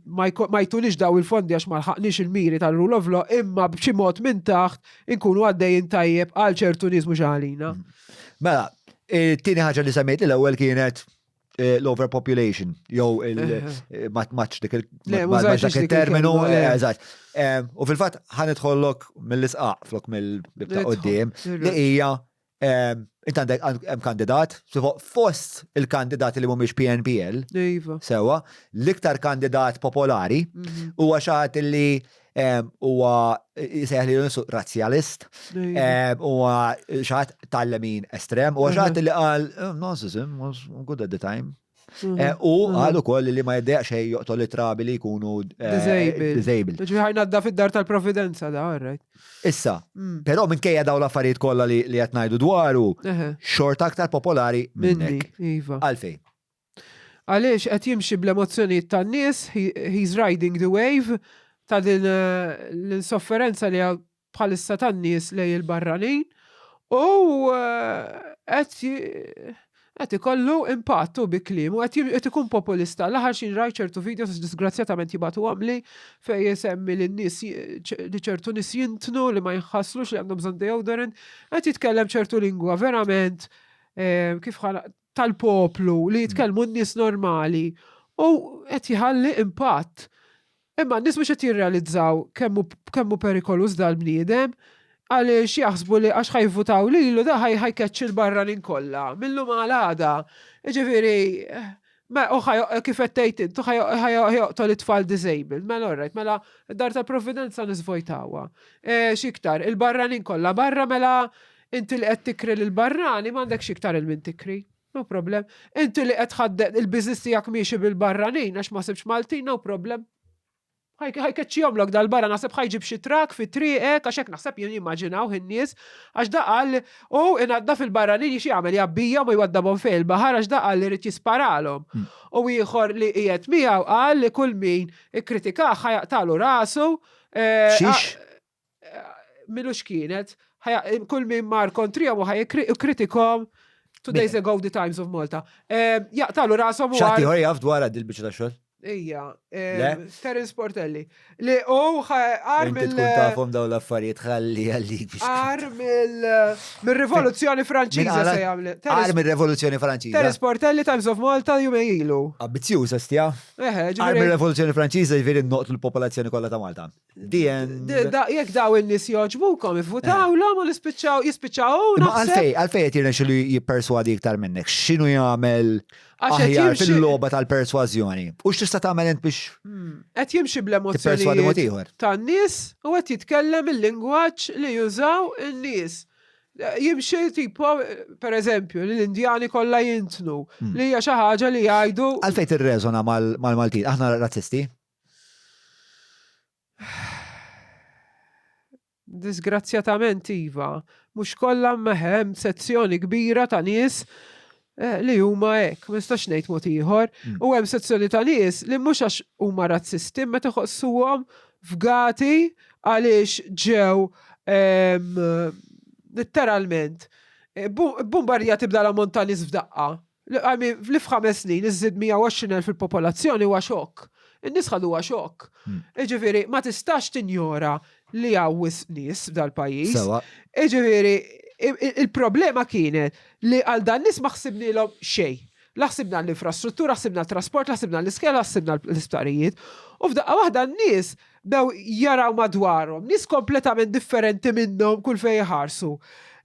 ma jtunix daw il-fondi għax ma lħaqniex il-miri tal-rule of law imma b'xi mod minn taħt inkunu għaddejjin tajjeb għal ċertu nies mhux għalina. Mela, Tieni ħaġa li semmejt l-ewwel kienet eh, l-overpopulation, jew il-maċ dik il-terminu, eh, eżatt. Eh, u fil-fatt ħanidħollok mill-isqaq flok mill-bibta qoddim li hija int għandek hemm kandidat, fost il-kandidati li mhumiex PNPL, iva. sewa, l-iktar kandidat popolari mhm. huwa xi ħadd li huwa jsejjaħ li nsu razzjalist, huwa xaħat tal-lemin estrem, huwa xaħat li qal oh, Nazism was good at the time. Mhm. Eh, u mhm. qal ukoll li ma jiddejaq xejn joqtol it-trabi li jkunu eh, disabled. Ġifieri ħajnadda fid-dar tal-Providenza da, right. Issa, mm. però minkejja dawn l-affarijiet kollha li qed ngħidu dwaru, xorta aktar popolari minnek. Iva. Għalfejn. Għaliex qed jimxi bl-emozzjonijiet tan-nies, he's riding the wave ta' din eh, l-insofferenza li bħalissa tan-nies lej il-barranin u eh, qed qed ikollu impatt u bi kliemu qed ikun populista. L-aħħar xi rajt ċertu videos disgrazzjatament jibgħatu għamli fejn jisemmi lin nies li ċertu nies jintnu li ma jinħaslux li għandhom bżonn deodorant, qed jitkellem ċertu lingwa verament eh, kif tal-poplu li jitkellmu n-nies normali u qed jħalli impatt. Imma n-nies mhux qed jirrealizzaw kemm hu perikoluż dal-bniedem għaliex jaħsbu li għax ħa jivvutaw lilu da ħa jkeċċi l-barranin kollha mil-lum għal għada. Jiġifieri u kif qed tgħid int, ħa joqtol it-tfal disabled. Mela all right, mela d-dar tal-Provvidenza nisvojtawha. X'iktar, il-barranin kollha barra mela Inti li qed tikri lill-barrani m'għandekx iktar 'il min tikri. No problem. Inti li qed tħaddem il-business tiegħek miexi bil-barranin għax ma sibx Maltin, no problem. Ħajkeċċihomlok dal-barra naħseb ħajġib xi trak fi triqek għax hekk naħseb jien jimmaġinaw in-nies għax da qal u inaddaf il-barranin xi jagħmel jgħabbihom u jwaddabhom fejn il-baħar għax da qal li jrid jisparalhom. Hmm. U ieħor li qiegħed miegħu qal li kull min ikkritikah ħajaqtalu rasu. Eh, Xiex? Milux kienet, kull min mar kontrihom u ħaj kritikom two days ago the Times of Malta. Eh, jaqtalu rashom u. Xatti ħor jaf dwar għad il-biċċa ta' xogħol? Ija, Terence Portelli. Li u għar mill. Tkun tafhom dawn l-affarijiet ħalli għalik biex. Għar mill-Rivoluzzjoni Franċiża se jagħmel. Għar mill-Rivoluzzjoni Franċiża. Terence Portelli Times of Malta jumej ilu. Ambizzjuża stja. Għar mill-Rivoluzzjoni Franċiża jiġifieri noqtlu l-popolazzjoni kollha ta' Malta. DN. Jekk daw in-nies jogħġbukom, ivvutawlhom u nispiċċaw jispiċċaw. Ma għalfej, għalfej qed jirnexxilu jipperswadi iktar minnek. X'inhu jagħmel aħjar fil-logħba tal-persważjoni? U x'tista' tagħmel int biex hmm. Qed jimxi bl-emozzjoni tan-nies u qed jitkellem il-lingwaġġ li jużaw in-nies. Jimxi tipo, per eżempju, li l-Indjani kollha jintnu, hmm. li hija xi ħaġa li jgħidu. Għalfej tirreżona mal-Maltin, aħna razzisti? Disgrazzjatament iva. Mhux kollha imma hemm sezzjoni kbira ta' nies. li huma hekk, ma nistax ngħid mod ieħor. U hemm sezzjoni ta' nies li mhux għax huma razzisti, meta iħossuhom fgati għaliex ġew litteralment eh, bombardjati b'dal ammont ta' nies f'daqqa. Li f'ħames snin iżżid 120,000 fil-popolazzjoni huwa xokk. In-nies ħaduha xokk. Iġifieri ma tistax tinjora li hawn wisq nies f'dal-pajjiż. Iġifieri il-problema kienet li għal dan nies ma ħsibnielhom xejn. La ħsibna l-infrastruttura, ħsibna l-trasport, la ħsibna l-iskela, ħsibna l-isptarijiet. U f'daqqa waħda n-nies bdew jaraw madwarhom nies kompletament differenti minnhom kull fejn iħarsu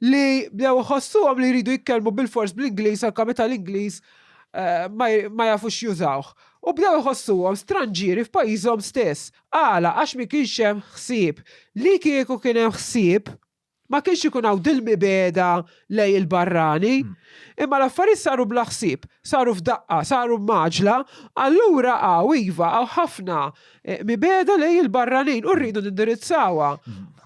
li bdew iħossuhom li jridu jitkellmu bilfors bl-Ingliż anke meta l-Ingliż eh, ma jafux jużawh. U bdew iħossuhom stranġieri f'pajjiżhom stess. Għala? Għax mi kienx hemm ħsieb. Li kieku kien hemm ħsieb, ma kienx ikun hawn dil-mibegħda lejn il-barrani. Imma l-affarijiet saru bla ħsieb, saru f'daqqa, saru b'mgħaġġla, allura hawn iva, hawn ħafna eh, mibegħda lejn il-barranin u rridu nindirizzawha.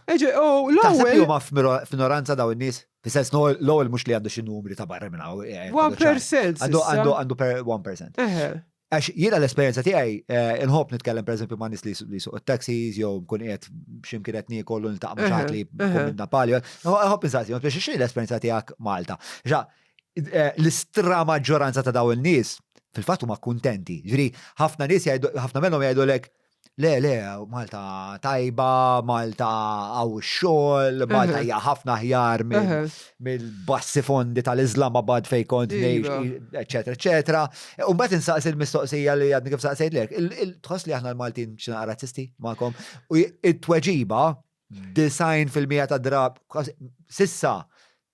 Iġi, u Taħseb li l-ewwel huma f'minoranza daw in-nies? Fis-sens no, l-ewwel mhux li għandu xi numri ta' barra minn hawn. eh, 1% Għandu s'issa. għandu għandu per 1%. Eħe. Għax jiena l-esperjenza tiegħi eh, inħobb nitkellem pereżempju ma' nies li li suq taxis jew nkun qiegħed x'imkien qed niekol u niltaqa' ma' xi ħadd li jkun minn Napali. Nħobb insaqsi, biex x'inhi l-esperjenza tiegħek Malta. Ġa, eh, l-istra maġġoranza ta' dawn in-nies fil-fatt huma kuntenti. Ġifieri ħafna nies jgħidu ħafna minnhom jgħidulek Le, le, Malta tajba, Malta hawn xogħol, Malta hija ħafna aħjar mill-bassi fondi tal-Islamabad fejn kont ngħix, eċetera, eċetera. U mbagħad insaqsi l-mistoqsija li għadni kif saqsejtlek, tħoss li aħna l-Maltin xi naqra razzisti magħkom? U it-tweġiba 90% ta' drab, s'issa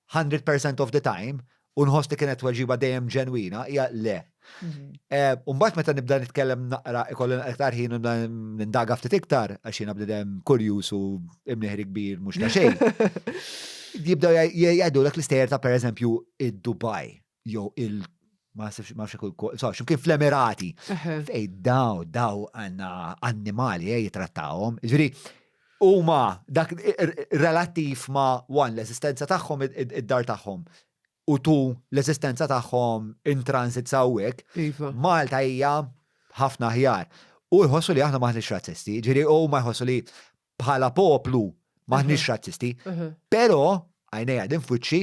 100% of the time, u nħoss li kienet tweġiba dejjem ġenwina, hija le. Mhm. Umbagħad meta nibda nitkellem naqra ikolli iktar ħin u nibda nindaga ftit iktar, għax jiena bniedem kurjuż u imnieħri kbir mhux ta' xejn. Jibdew jgħidulek l-istejjer ta' pereżempju id-Dubai jew il ma nafx ma nafx so, x'imkien fl-Emirati. Fej daw daw għandna annimali eh, jitrattawhom. Ġifieri huma dak relattiv ma' one l-eżistenza tagħhom id-dar tagħhom u tu l-eżistenza tagħhom in transit sawwek. Iva. Malta hija ħafna aħjar. U jħossu li aħna maħniex razzisti, ġifieri u ma jħossu li bħala poplu maħniex razzisti, però għajnejja din fuċċi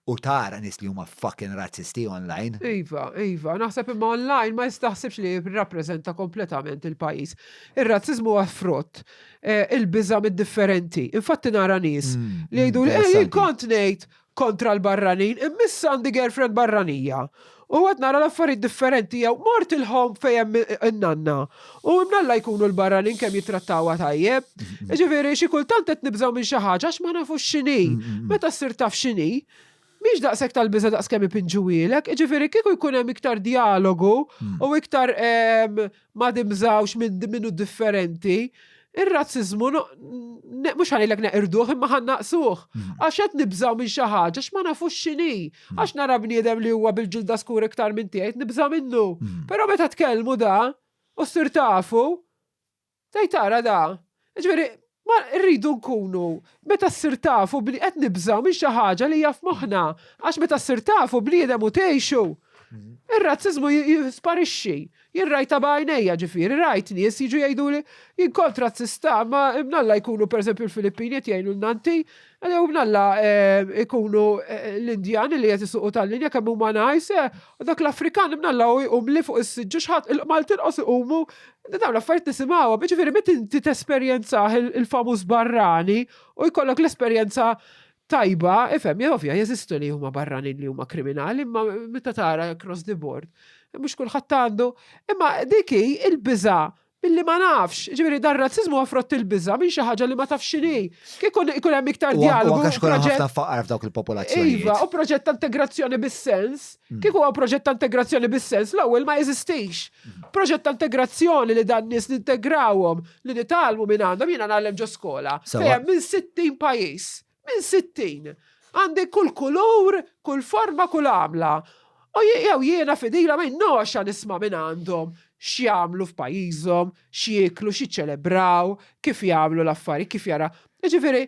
u tara nies li huma fucking razzisti online. Iva, iva, naħseb imma online ma jistaħsibx li jirrappreżenta kompletament il-pajjiż. Ir-razziżmu huwa frott eh, il-biża mid-differenti. Infatti nara nies mm, li jgħidu li eh, kont ngħid kontra l-barranin, imma issa għandi girlfriend barranija. U għad nara l-affarijiet differenti jew mort il-home fejn hemm in-nanna. U imnalla jkunu l-barranin kemm jittrattawha tajjeb. Ġifieri xi kultant qed nibżgħu minn xi ħaġa għax ma nafux x'inhi. Meta ssir taf x'inhi, mhix daqshekk tal-biża' daqs kemm ipinġuhielek. Ġifieri kieku jkun hemm iktar djalogu u iktar ma nibżgħux minn min hu differenti, ir-razziżmu mhux ħanilek neqirduh imma ħa naqsuh. Mm. Għax qed nibżgħu minn xi ħaġa x'ma nafux x'inhi. Mm. Għax nara bniedem li huwa bil-ġilda skur iktar minn tiegħi nibża' minnu. Mm. Però meta tkellmu da u ssir tafu, tgħid tara da. Ġifieri, ma rridu nkunu meta ssir tafu bli qed nibżgħu minn xi ħaġa li hija f'moħħna. Għax meta ssir tafu bniedem u tgħixu, ir-razziżmu jisparixxi. Jien rajtha b'għajnejja ġifieri, rajt nies jiġu jgħiduli jien kont razzista, ma imnalla jkunu pereżempju l-Filippini qed jgħinu l-nanti, jew imnalla eh, ikunu eh, l-Indjani li qed isuqu tal-linja kemm huma nice, eh, u dak l-Afrikan imnalla u jqum li fuq is-siġġu x'ħadd il-Maltin qos iqumu, dawn l-affarijiet nisimgħuha, ġifieri meta inti tesperjenzah il-famuż barrani u jkollok l-esperjenza tajba, ifhem, ovvja, jeżistu li huma barranin li huma kriminali, imma meta tara across the board, mhux kulħadd għandu. Imma dik hi il-biża' milli ma nafx. Ġifieri dar razzizmu huwa frott il-biża' minn xi ħaġa li ma tafx x'inhi. Kieku ikun hemm iktar dialogu. U anke x'kun ħafna faqar f'dawk il-popolazzjonijiet. Iva, u proġett ta' integrazzjoni bis-sens. Mm. Kieku huwa proġett ta' integrazzjoni bis-sens, l-ewwel ma jeżistix. Mm. Proġett ta' integrazzjoni li dan nies nintegrawhom, li nitgħallmu minn għandhom, jiena ngħallem ġo skola. Fejn minn 60 pajjiż. Minn 60. Għandi kull kulur, kull forma, kull għamla. U jew jiena fidila ma jinnoxa nisma' minn għandhom x'jagħmlu f'pajjiżhom, x'jieklu, x'jiċċelebraw, kif jagħmlu l-affarijiet, kif jara. Jiġifieri,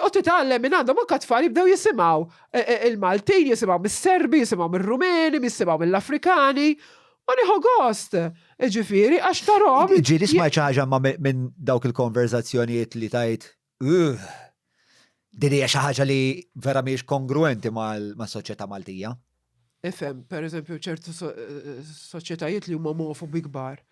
U titgħallem minn għandhom anke tfal jibdew jisimgħu e, e, il-Maltin, jisimgħu mis-Serbi, jisimgħu mir-Rumeni, jisimgħu mill-Afrikani. U nieħu gost, ġifieri, għax tarhom. Ġieli smajt xi ħaġa ma minn dawk il-konverzazzjonijiet li tajt, din hija xi ħaġa li vera mhijiex kongruenti mas-soċjetà Maltija. Ifhem, per eżempju, ċertu soċjetajiet li huma omofobi kbar.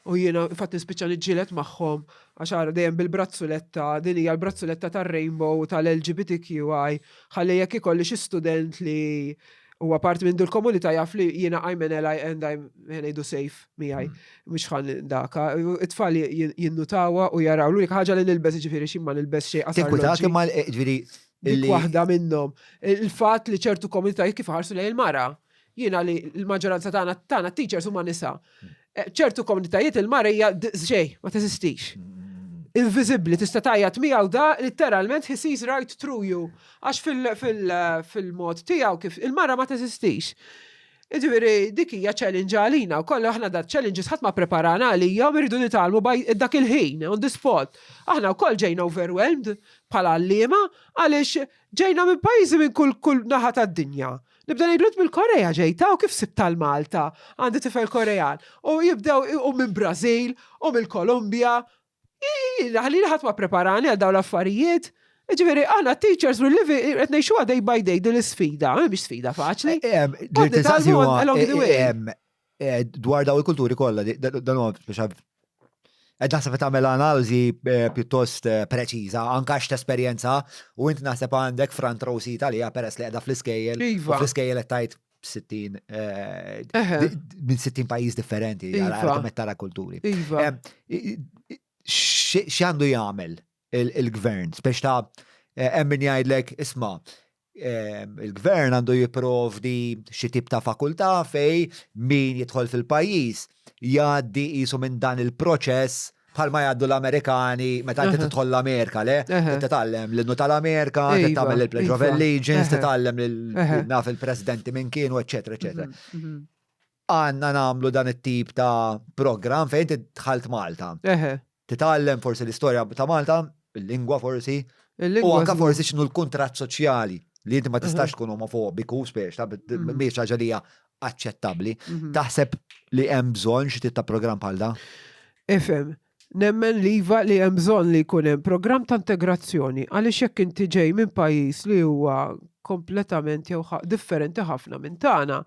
U jiena infatti nispiċċa niġġieled magħhom għax ara dejjem bil-brazzuletta, din hija l-brazzuletta tar-rainbow tal-LGBTQI, ħalli jekk ikolli xi student li huwa parti minn dil-komunità jaf li jiena I'm an ally and I'm ngħidu safe miegħi. Mhux ħan daka. It-tfal jinnutawha u jaraw. L-unika ħaġa li nilbes ġifieri xi ma nilbes xejn qasar. Tinkwitak imma ġifieri Dik waħda minnhom. Il-fatt li ċertu komunitajiet kif ħarsu lejn il-mara. Jiena li l-maġġoranza tagħna tagħna teachers huma nisa. Eh, ċertu komunitajiet il-mara hija xejn, ma teżistix. Inviżibbli, tista' tgħajjat miegħu da litteralment he sees right through you. Għax fil-mod tiegħu kif il-mara ma teżistix. Jiġifieri dik hija challenge għalina wkoll aħna dat challenges ħadd ma preparana għalihom irridu nitgħallmu dak il-ħin on the spot. Aħna wkoll ġejna overwhelmed bħala għalliema għaliex ġejna minn pajjiżi minn kull kull naħa tad-dinja. Nibda ngħidlu mill-Korea ġejta u kif sibt tal-Malta għandi tifel Korean u jibdew u minn Brażil u mill-Kolumbja Ħalli ħadd ma preparani għal dawn l-affarijiet. Ġifieri aħna teachers we live qed ngħixuha day by day din l-isfida, mhix sfida faċli. Eh, eh, dwar daw il-kulturi kollha, dan huwa speċa Qed naħseb qed tagħmel analiżi eh, pjuttost preċiża, anke għax tesperjenza u int naħseb għandek front row seat għaliha peress li qiegħda fl-iskejjel. Iva. Fl-iskejjel qed tgħid 60 eh, minn 60 pajjiż differenti, għara iva. kemm tara kulturi. Iva. X'għandu jagħmel il-gvern? Spex ta' eh, hemm min jgħidlek isma' il-gvern għandu jipprovdi xi tip ta' fakultà fej min jidħol fil-pajjiż jgħaddi qisu minn dan il-proċess bħalma jgħaddu l-Amerikani meta inti tidħol l-Amerika, le? Titgħallem l-innu tal-Amerika, titgħallem il-Pledge of Allegiance, titgħallem naf il-presidenti minn kienu, eċetera, eċetera. Mhm, mhm. Għanna namlu dan it-tip ta' program fejn inti dħalt Malta. Titgħallem forsi l-istorja ta' Malta, il-lingwa forsi, u anka forsi x'inhu l-kuntratt soċjali li inti ma tistax tkun omofobiku, spiex, ta' mhm. mhix ħaġa li hija aċċettabbli. Mhm. Taħseb li hemm bżonn xi tip ta' programm bħal da? Ifhem, nemmen li iva li hemm bżonn li jkun hemm programm ta' integrazzjoni għaliex jekk inti ġej minn pajjiż li huwa kompletament jew differenti ħafna minn tagħna.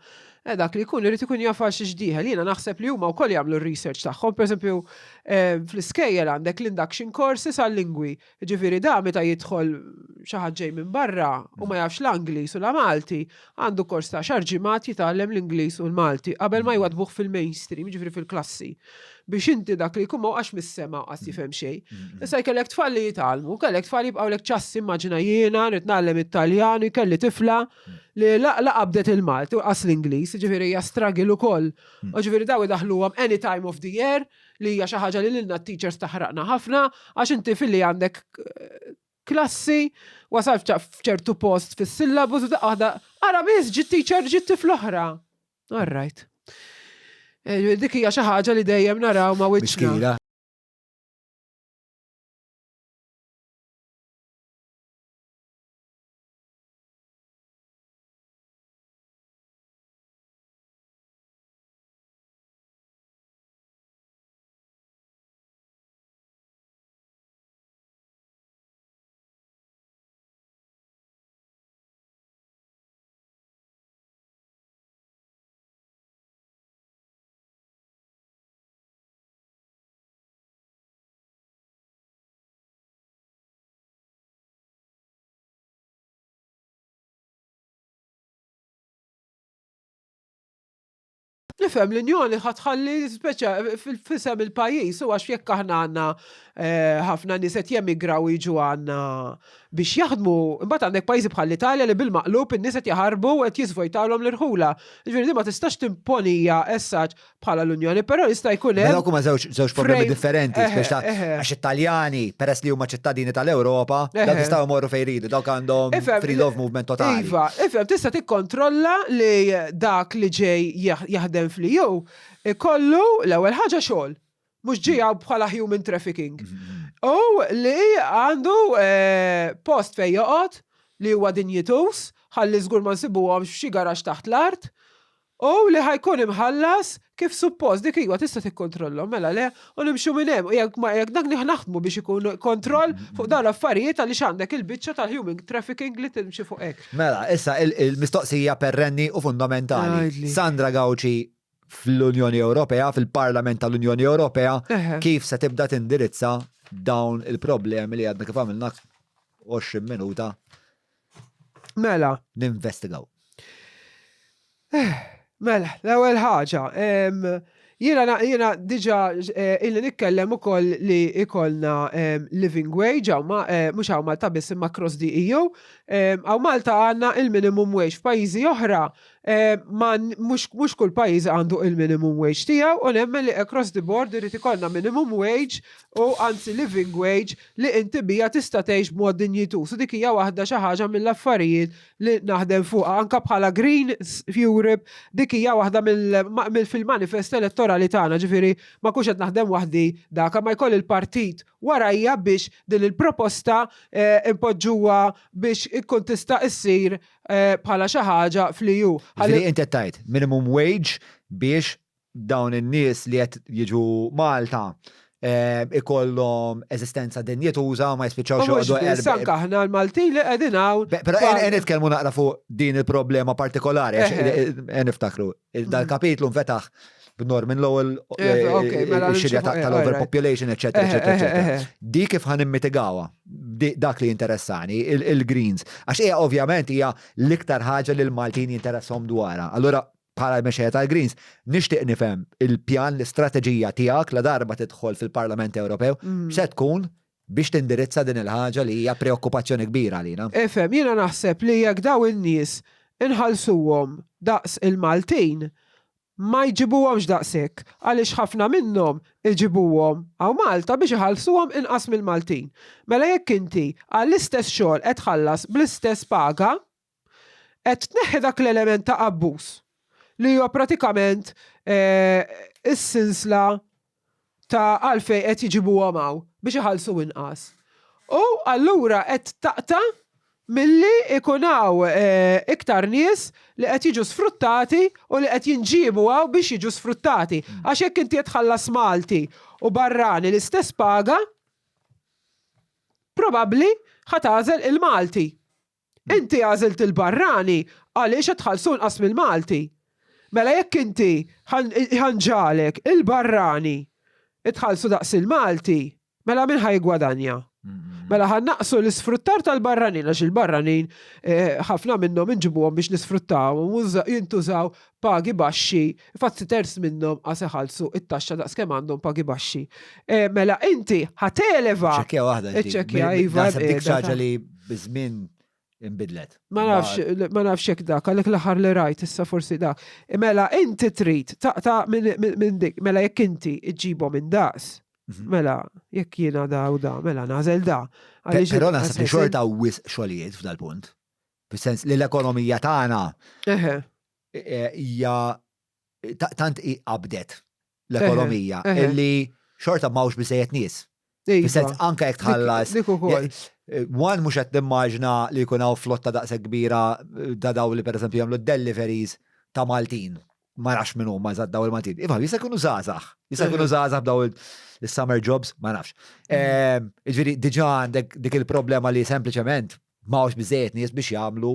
E dak li jkun irid ikun jaf għal xiex dieħel. Jiena naħseb li huma wkoll jagħmlu r-research tagħhom, pereżempju eh, fl-iskejjel għandek l-induction courses għal-lingwi. Jiġifieri da meta jidħol xi ħadd ġej minn barra u ma jafx la Ingliż u la Malti, għandu kors ta' xar ġimgħat jitgħallem l-Ingliż u l-Malti qabel ma jwaddbuh fil-mainstream, jiġifieri fil-klassi. Biex inti dak li jkun ma waqax mis-sema u qas jifhem xejn. Issa jkellek tfal li jitgħallmu, kellek tfal jibqgħulek ċass immaġina jiena rrid ngħallem it-Taljan u jkelli tifla li la la qabdet il-Malti u qas l-Ingliż, jiġifieri hija struggle ukoll. U ġifieri daw idaħħluhom any time of the year li hija xi ħaġa li lilna t-teachers taħraqna ħafna għax inti filli għandek eh, klassi wasal f'ċertu post fis-syllabus u daqqa waħda ara miss ġiet teacher ġiet tifla oħra. All right. Eh, dik hija xi ħaġa li dejjem naraw ma' wiċċna. Nifhem l-Unjoni ħa tħalli speċa f'isem il-pajjiż u għax jekk aħna għandna eh, ħafna nies qed jemigraw jiġu għandna biex jaħdmu, imbagħad għandek pajjiżi bħal l-Italja li bil-maqlub in-nies qed jaħarbu u qed jiżvojtawlhom l-irħula. Ġifieri ma tistax timponija essaġ bħala l-Unjoni, però jista' jkun hemm. Dawk huma żewġ problemi differenti, biex ta' għax it-Taljani, peress li huma ċittadini tal-Ewropa, dawk jistgħu jmorru fejn jridu, dawk għandhom freedom of movement totali. Iva, ifhem, tista' tikkontrolla li dak li ġej jaħdem fl-EU ikollu l-ewwel ħaġa xogħol. Mhux ġej hawn bħala human trafficking. U li għandu eh, post fejn joqgħod li huwa dinjituż, ħalli żgur ma nsibuhomx f'xi garaxx taħt l-art, u li ħa jkun imħallas kif suppost, dik iwa tista' tikkontrollhom, mela le, u nimxu minn hemm, u jekk ma jekk dak naħdmu biex ikun kontroll fuq dawn l-affarijiet għaliex għandek il-biċċa tal-human trafficking li timxi fuq hekk. Mela, issa il-mistoqsija perrenni u fundamentali. Sandra Gauci fl-Unjoni Ewropea, fil-Parlament tal-Unjoni Ewropea, kif se tibda tindirizza dawn il-problemi li għadna kif għamilna 20 minuta Mela. Ninvestigaw. Mela, l-ewwel ħaġa, jiena jiena diġà eh, illi nitkellem ukoll li ikollna living wage hawn ma eh, mhux hawn Malta biss imma across the EU. Hawn Malta għandna il-minimum wage f'pajjiżi oħra ma mhux kull pajjiż għandu il-minimum wage tiegħu u nemmen li across the board irid ikollna minimum wage u anzi living wage li inti biha tista' tgħix b'mod dinjituż u dik hija waħda xi ħaġa mill-affarijiet li naħdem fuqha anke bħala Green Europe dik hija waħda mill fil-manifest elettorali tagħna ġifieri ma nkunx qed naħdem waħdi dak ma jkolli l-partit warajja biex din il-proposta npoġġuha biex ikkun tista' issir Eh, bħala xi ħaġa fl-EU. Ħalli inti qed tgħid minimum wage biex dawn in-nies li qed jiġu Malta eh, ikollhom eżistenza dinjituża ma jispiċċawx joqogħdu erba. Anke aħna l-Maltin li qegħdin hawn. Però qed nitkellmu naqra fuq din il-problema partikolari għax eh, niftakru. Dal-kapitlu nfetaħ b'Norman Lowell, eh, eh, mela xirja tal-overpopulation, eccetera, eccetera, eccetera. Di kif ħan immitigawa, dak li interessani, il-Greens. Għax hija ovvjament hija l-iktar ħaġa li l-Maltin jinteressom dwarha. Allura bħala mexejja tal-Greens, nixtieq nifhem il-pjan, l-istrateġija tiegħek la darba tidħol fil-Parlament Ewropew, mm. se tkun biex tindirizza din il-ħaġa li hija preokkupazzjoni kbira għalina. Ifhem, jiena naħseb li jekk daw in-nies inħallsuhom daqs il-Maltin, ma jġibuhomx daqshekk għaliex ħafna minnhom iġibuhom hawn Malta biex iħallsuhom inqas mill-Maltin. Mela jekk inti għall-istess xogħol qed tħallas bl-istess paga, qed tneħħi dak l-element ta' abbuż li huwa pratikament is-sinsla ta' għalfejn qed jġibuhom hawn biex iħallsu inqas. U allura qed taqta' milli ikun hawn iktar nies li qed jiġu sfruttati u li qed jinġiebu hawn biex jiġu sfruttati. Għax jekk inti qed tħallas Malti u barrani l-istess paga, probabbli ħa tagħżel il-Malti. Inti għażilt il-barrani għaliex qed tħallsu inqas mill-Malti. Mela jekk inti ħa nġagħlek il-barrani tħallsu daqs il-Malti, mela min ħa jiggwadanja? Mela ħa nnaqqsu l-isfruttar tal-barranin għax il-barranin eh, ħafna minnhom inġibuhom biex nisfruttawhom u jintużaw pagi baxxi, infatti terz minnhom qas iħallsu it-taxxa daqs kemm għandhom pagi baxxi. Eh, mela inti ħa televa. Ċekkja waħda. Iċċekkja, iva. Naħseb dik xi ħaġa li biż-żmien inbidlet. Ma nafx, ma nafx hekk dak, għalhekk l-aħħar li rajt issa forsi dak. Mela inti trid taqta' minn dik, mela jekk inti ġġibhom indaqs. Mhm. Mela, jekk jiena da u da, mela nażel da. Però naħseb li xorta wisq xogħlijiet f'dal-punt. Fis-sens li l-ekonomija tagħna e, hija tant qabdet l-ekonomija illi xorta m'hawnx biżejjed nies. Iva. Fis-sens anke jekk tħallas. E, one mhux qed nimmaġna li jkun hawn flotta daqshekk kbira e, da daw li pereżempju jagħmlu deliveries ta' Maltin. Ma nafx min huma eżatt daw il-Maltin. Iva, jista' jkunu żgħażagħ. Jista' jkunu żgħażagħ b'daw il-summer jobs, ma nafx. Ġifieri diġà għandek dik il-problema li sempliċement M'hawnx biżżejjed nies biex jagħmlu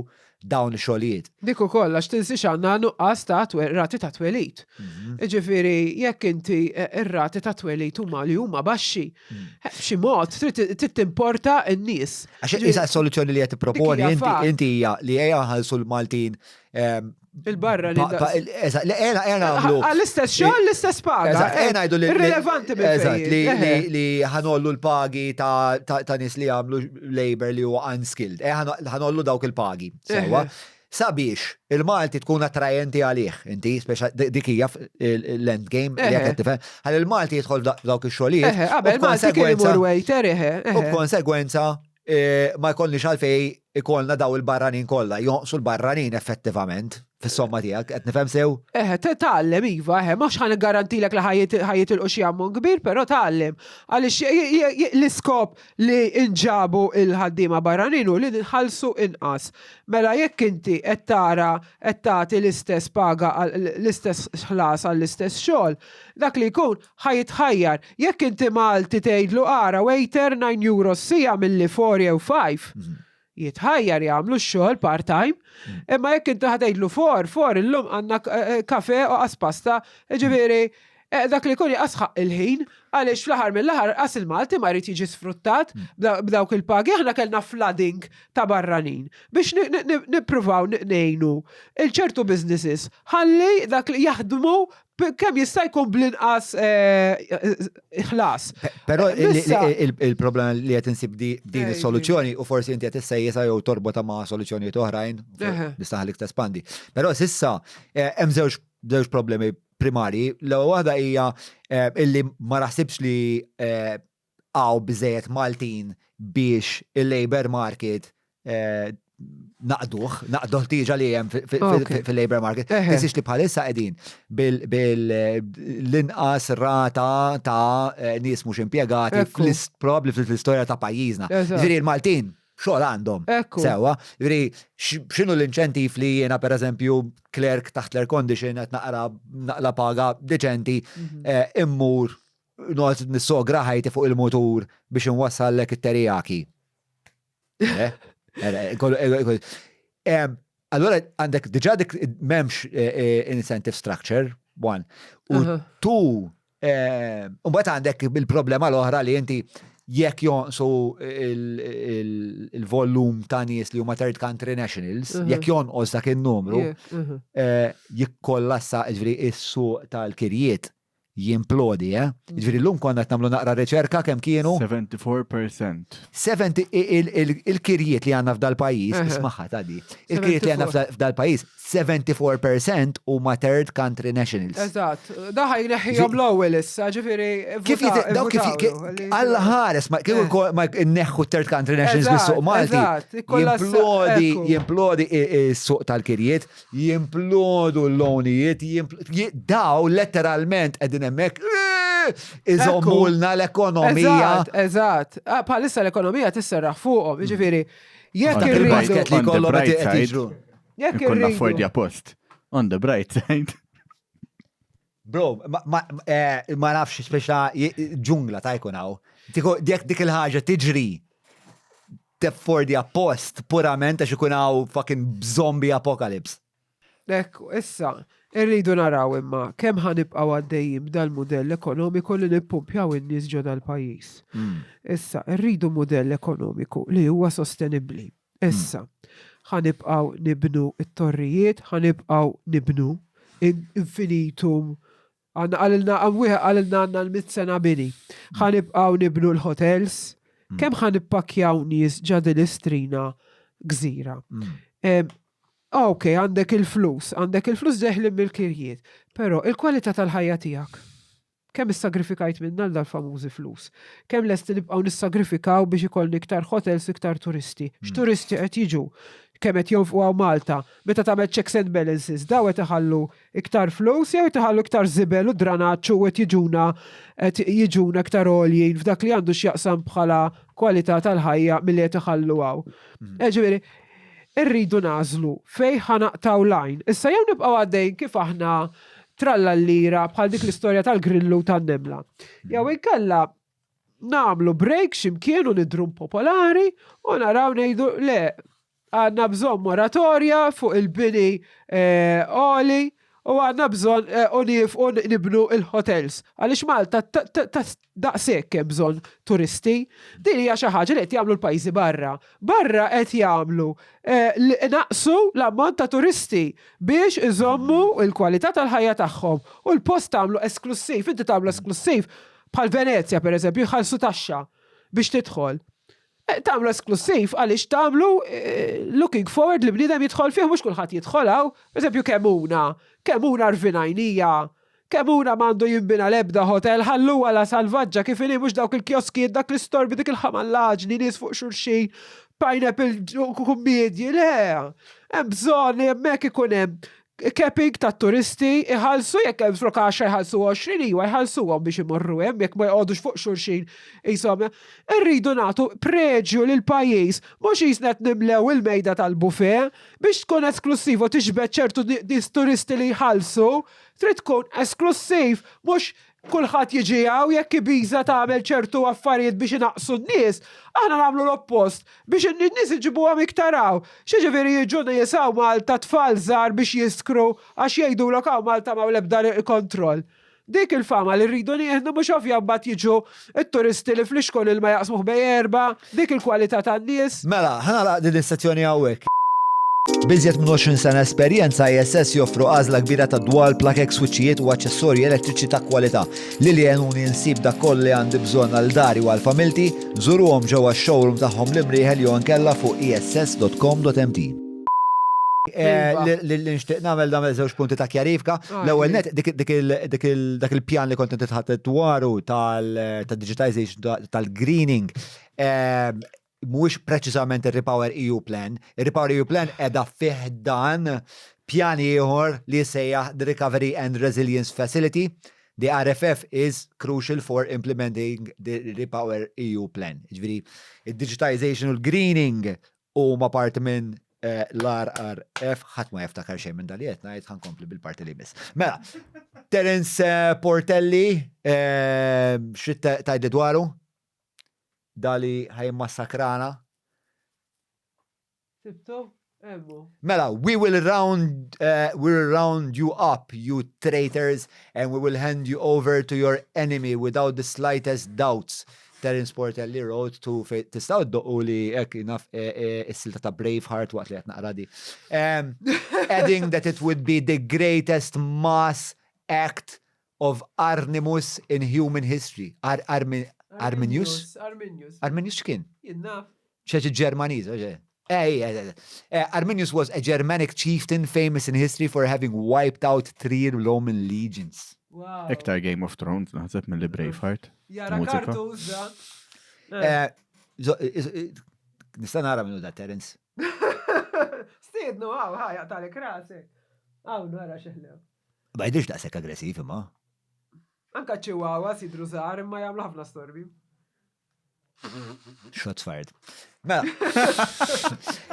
dawn ix-xogħlijiet. Dik ukoll għax tinsiex għandna nuqqas ta' rati ta' twelid. Mhm. Jiġifieri jekk inti eh, ir-rati ta' twelid huma li huma baxxi, mm. eh, b'xi mod trid timporta n-nies. Għax issa s-soluzzjoni li qed tipproponi inti hija li ejja nħallsu l-Maltin ehm, Il-barra li. Eżatt, li ejna ejna nagħmlu. Għall-istess xogħol, l-istess paga. Eżatt, ejna ngħidu li. Irrilevanti minn Eżatt, li ħanollu l-pagi ta' nies li jagħmlu labor li huwa unskilled. Ejna ħanollu dawk il-pagi. Sewwa. Sabiex il-Malti tkun attrajenti għalih, inti, speċa dik hija l-end game li qed tifhem. Ħalli il-Malti jidħol dawk ix-xogħlijiet. Qabel Malti kien imur waiter, eħe. U b'konsegwenza ma jkollniex għalfej ikollna daw il-barranin kollha, jonqsu l-barranin effettivament. Fis-somma tiegħek, qed nifhem sew? Eħe, tgħallem iva, eħe, mhux ħa niggarantilek li ħa jitilqu xi ammont kbir, però tgħallem. Għaliex l-iskop li nġabu l-ħaddiema barranin hu li nħallsu inqas. Mela jekk inti qed tara qed tagħti l-istess paga l-istess ħlas għall-istess xogħol, dak li jkun ħa jitħajjar. Jekk inti Malti tgħidlu ara waiter 9 euros siegħa milli 4 jew 5, jitħajjar jagħmlu x-xogħol part-time, imma jekk inti ħa tgħidlu for, for illum għandna eh, eh, kafe u qas pasta, ġifieri eh, dak li jkun jqas ħaq il-ħin, għaliex fl-aħħar mill-aħħar qas il-Malti ma jrid jiġi sfruttat b'dawk il-pagi, aħna kellna flooding ta' barranin biex nippruvaw ngħinu il-ċertu businesses ħalli dak li jaħdmu kemm jista' jkun bl-inqas eh, eh, ħlas. Però eh, il-problema li qed insib din is-soluzzjoni u forsi inti qed issejjesa jew torbota ma' soluzzjonijiet oħrajn, nista' ħallik tespandi. Però sissa hemm żewġ problemi primari. L-ewwel waħda hija illi ma naħsibx li hawn biżejjed Maltin biex il-labor market eh, naqduh, naqduh tiġa li hemm fil-labor market. Tisix li bħalissa qegħdin bil-inqas rata ta' eh, nies mhux impjegati probabbli fl-istorja ta' pajjiżna. Ġifieri il-Maltin xogħol għandhom. Sewa, ġifieri x'inhu l-inċentiv li jiena pereżempju clerk taħt l-air condition qed naqra naqla paga deċenti mhm. eh, immur noqgħod nissogra ħajti fuq il-mutur biex inwassallek it-teriyaki. Eh? Eh, eh, allora għandek diġa dik memx incentive structure, one. U two, mbagħad għandek il-problema l-oħra li inti jekk jonqsu il-volum ta' nies li huma third country nationals, jekk jonqos dak in-numru, jikkollassa ġifieri is-suq tal-kirjiet jimplodi, eh? Ġifieri llum konna qed nagħmlu naqra riċerka kemm kienu? 74%. 70 il-kirjiet li għandna f'dal-pajjiż, ismagħha tgħaddi. Il-kirjiet li għandna f'dal-pajjiż, 74% huma third country nationals. Eżatt, da ħa jneħħihom l-ewwel issa, ġifieri. Kif dawk kif Alla ħares ma kieku ma nneħħu third country nationals mis-suq Malti. Jimplodi, jimplodi is-suq tal-kirjiet, jimplodu l-lonijiet, daw letteralment qegħdin hemmhekk eh, iżommulna l-ekonomija. Eżatt, eżatt. Ah, bħalissa l-ekonomija tisserraħ fuqhom, mm. jiġifieri jekk irridu. li kollhom qed jiġru. Jekk irridu. Affordja post. On the bright side. Bro, ma, eh, ma nafx speċa ġungla ta' jkun hawn. Dik dik il-ħaġa tiġri teffordja post purament għax ikun hawn fucking zombie apocalypse. Ekku, issa, irridu naraw imma kemm ħa nibqgħu għaddejjin b'dal-mudell ekonomiku li nippumpjaw in-nies ġo dal-pajjiż. Hmm. Issa, irridu mudell ekonomiku li huwa sostenibbli. Issa, ħa nibqgħu nibnu t-torrijiet, ħa nibqgħu nibnu infinitum. Għandna qalilna wieħed qalilna għandna l-mitt sena bini. Ħa nibqgħu nibnu l-hotels. Mm. Kemm ħa nippakkjaw nies ġa din istrina gżira. Mm. Ok, għandek il-flus, għandek il-flus deħlin mill-kirjiet, però il-kwalità tal-ħajja tiegħek. Kemm issagrifikajt minna għal dal-famużi flus? Kemm lesti nibqgħu nissagrifikaw biex ikollna iktar hotels u iktar turisti? X'turisti qed jiġu? Kemm qed jonfqu hawn Malta? Meta tagħmel checks and balances, dawn qed iħallu iktar flus jew qed iħallu iktar żibel u dranaġġ u qed jiġuna qed jiġuna iktar għoljin f'dak li għandu x'jaqsam bħala kwalità tal-ħajja milli qed iħallu hawn? Ġifieri, Irridu nagħżlu fejn ħa naqtgħu l-għajn. Issa jew nibqgħu għaddejjin kif aħna trallallira bħal dik l-istorja tal-grillu u tan-nemla. Jew inkella nagħmlu break x'imkien u nidhru popolari u naraw ngħidu le għandna bżonn moratorja fuq il-bini eh, għoli u għandna bżonn eh, u nifqu nibnu il-hotels. Għaliex Malta daqshekk hemm bżonn turisti. Din hija xi ħaġa li qed jagħmlu l-pajjiżi barra. Barra qed jagħmlu eh, naqsu l-ammont ta' turisti biex iżommu l-kwalità tal-ħajja tagħhom u l-post tagħmlu esklussiv, inti tagħmlu esklussiv bħal Venezja pereżempju jħallsu taxxa biex tidħol. Eh, tagħmlu esklussiv għaliex tagħmlu eh, looking forward li bniedem jidħol fih mhux kulħadd jidħol hawn. Pereżempju Kemuna, Kemuna rvinajnija, Kemuna m'għandu jinbina l-ebda hotel, ħalluha la salvaġġa kif inhi mhux dawk il-kjoskijiet, dak l-istorbi, dik il-ħamallaġni, nies fuq xulxin, pineapple u kummedji, le. Hemm bżonn li hemmhekk ikun hemm. Capping tat-turisti iħallsu jekk hemm flok 10 jħallsu 20 iwa jħallsuhom biex imorru hemm jekk ma jqogħdux fuq xulxin qishom. Irridu nagħtu preġju lill-pajjiż mhux qisna qed nimlew il-mejda tal-buffet. Biex tkun esklussiv u tiġbed ċertu nies turisti li jħallsu, trid tkun esklussiv mhux Kulħadd jiġi hawn jekk Ibiza tagħmel ċertu affarijiet biex inaqqsu n-nies, aħna nagħmlu l-oppost biex in-nies iġibuhom iktar hawn. X'jiġifieri jiġu nies hawn Malta tfal żgħar biex jiskru għax jgħidulok hawn Malta m'hawn l-ebda kontroll. Dik il-fama li rridu nieħdu mhux ovvja mbagħad jiġu t-turisti li flixkun ilma jaqsmuh bejn erbgħa, dik il-kwalità tan-nies. Mela, ħa nagħlaq din is-sezzjoni hawnhekk. B'iżjed minn 20 sena esperjenza, ISS joffru għażla kbira ta' dwal, plakek, swiċċijiet u aċċessorji elettriċi ta' kwalità. Lili għenuni nsib dak kollu li għandi bżonn għal dari u għal familti, żuruhom ġewwa x-showroom tagħhom l-Imrieħel jew inkella fuq iss.com.mt. Eh, li nixtieq nagħmel nagħmel żewġ punti ta' kjarifika. L-ewwel net dak il-pjan li kont titħattet dwaru tal-digitization tal-greening eh, mhuwiex preċiżament ir-Repower EU Plan. Ir-Repower EU Plan qiegħda fih dan pjan ieħor li jissejjaħ the Recovery and Resilience Facility. The RFF is crucial for implementing the Repower EU Plan. Ġifieri, id-digitization u l-greening huma parti minn eh, l-RRF, ħadd ma jiftakar xejn minn dal qed ngħid ħa nkompli bil-parti li jmiss. Mela, Terence eh, Portelli, eh, xi tgħidli dwaru? Dali ħa jimmassakrana. Sibtu? Emmu. Mela, we will round, we will round you up, you traitors, and we will hand you over to your enemy without the slightest doubts. Terence Portelli wrote to tistgħu ddoqqu li hekk naf is-silta ta' Braveheart waqt li qed naqra di. Adding that it would be the greatest mass act of Arnimus in human history. Ar, Armi, Arminius? Arminius. Arminius x'kien? Jien naf. Xi Ġermaniż, oġe. Ej, ej, ej. Eh, Arminius was a Germanic chieftain famous in history for having wiped out three Roman legions. Wow. Iktar Game of Thrones naħseb mill-li Braveheart. Jara Mużika. kartuż da. Eh, Nista' nara minnu da Terence. Stiednu għaw, ħaj, jaqtalek rasek. Għaw, nara xeħlew. Ma jidhirx daqshekk aggressiv imma. Anka ċ-chihuahua sidru żgħar imma jagħmlu ħafna storbi. Shots fired. Mela.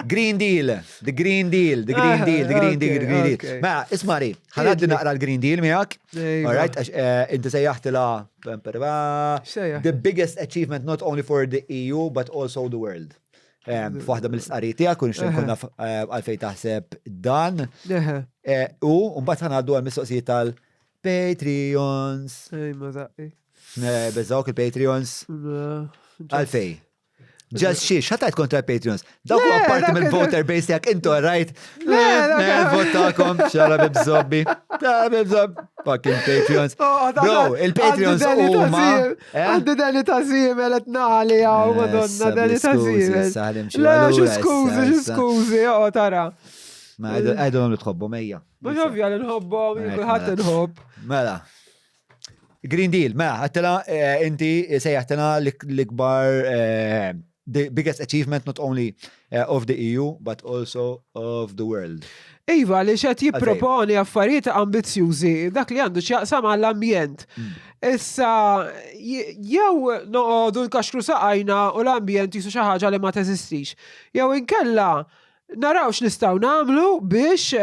Green Deal, the Green Deal, the Green Deal, the Green Deal, the Green Deal. Mela, ismari, ħanaddi naqra l-Green Deal miegħek. All right, għax eh, inti sejjaħtilha the biggest achievement not only for the EU but also the world. F'waħda mill-istqarrijiet tiegħek u nixtieq nkun naf eh, għalfejn taħseb dan. Eh, u mbagħad ħanaddu għal mistoqsijiet tal-Patreons. Ej, ma zaqqi. Eh, beżawk il-Patreons. Għalfej. Just xiex, ħatajt kontra Patreons. Dawk huwa parti mill-voter base tiegħek intu right. Le, le, votakom, xara bibżobbi. Xara bibżobbi. Fucking Patreons. Oh, Bro, il-Patreons huma. Eh? Għandi deli ta' zimel qed nagħli hawn, eh, madonna deli ta' zimel. Le, xi skużi, xi skużi, oh tara. Ma għajdu li tħobbu mejja. Mhux ovvja li nħobbhom, kulħadd mela. inħobb. Mela. Green Deal, mela, għattila eh, inti sejjaħtila l-ikbar the biggest achievement not only eh, of the EU but also of the world. Iva, li xed jipproponi affarijiet ambizzjużi, dak li għandu x'jaqsam għall-ambjent. Hmm. Issa, jew noqogħdu nkaxkru saqajna u l-ambjent jisu xi ħaġa li ma teżistix. Jew inkella naraw x'nistgħu nagħmlu biex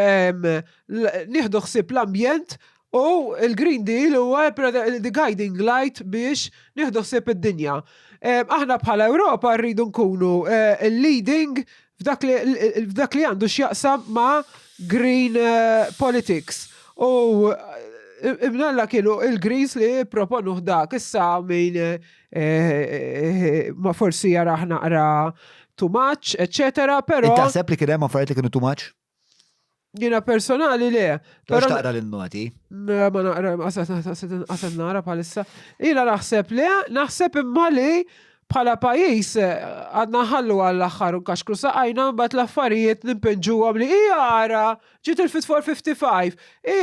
nieħdu ħsieb l-ambjent u l-Green Deal huwa the guiding light biex nieħdu ħsieb id-dinja. Aħna bħala Ewropa rridu nkunu eh, leading f'dak li għandu x'jaqsam ma' green eh, politics. U eh, imnalla kienu il-Greens li proponu dak issa min ma forsi jaraħ naqra too much, eccetera, pero. Taħseb li kien hemm affarijiet li kienu too much? Jiena personali le. Pero taqra l-noti. Ma naqra, qasad nara bħalissa. Jiena naħseb le, naħseb imma li Bħala pajjiż għadna nħallu għall-aħħar u nkaxkru saqajna mbagħad l-affarijiet nimpenġuhom li ara ġiet il-Fit for 55,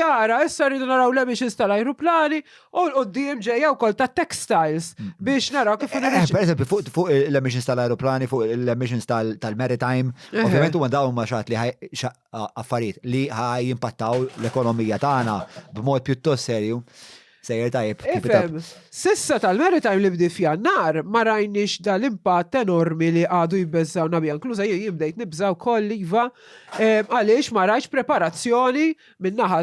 ara issa rridu naraw l-emissions tal-ajruplani u l-qudiem ġejja wkoll ta' textiles biex naraw kif eh, eh, Per eżempju, fuq l-emissions tal-ajruplani, fuq l-emissions tal-maritime, ovvjament huma dawn ma xatt li affarijiet li ħaj jimpattaw l-ekonomija tagħna b'mod pjuttost serju. Sejjer tajjeb. Ifhem, sissa tal-Maritime li bdi f'Jannar ma rajniex dal-impatt enormi li għadu jbeżżawna biha, inkluża jien jien bdejt nibża' wkoll iva, għaliex ma rajtx preparazzjoni min-naħa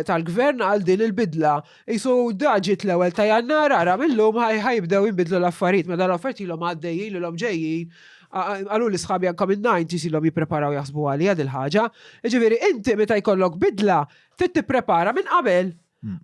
tal-Gvern għal din il-bidla. Qisu da ġiet l-ewwel ta' Jannar, ara mil-lum ħa jibdew jinbidlu l-affarijiet, meta l-affarijiet ilhom għaddejjin, ilhom ġejjin, qaluli sħabi anke min-nineties ilhom jippreparaw jaħsbu għaliha dil-ħaġa. Jiġifieri inti meta jkollok bidla trid tipprepara minn qabel.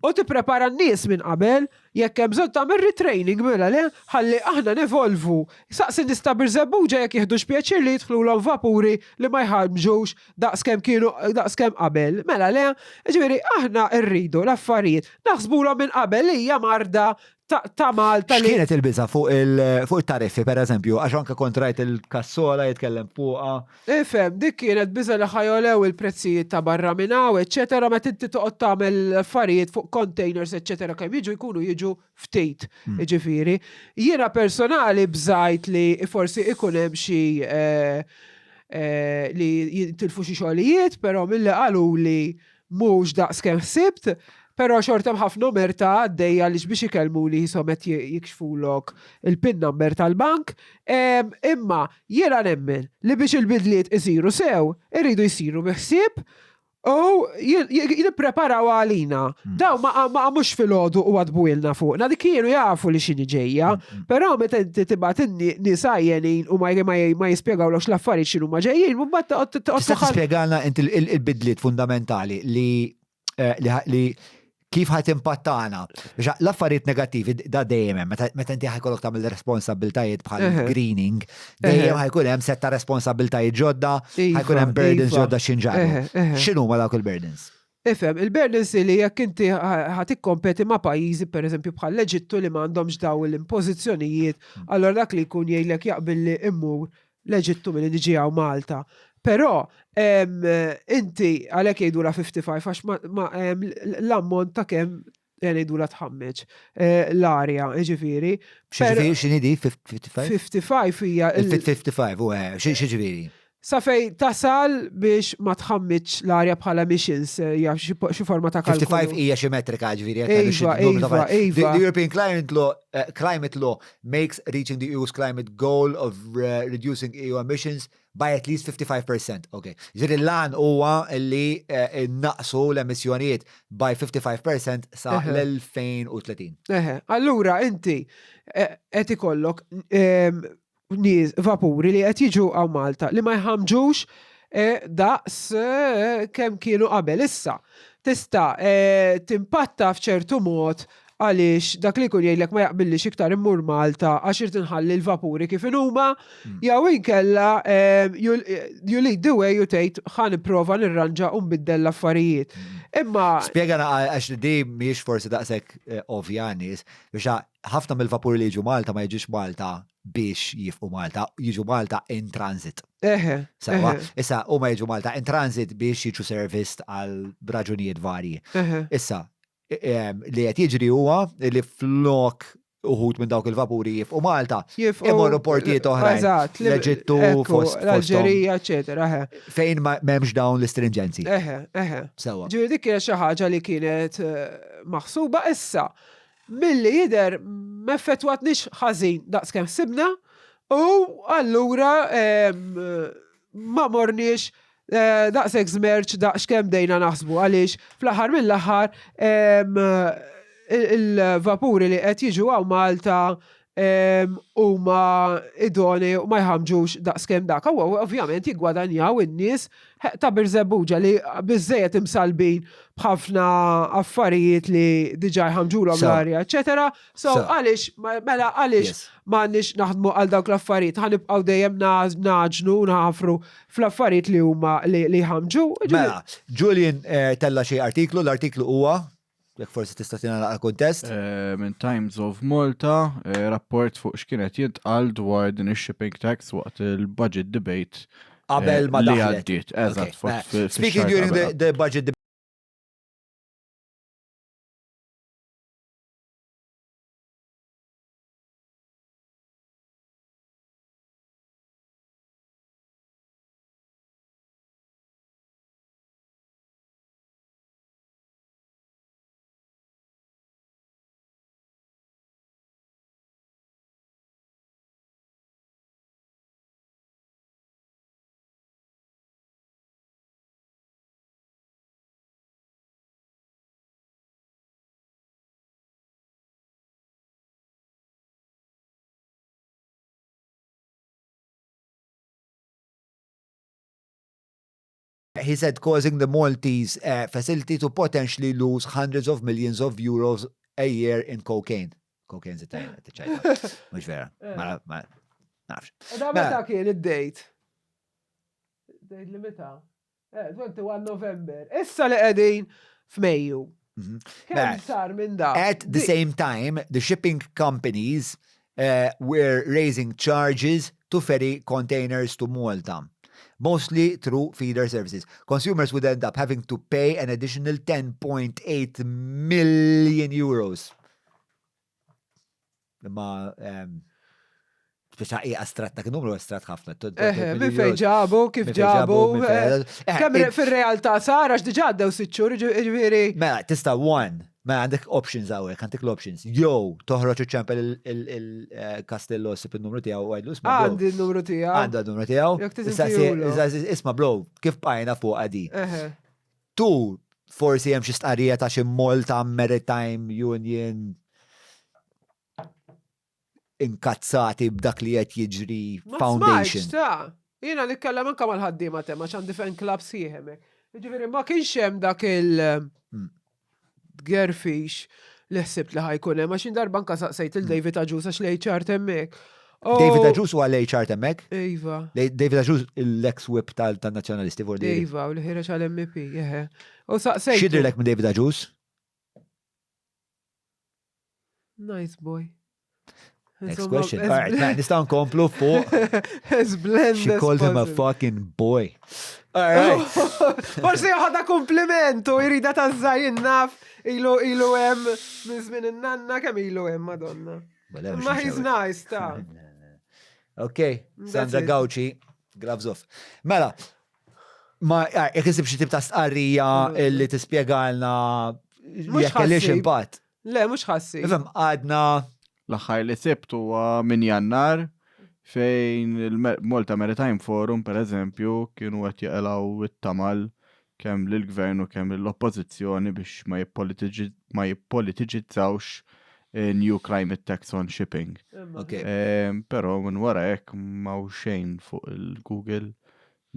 U tipprepara n-nies minn qabel, jekk hemm bżonn tagħmel retraining mela le, ħalli aħna nevolvu. Saqsi n-nies ta' Birżebbuġa jekk jieħdux pjaċir li jidħlulhom vapuri li ma jħammġux daqs kemm kienu daqs kemm qabel. Mela le, jiġifieri aħna rridu l-affarijiet naħsbulhom minn qabel li hija marda ta' Malta li. X'kienet il-biża' fuq it-tariffi pereżempju, għax anke kont rajt il-Cassola jitkellem fuqha. Ifhem, dik kienet biża' li ħa jogħlew il-prezzijiet ta' barra minn hawn, eċċetera, meta inti toqgħod tagħmel affarijiet fuq containers, eċċetera, kemm jiġu jkunu jiġu ftit, jiġifieri. Jiena personali bżajt li forsi ikun hemm xi li jintilfu xi xogħlijiet, però milli qaluli Mhux daqs kemm ħsibt, però xorta hemm ħafna omertà għaddejja għaliex biex ikellmuni qishom qed jikxfulok il-pin number tal-bank. Imma jiena nemmen li biex il-bidliet isiru sew, iridu jsiru bi ħsieb u jippreparaw għalina. Dawn ma qamux filgħodu u għadbuilna fuqna, dik kienu jafu li x'inhi ġejja, però meta inti tibgħat nies għajjenin u ma jispjegawlokx l-affarijiet x'inhuma ġejjin, mbagħad toqgħod Tista' tispjegalna inti il-bidliet fundamentali li eh, li kif ħat impattana. Biex l-affarijiet negattivi da dejjem hemm, meta inti ħajkollok tagħmel responsabbiltajiet bħal greening, dejjem ħajkun hemm setta responsabbiltajiet ġodda, iva, ħajkun hemm burdens iva. ġodda x'inġarru. X'inhuma dawk il-burdens? Ifhem, il-burdens li jekk inti ħa tikkompeti ma' pajjiżi pereżempju bħal l-Eġittu li m'għandhomx dawn l-impożizzjonijiet, allura dak li jkun jgħidlek jaqbilli immur l-Eġittu milli niġi hawn Malta. Però inti għalhekk jgħidulha 55 għax l-ammont ta' kemm ngħidulha tħammeġ eh, l-arja, jiġifieri. X'jiġifieri x'inhi di 55? 55 hija. Il-55 u eh, x'jiġifieri? Sa fej tasal biex ma tħammiġ l-arja bħala emissions, eh, hija xi forma ta' kalkolu. 55 hija xi metrika ġifieri. Iva, iva, iva. The European Climate Law, uh, Climate Law makes reaching the EU's climate goal of uh, reducing EU emissions by at least 55%. Ok. Ġifieri l-għan huwa li eh, naqsu l-emissjonijiet by 55% sa l-2030. Eħe, allura inti eh, qed ikollok ehm, nies vapuri li qed jiġu għaw Malta li ma jħamġux eh, daqs kemm kienu qabel issa. Tista' timpatta f'ċertu mod għaliex dak li jkun jgħidlek ma jaqbillix iktar immur Malta għax irid inħalli l-vapuri kif inhuma, hmm. jew inkella ehm, you lead the way u tgħid ħa nipprova nirranġa u nbiddel l-affarijiet. Hmm. Imma Spjega għax di mhijiex forsi daqshekk eh, ovvja nies biex ħafna mill-vapuri li jiġu Malta ma jiġux Malta biex jifqu Malta, jiġu Malta in transit. Eħe. Sawa, issa huma jiġu Malta in transit biex jiġu serviced għal raġunijiet varji. Issa, li qed jiġri huwa li flok uħud minn dawk il-vapuri jifqu Malta. Imorru portijiet oħrajn. Eżatt. L-Eġittu, fost. L-Alġerija, eċetera. Fejn m'hemmx dawn l-istrinġenzi. Eħe, eħe. Sewa. Ġifieri dik kienet xi ħaġa li kienet eh, maħsuba issa. Milli jidher m'effettwatniex ħażin daqskemm ħsibna u allura ma morniex eh, daqshekk żmerċ daqs kemm dejna naħsbu għaliex fl-aħħar mill-aħħar il-vapuri li qed jiġu hawn Malta huma idoni u ma jħamġux daqskemm dak. U ovvjament jiggwadanjaw in-nies ta' Birżebbuġa li biżejjed imsalbin b'ħafna affarijiet li diġà jħamġulhom l-arja, eċetera. So għaliex mela għaliex m'għandniex naħdmu għal dawk l-affarijiet, ħa nibqgħu dejjem naġnu u nħafru fl-affarijiet li huma li jħamġu. Mela, Julian eh, tella xi artiklu, l-artiklu huwa. Jekk forsi tista' tina naqra kuntest. Eh, minn Times of Malta, eh, rapport fuq x'kienet jintqal dwar din ix-shipping tax waqt il-budget debate. Qabel ma li daħlet. għaddiet, eżatt. Okay. Eh, Speaking during the, the budget debate He said causing the Maltese uh, facility to potentially lose hundreds of millions of euros a year in cocaine. Cocaine zitajna, t-ċajta. Mux vera. Eh. Ma, ma, nafx. Da Mela. meta kien id-date? Date li meta? 21 eh, November. Issa li qegħdin f'Mejju. Mhm. Kemm Mela. sar minn da? At the same time, the shipping companies uh, were raising charges to ferry containers to Malta, mostly through feeder services. Consumers would end up having to pay an additional 10.8 million euros. Ma, um, speċa i astratt, dak numru astratt ħafna. Eħe, minn fejn ġabu, kif ġabu. eh, Kemm fir-realtà sar għax diġà għaddew sitt xhur, jiġifieri. Mela, tista' one, mela għandek options hawnhekk, għandek l-options. Jew toħroġ u ċempel il-Castello sib il-numru tiegħu u għajdlu isma' bro. Għandi n-numru tiegħu. Għandha n-numru tiegħu. Jekk tiżin Issa- tijulu. issa- Isma' bro, kif bqajna fuq għadi. Eħe. Tu, forsi hemm xi stqarrija ta' xi Malta Maritime Union inkazzati b'dak li qed jiġri Ma Foundation. smajtx, ta' Jiena nitkellem anke mal-ħaddiema tema għax għandi fan club sħiħ hemmhekk. Jiġifieri ma kienx hemm dak il- Mm. gerfix li ħsibt li ħajkun hemm għax darba anke saqsejt il David Aġus għax l-HR hemmhekk. Oh, David Aġus huwa l-HR hemmhekk? Iva. David Aġus l-ex whip tal-Nazzjonalisti for the. Iva, u li ħireġ għal MEP, jeħe. U saqsejt. X'jidhirlek minn David Aġus? Nice boy. Next Insomma, question. as All right, bl- nistgħu nkomplu fuq. As blend She as called him a possible. fucking boy. All right. Forsi joħodha kompliment u jrida ta' żgħir naf ilu ilu hemm minn żmien in-nanna kemm ilu hemm Madonna. Mela, Ma he's nice ta. Okay, That's Sandra it. Gauci, gloves off. Mela, ma jekk isib xi tip ta' stqarrija li tispjegalna Mhux jekk kellix ħassib. impatt. Le, mhux ħassi. Ifhem għadna L-aħħar li sibt huwa minn Jannar fejn il-Malta Maritime Forum per eżempju kienu qed jaqilgħu it-tamal kemm lill-gvern u kemm lill-oppożizzjoni biex ma jippolitiġi- ma jippolitiġizzawx eh, new climate tax on shipping. Ok. Ehm, Però minn wara hekk m'hawn xejn fuq il-Google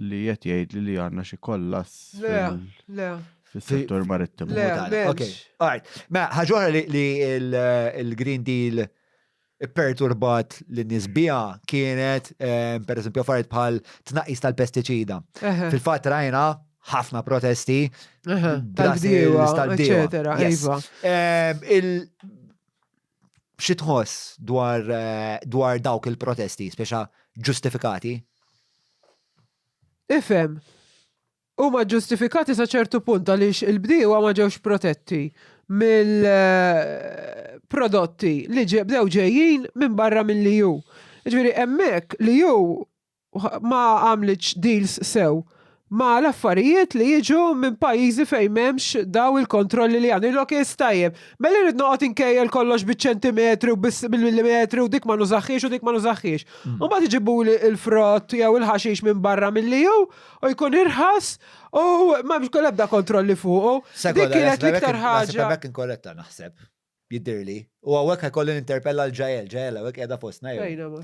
li qed jgħid li għandna xi kollass Le, fil- le. fis-settur marittimu. Le, Ok, m'hemmx. all right. Ma ħaġa li, li il-Green Deal perturbat l-nies biha kienet, eh, per eżempju, affarijiet bħal tnaqqis tal-pestiċida. Eħe, Fil-fatt rajna ħafna protesti eħe, Brussels, Tal-bdiewa, tal-bdiewa. eccetera, Yes. iva. Ehm, il xi tħoss dwar eh, dwar dawk il-protesti, speċa ġustifikati? Ifhem, huma ġustifikati sa ċertu punt għaliex il-bdiewa ma ġewx protetti mill-prodotti li ġe- bdew ġejjin minn barra mill-EU. Ġifieri hemmhekk l-EU ma għamlitx deals sew ma l-affarijiet li jiġu minn pajjiżi fejn m'hemmx daw il-kontrolli li għandu. Ilok tajjeb. Mela irrid noqgħod inkejjel kollox biċ-ċentimetri u bil-millimetri u dik ma nużaħħiex u dik ma nużaħħiex. U mbagħad iġibuli il-frott jew il-ħaxix minn barra mill-EU u jkun irħas u m'hemmx kull ebda kontrolli fuqu. Dik kienet l-iktar ħaġa. Hemmhekk inkorretta naħseb. Jiddirli. U hawnhekk ħajkolli ninterpella l-Ġajel, Ġajel hawnhekk qiegħda fostna jew. Fejna ma.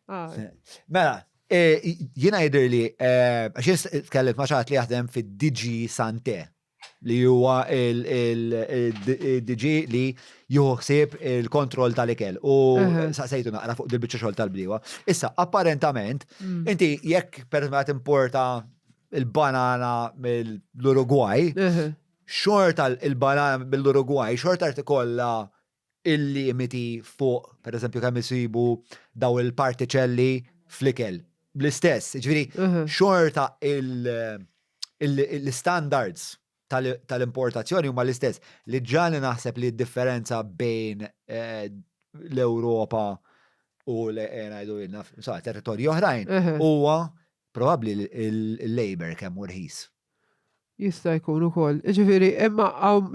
Ah, Mela, eh, jiena jidhirli, eh, għax jien tkellimt ma' xi ħadd li jaħdem fid-DG Sante li huwa il-DG li jieħu ħsieb il-kontroll tal-ikel u saqsejtu naqra fuq dil-biċċa xogħol tal-bdiewa. Issa, apparentament, inti jekk per eżempju qed importa il-banana mill-Uruguay, Xorta l-banana mill-Urugwaj, xorta jrid ikollha il-limiti fuq, per eżempju, kemm isibu daw il-partiċelli fl-ikel. L-istess, ġifieri, xorta l-standards tal-importazzjoni huma l-istess. Li ġani naħseb li d-differenza bejn eh, l-Ewropa u l-ngħidu eh, territorji oħrajn huwa probabbli l-labor kemm hu rħis. Jista' jkun ukoll. Ġifieri, imma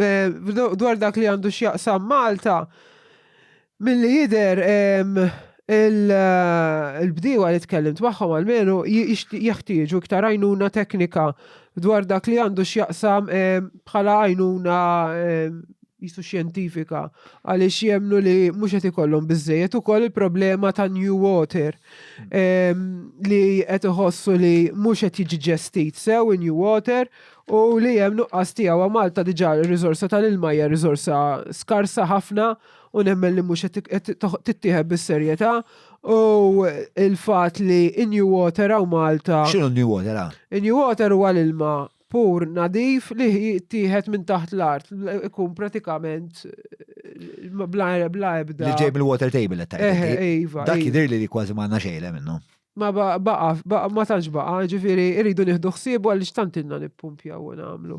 eh, dwar dak li għandu x'jaqsam Malta, milli jidher eh, il-bdiewa li tkellimt magħhom almenu jeħtieġu iktar għajnuna teknika dwar dak li għandu x'jaqsam bħala għajnuna jisu xjentifika għaliex jemnu li mhux qed ikollhom biżejjed ukoll il-problema ta' New Water li qed iħossu li mhux qed jiġi ġestit sew in New Water u li hemm nuqqas tiegħu Malta diġà r-riżorsa tal-ilma hija riżorsa skarsa ħafna u nemmen li mhux qed tittieħed bis-serjetà u il-fatt li in New Water hawn Malta. X'inhu New Water? Ah? In New Water huwa l-ilma pur nadif li jittieħed minn taħt l-art, ikun pratikament eh, bla bla ebda. Li ġej mill-water table qed tgħid. Eh, iva. Dak jidher li kważi m'għandna xejn minnu. Ma baqa, baqa, ma tantx baqa, ġifieri rridu nieħdu ħsiebu għaliex tant ilna nippumpjaw u nagħmlu.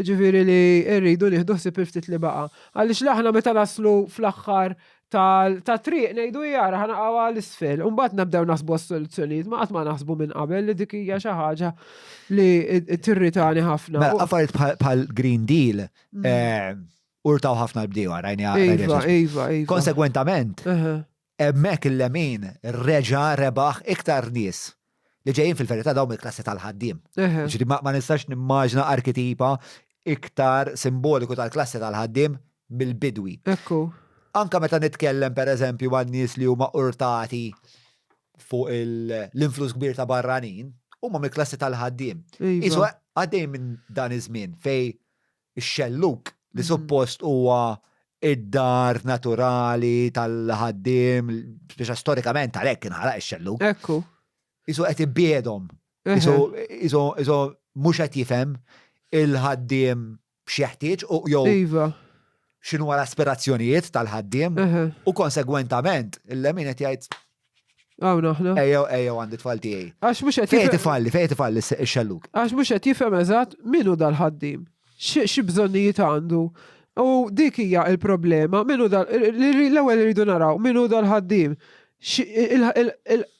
Ġifieri li rridu nieħdu ħsieb il-ftit li baqa. Għaliex l-aħna meta naslu fl-aħħar ta' triq ngħidu jara ħa naqgħu għal isfel. U mbagħad nabdew naħsbu għas-soluzzjonijiet, ma qatt ma naħsbu minn qabel li dik hija xi ħaġa li tirritani ħafna. Mela, affarijiet bħal Green Deal mm. eh, urtaw ħafna l-bdiewa, rajni Iva, iva, iva. Konsegwentament, hemmhekk il-lemin reġa' rebaħ iktar nies li ġejjin fil-verità dawn mill-klassi tal-ħaddiem. Ġifieri ma nistax nimmaġna arkitipa iktar simboliku tal-klassi tal-ħaddiem mill-bidwi. Ekku. Anka meta nitkellem per eżempju ma' nies li huma urtati fuq l-influss kbir ta' barranin, huma mill-klassi tal-ħaddiem. Iva. Isu għaddej minn dan iż-żmien fej ix-xellug li mhm. suppost huwa id-dar naturali tal-ħaddiem, biex storikament għalhekk inħalaq ix-xellug. Ekku. Isu qed ibiedhom. Isu isu mhux qed jifhem il-ħaddiem x'jeħtieġ u jew iva. x'inhu l-aspirazzjonijiet tal-ħaddiem u konsegwentament il-lemin qed jgħid Hawn aħna. Ejjew, ejjew għandi tfal tiegħi. Għax mhux qed Fejn tifalli, fejn tifalli x-xelluk. Għax mhux qed jifhem eżatt min hu dal-ħaddiem. Xi bżonnijiet għandu. U dik hija il-problema, min hu dal l-ewwel irridu naraw min hu dal-ħaddiem.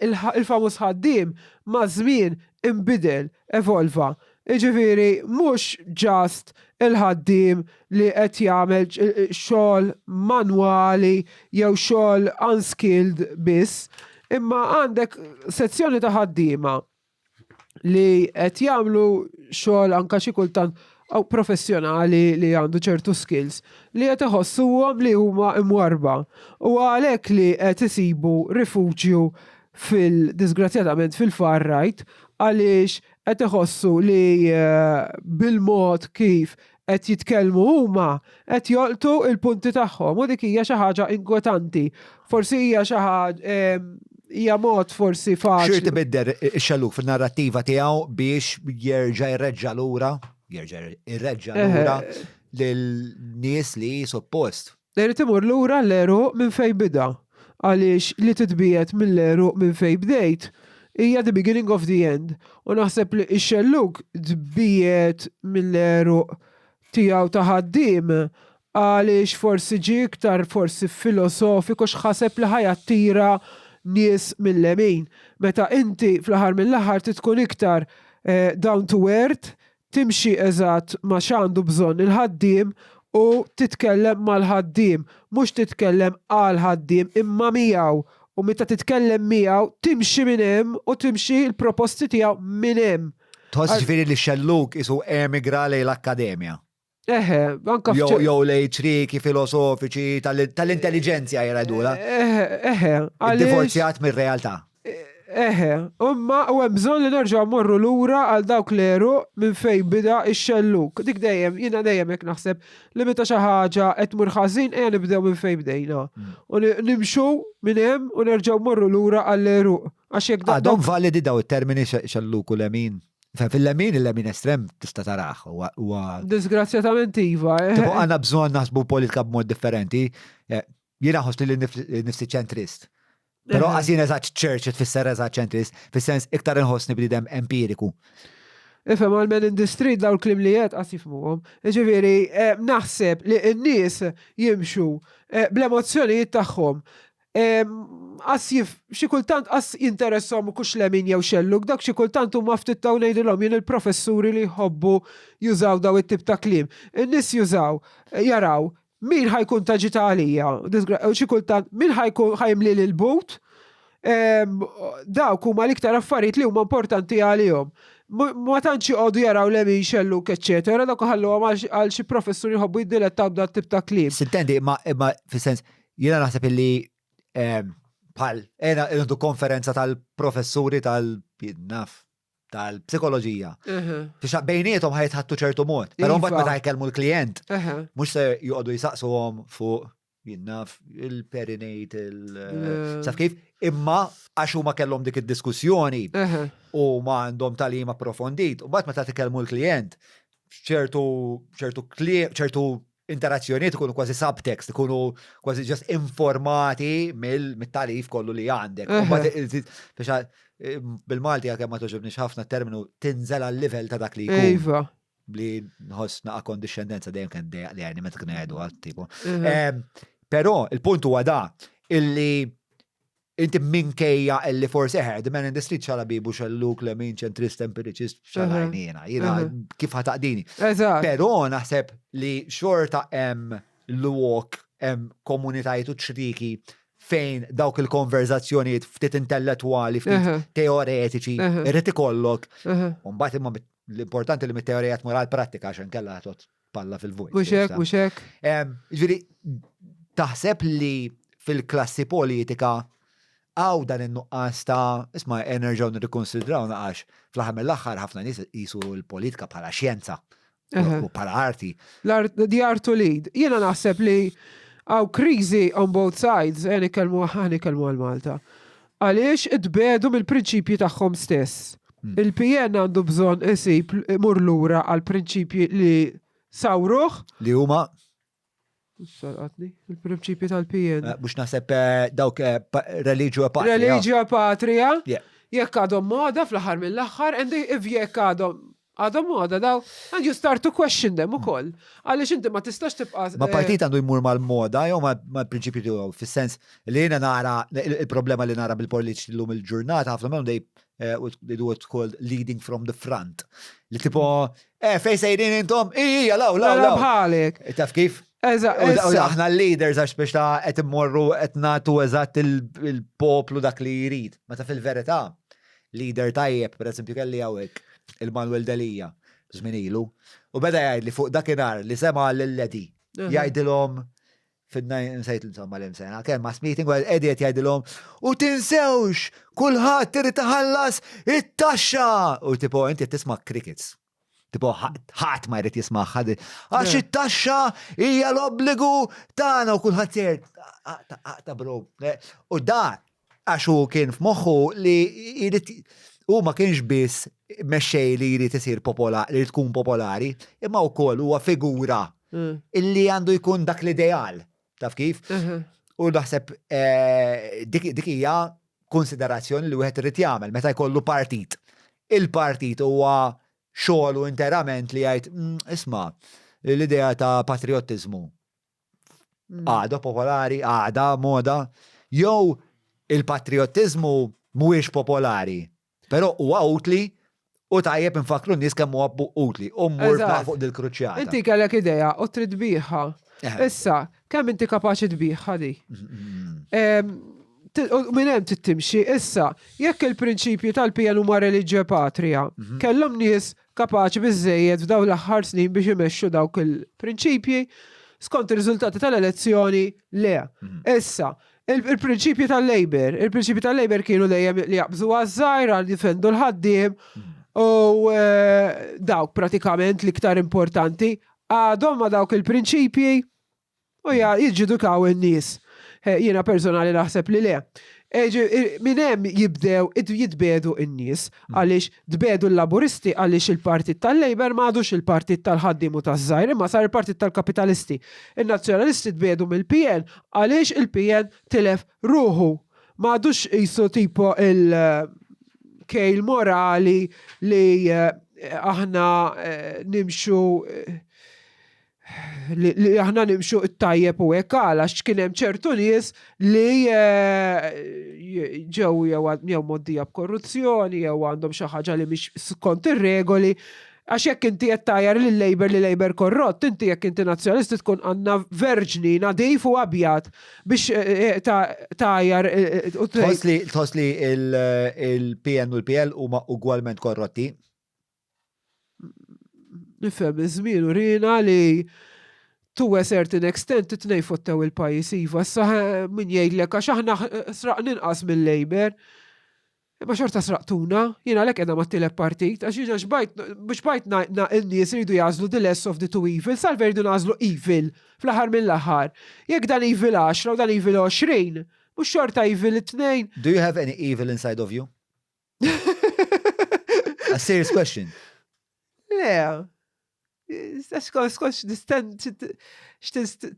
Il-famuż ħaddiem maż-żmien inbidel, evolva. Jiġifieri mhux just il-ħaddiem li qed jagħmel xogħol manwali jew xogħol unskilled biss, imma għandek sezzjoni ta' ħaddiema li qed jagħmlu xogħol anke xi kultant professjonali li għandu ċertu skills li qed iħossuhom li huma imwarrba u għalhekk li qed isibu rifuġju fil-disgrazzjatament fil-far right għaliex qed iħossu li bil-mod kif qed jitkellmu huma qed jolqtu l-punti tagħhom u dik hija xi ħaġa inkwetanti. Forsi hija xi ħaġa hija mod forsi faċli. X'irid ibiddel ix-xellug fin-narrattiva tiegħu biex jerġa' jreġġa' lura, jerġa' jreġġa' lura lil nies li suppost Irid imur lura l-għeruq minn fejn bida, għaliex li titbiegħed mill-għeruq minn fejn bdejt hija the beginning of the end. U naħseb li x-xellug tbiegħed mill-għeruq tiegħu ta' ħaddiem għaliex forsi ġie iktar forsi filosofiku x'ħaseb li ħa jattira nies mil-lemin. Meta inti fl-aħħar mill-aħħar trid tkun iktar down to earth, timxi eżatt ma' x'għandu bżonn il-ħaddiem u titkellem mal-ħaddiem, mhux titkellem għall-ħaddiem imma miegħu u meta titkellem miegħu timxi minn hemm u timxi l-proposti tiegħu minn hemm. Tħoss ġifieri li x-xellug qisu emigra lejn l-akkademja? Eħe, anka Jew jew lejn ċrieki filosofiċi tal-intelliġenzja jgħidulha. Eħe, eħe. Divorzjat mir-realtà. Eħe, imma u hemm bżonn li nerġgħu mmorru lura għal dawk l-għeruq minn fejn bida x-xellug. Dik dejjem, jiena dejjem hekk naħseb li meta xi ħaġa qed tmur ħażin ejja nibdew minn fejn bdejna. U nimxu minn hemm u nerġgħu mmorru lura għall-għeruq. Għax jekk Għadhom validi daw it-termini xellug u lemin? Fil-lemin, il-lemin estrem tista' tarah huwa. Disgrazzjatament iva. Eh. Tipo għandna bżonn naħsbu politika b'mod differenti. Eh, jiena ħoss li nifsi ċentrist. Però qas jien eżatt church tfisser eżatt ċentrist, fis-sens iktar inħossni bniedem empiriku. Ifhem għal men in the street daw l-klim li qed qas jifhmuhom. Ġifieri eh, naħseb li n-nies jimxu bl-emozzjonijiet tagħhom. Qas jif, xi kultant qas jinteresshom kux lemin jew xellug, dak xi kultant huma ftit taw ngħidilhom jien il-professuri li jħobbu jużaw daw it-tip ta' kliem. In-nies jużaw, jaraw, min ħa jkun ta' ġita għalija, xi kultant min ħa jkun ħa jimli l-but, dawk huma l-iktar affarijiet li huma importanti għalihom. Ma tantx joqogħdu jaraw lemin xellug, eċċetera, dawk iħalluhom għal xi professur jħobbu jiddilettaw b'dat tip ta' kliem. Sintendi, imma fis-sens Jiena naħseb illi ehm, bħal ena għandu konferenza tal-professuri tal-naf tal-psikoloġija. Biex bejnietom ħajtħattu ċertu mod. Però mbagħad meta jkellmu l-klijent, mhux se joqogħdu jisaqsuhom fuq jinnaf il-perinate, il- Saf kif? Imma għax huma kellhom dik id-diskussjoni u ma għandhom tagħlim approfondit, u mbagħad meta tkellmu l-klijent, ċertu ċertu ċertu interazzjonijiet ikunu kważi subtext, ikunu kważi just informati mill-tarif kollu li għandek. Biex eh, bil-Malti għakem ma toġobniex ħafna terminu tinżel għal livell ta' dak li jkun. Iva. Li nħoss naqa kondixxendenza dejjem kien dejja li għajni meta kienu jgħidu għal tipo. Però il-punt huwa da illi Inti minkejja illi forsi eħe, the man in the street xala bibu xelluk lemin ċentrist empiricist xala għajnina, jina kif ħataqdini. Pero naħseb li xorta hemm lwok, hemm komunitajiet u ċriki fejn dawk il-konverzazzjonijiet ftit intellettwali, ftit teoretiċi, irrid ikollok. Mbagħad imma l-importanti li mit-teorija tmur għall-prattika għax inkella tot palla fil-vojt. Mhux hekk, mhux hekk. Ġifieri taħseb li fil-klassi politika għaw dan in-nuqqas ta' isma' nerġgħu nirrikonsidraw naqax fl-aħħar mill-aħħar ħafna nies jisu l-politika bħala xjenza u bħala arti. The art to lead. Jiena naħseb li għaw kriżi on both sides, eh, nitkellmu nitkellmu għal Malta. Għaliex itbedu mill-prinċipji tagħhom stess. Hmm. Il-PN għandu bżonn isib imur lura għal prinċipji li sawruh. Li huma? Sarqatni, il-prinċipji tal-PN. Eh, mhux naħseb eh, dawk eh, religio e patria. Religio e patria. Jekk għadhom moda fl-aħħar mill-aħħar, and if jekk għadhom Għadhom moda daw, and you start to question them ukoll. Għaliex inti ma tistax tibqa' Ma partit għandu jmur mal-moda jew mal-prinċipju tiegħu, fis-sens li jiena nara il-problema li nara bil-politiċi llum il-ġurnata ħafna minnhom they eh, they do what's called leading from the front. Li tipo, eh, fej sejrin intom, ija, law, law, law. Bħalek. Eh, taf kif? Eżatt. Aħna l-leaders għax biex ta' qed immorru qed nagħtu eżatt il-poplu dak li jrid. Meta fil-verità, Leader tajjeb, per eżempju kelli hawnhekk il-Manuel Delia żmien ilu, u beda jgħid li fuq dakinhar li sema' lil Eddie jgħidilhom fin-nsejt insomma l sena, kemm mass meeting u Eddie qed jgħidilhom u tinsewx kulħadd irid iħallas it-taxxa! U tipo inti qed tisma' crickets. Tipo, ħadd ma jrid jismagħha di. Għax it-taxxa hija l-obbligu tagħna u kulħadd sejjer aqta' aqta' bro. U da għax hu kien f'moħħu li jrid hu ma kienx biss mexxej li jrid isir popolari, li jrid tkun popolari, imma wkoll huwa figura mm. illi għandu jkun dak l-ideal. Taf kif? U naħseb eh, dik hija konsiderazzjoni li wieħed irid jagħmel meta jkollu partit. Il-partit huwa xogħlu interament li jgħid mm, isma' l-idea ta' patriottiżmu mm. għada popolari, għada moda, jew il-patriottiżmu mhuwiex popolari, però huwa utli u tajjeb infakru n-nies kemm huwa utli u mmur fuq dil-kruċjata. Inti kellek idea u trid tbigħha. Eh. Issa, kemm inti kapaċi tbigħha di? Mm-hmm. Minn hemm trid timxi. Issa, jekk il-prinċipji tal-PN huma reliġjo e patria, mhm. kellhom nies kapaċi biżejjed f'dawn l-aħħar snin biex imexxu dawk il-prinċipji, skont ir-riżultati tal-elezzjoni, le. Mhm. Issa, Il-prinċipji tal-Labour, il-prinċipji tal-Labour kienu dejjem li jaqbżu għaż-żgħir għal jifendu l-ħaddiem u eh, dawk pratikament l-iktar importanti għadhom ma dawk il-prinċipji u jiġġudukaw in-nies. Eh, jiena personali naħseb li le. Minn hemm jibdew jitbiegħdu n-nies għaliex tbiegħdu l-Laburisti għaliex il-Partit tal-Labour ma għadux il-partit tal-ħaddiem u taż-żgħir imma sar il-partit tal-kapitalisti. In-Nazzjonalisti tbiegħdu mill-PN għaliex il-PN tilef ruħu. Ma għadux qisu tipo il-kejl morali li aħna nimxu li aħna nimxu it-tajjeb u hekk għala kien hemm ċertu nies li eh, ġew jew moddija b'korruzzjoni jew għandhom xi ħaġa li mhix skont ir-regoli. Għax jekk inti qed tajjar lil Labour li Labour korrott, inti jekk inti nazzjonalisti tkun għandna verġni nadif u abjad biex eh, eh, tajjar. Tħoss li il-PN u l-PL huma ugwalment korrotti? Nifhem, iż-żmien urina li to a certain extent it-tnejn fottew il-pajjiż iva, issa min jgħidlek għax aħna sraqna inqas mill-Labour. Imma xorta sraqtuna, jiena għalhekk qiegħda mat-tielet partit, għax jiena xbajt, xbajt n-nies iridu jagħżlu the less of the two evils, salve jridu nagħżlu evil fl-aħħar mill-aħħar. Jekk dan evil 10 u dan evil 20, mhux xorta evil it-tnejn. Do you have any evil inside of you? A serious question. Le. Skont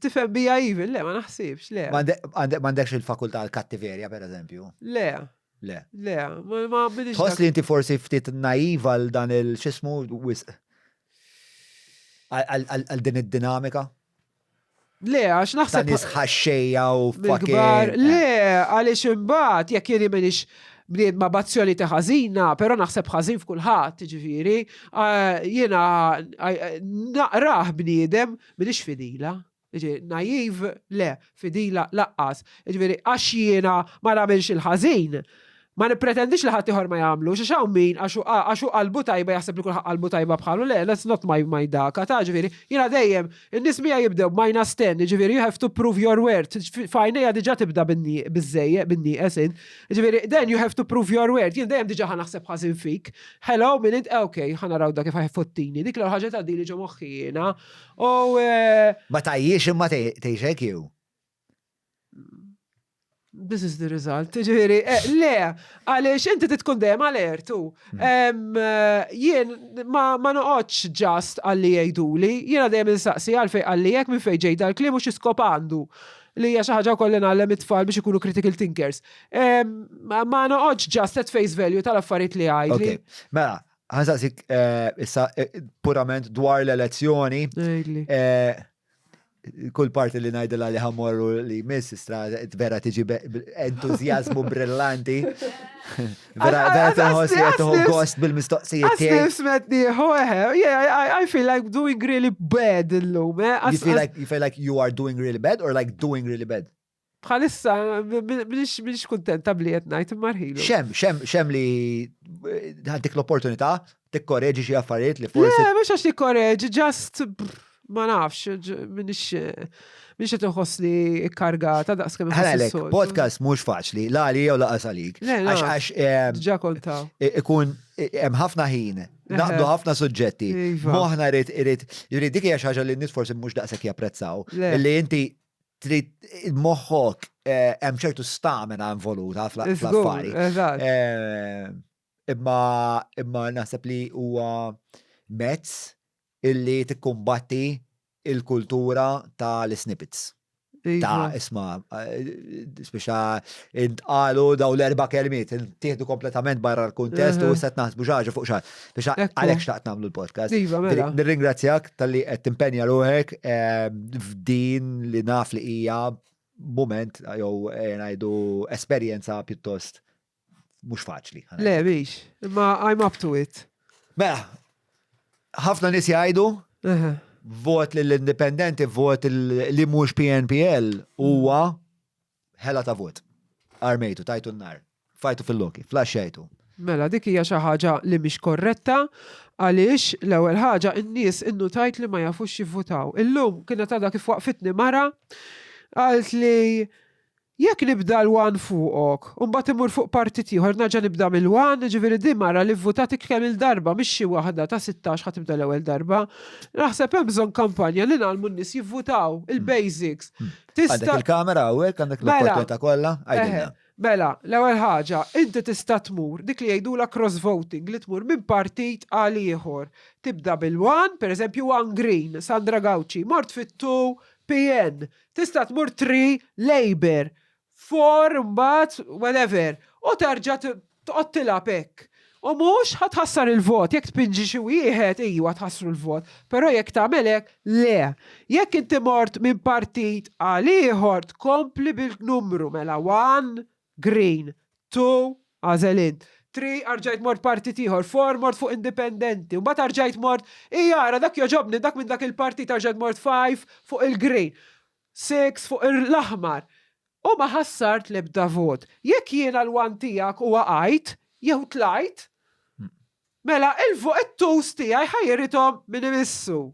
tifhem bija evil, le, ma naħsibx, le. M'għandekx il-fakultà għal-kattiverja, per eżempju? Le. Le. Le, ma minix. Tħoss li inti forsi ftit naiva għal dan il-xismu wisq għal din id-dinamika? Le, għax naħseb. Ta' nies ħaxxejja u fucking. Le, għaliex imbagħad jekk jien m'iniex bniedma b'azzjoni ta' ħażina, però naħseb ħażin f'kulħadd, ġifieri, jiena naqrah bniedem m'iniex fidila. Ġifieri, naiv, le, fidila laqqas. Ġifieri, għax jiena ma nagħmilx il-ħażin, Ma nippretendix li ħaddieħor ma jagħmlux, għax hawn min għax għax hu qalbu tajba jaħseb li kulħadd qalbu tajba bħalu, le, that's not my my daka, ta' ġifieri, jiena dejjem, in-nies miegħi jibdew b'minus ten, jiġifieri you have to prove your worth, f'għajnejja diġà tibda biż-żejjed, bin-nieqes int, jiġifieri then you have to prove your worth, jien dejjem diġà ħa naħseb ħażin fik, hello min int, ok, ħa naraw dak kif ħa jfottini, dik l-ewwel ħaġa tgħaddili ġo moħħi jiena, u. Ma tgħajjix imma tgħix hekk jew? This is the result. Ġifieri, eh, le, għaliex inti titkun dejjem alert u. Hmm. Eh, jien ma, ma noqgħodx just għalli jgħiduli, jiena dejjem insaqsi għalfej għalli jekk minn fejn ġej dal-kliem u xi skop għandu li hija xi ħaġa wkoll li ngħallem it-tfal biex ikunu critical thinkers. Ma noqgħodx just at face value tal-affarijiet li għidli. Mela, ħansaqsik eh, issa purament dwar l-elezzjoni kull parti li ngħidilha li ħamorru li miss istra vera tiġi entużjażmu brillanti. Vera vera tinħoss li qed tieħu gost bil-mistoqsijiet tiegħi. Għasni smet nieħu eħe, yeah, I feel like doing really bad illum. Eh? You feel like you feel like you are doing really bad or like doing really bad? Bħalissa, minix kuntenta bli qed ngħid imma rħilu. Xem, xem, xem li eh, għandek l-opportunità tikkoreġi xi affarijiet li forsi. Le, mhux għax tikkoreġi, just ma nafx, minix minix qed inħossni ikkargata daqs kemm Ħalek, podcast mhux faċli, la għalija u laqas għalik. Għax għax eh, Ġa kontaw. Ikun eh, hemm ħafna ħin, naqdu ħafna suġġetti. Iva. Moħħna rrid irid jrid dik hija xi ħaġa li n-nies forsi mhux daqshekk japprezzaw. Li inti trid moħħok eh, hemm ċertu stamina involuta fl-affari. Eh, imma imma naħseb li huwa mezz illi tikkumbatti il-kultura tal-snippets. Ta' Iva. isma, eh, speċa intqalu daw l-erba kelmiet, intieħdu kompletament barra l-kuntest u issa naħsbu xi ħaġa fuq xi Biex għalhekk xtaqt nagħmlu l-podcast. Iva, mela. Nirringrazzjak talli qed timpenja ruħek eh, f'din li naf li hija moment jew eh, ngħidu esperjenza pjuttost mhux faċli. Le, biex, imma I'm up to it. Mela, ħafna nies jgħidu vot lill-indipendenti, vot li mhux PNPL huwa Ħela ta' vot. Armejtu, tajtu n-nar. Fajtu fil-loki, flaxxejtu. Mela, dik hija xi ħaġa li mhix korretta għaliex l-ewwel ħaġa n-nies innutajt li ma jafux jivvutaw. Illum kienet għadha kif waqfitni mara qaltli jekk nibda l-one fuqok u mbagħad immur fuq partit ieħor nerġa' nibda mill-one, jiġifieri din mara li vvutat kemm-il darba mhix xi waħda ta' 16 ħa tibda l-ewwel darba. Naħseb hemm bżonn kampanja li ngħallmu n-nies jivvutaw, il-basics. Għandek il-kamera hawnhekk, għandek mela. l-opportunità kollha, għajdilna. Mela, l-ewwel ħaġa, inti tista' tmur dik li jgħidulha cross voting li tmur minn partit għal ieħor. Tibda bil-one, pereżempju one Green, Sandra Gauci, mort fit-two PN, tista' tmur three Labour, four mbagħad whatever, u terġa' toqgħod tilgħab hekk. U mhux ħa tħassar il-vot, jekk tpinġi xi wieħed, iwa tħassru l-vot, però jekk tagħmel hekk, le. Jekk inti mort minn partit għal ieħor tkompli bil-numru, mela one, green, two, għażel int, three, arġajt mort partit ieħor, four, mort fuq indipendenti, u mbagħad arġajt mort, ija ara dak jogħġobni, dak minn dak il-partit arġajt mort five fuq il-green, six fuq l-aħmar. U ma ħassart l-ebda vot. Jekk jiena l-one tiegħek u waqajt, jew tlajt, mela il-twos tiegħi ħa jirithom min imissu.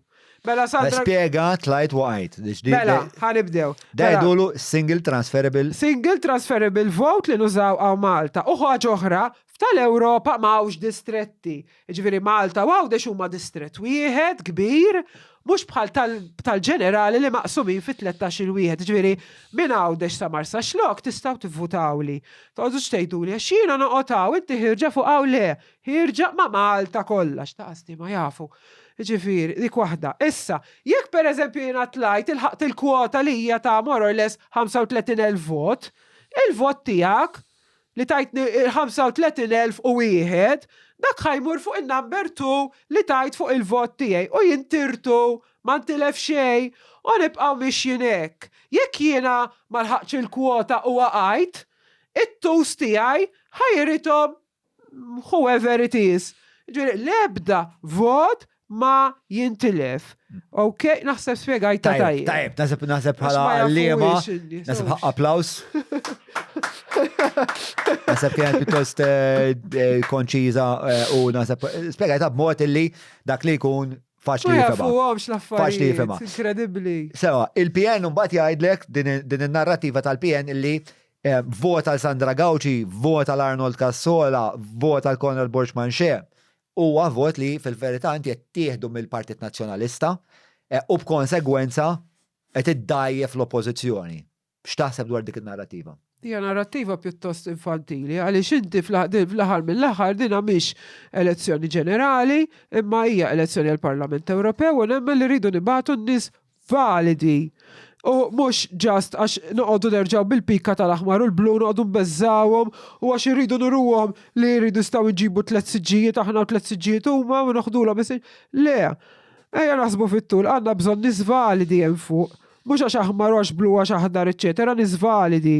Mela Sandra. Spjega tlajt waqajt. Mela, ħa nibdew. Da Mela, jgħidulu single transferable. Single transferable vote li nużaw hawn Malta. U ħaġa oħra, f'tal-Ewropa m'hawnx distretti. Jiġifieri Malta u Għawdex huma distrett wieħed kbir, mhux bħal tal-ġenerali li maqsumin fi tlettax-il wieħed. Jiġifieri minn Għawdex sa Marsaxlokk tistgħu tivvutawli. Toqgħodux tgħiduli għax jiena noqgħod hawn, inti ħierġa fuq hawn le, ħierġa ma' Malta kollha, x'taqasni ma jafu. Jiġifieri dik waħda. Issa, jekk pereżempju jiena tlajt ilħaqt il-kwota li hija ta' more or less 35,000 vot, il-vot tiegħek li tajtni il-35,001, dak ħa jmur fuq in-number 2 li tajt fuq il-vot tiegħi u jintirtu, ma ntilef xejn u nibqgħu mixjin hekk. Jekk jiena ma lħaqtx il-kwota u waqajt, it-twos tiegħi ħa jirithom whoever it is. Ġifieri l-ebda vot ma jintilef. Ok, naħseb spjegajta tajjeb. Tajjeb, naħseb naħseb bħala għalliema, naħseb ħaqq applaus. Naħseb kienet pjuttost eh, eh, konċiża eh, u naħseb spjegajta b'mod illi dak li jkun faċli jifhimha. Faċli jifhimha. Inkredibbli. Sewa, il-PN mbagħad jgħidlek din in-narrativa tal-PN illi vota għal Sandra Gauci, vota għal Arnold Cassola, vota għal Konrad Borg Manché. Huwa vot li fil-verità inti qed tieħdu mill-Partit Nazzjonalista u b'konsegwenza qed iddgħajjef l-Oppożizzjoni. X'taħseb dwar dik in-narrattiva? Hija narrattiva pjuttost infantili għaliex inti fl-aħħar mill-aħħar dinha mhix elezzjoni ġenerali imma hija elezzjoni għall-Parlament Ewropew u nemmen li rridu nibagħtu n-nies validi. U mhux just għax noqogħdu nerġgħu bil-pika tal-aħmar u l-blu noqogħdu nbeżżgħuhom u għax irridu nuruhom li jridu jistgħu jġibu tlett siġġijiet aħna u tlett siġġijiet huma u noħdulhom is Le! Ejja naħsbu fit-tul, għandna bżonn nies validi hemm fuq. Mhux għax aħmar u għax blu għax aħdar eċċetera, nies validi.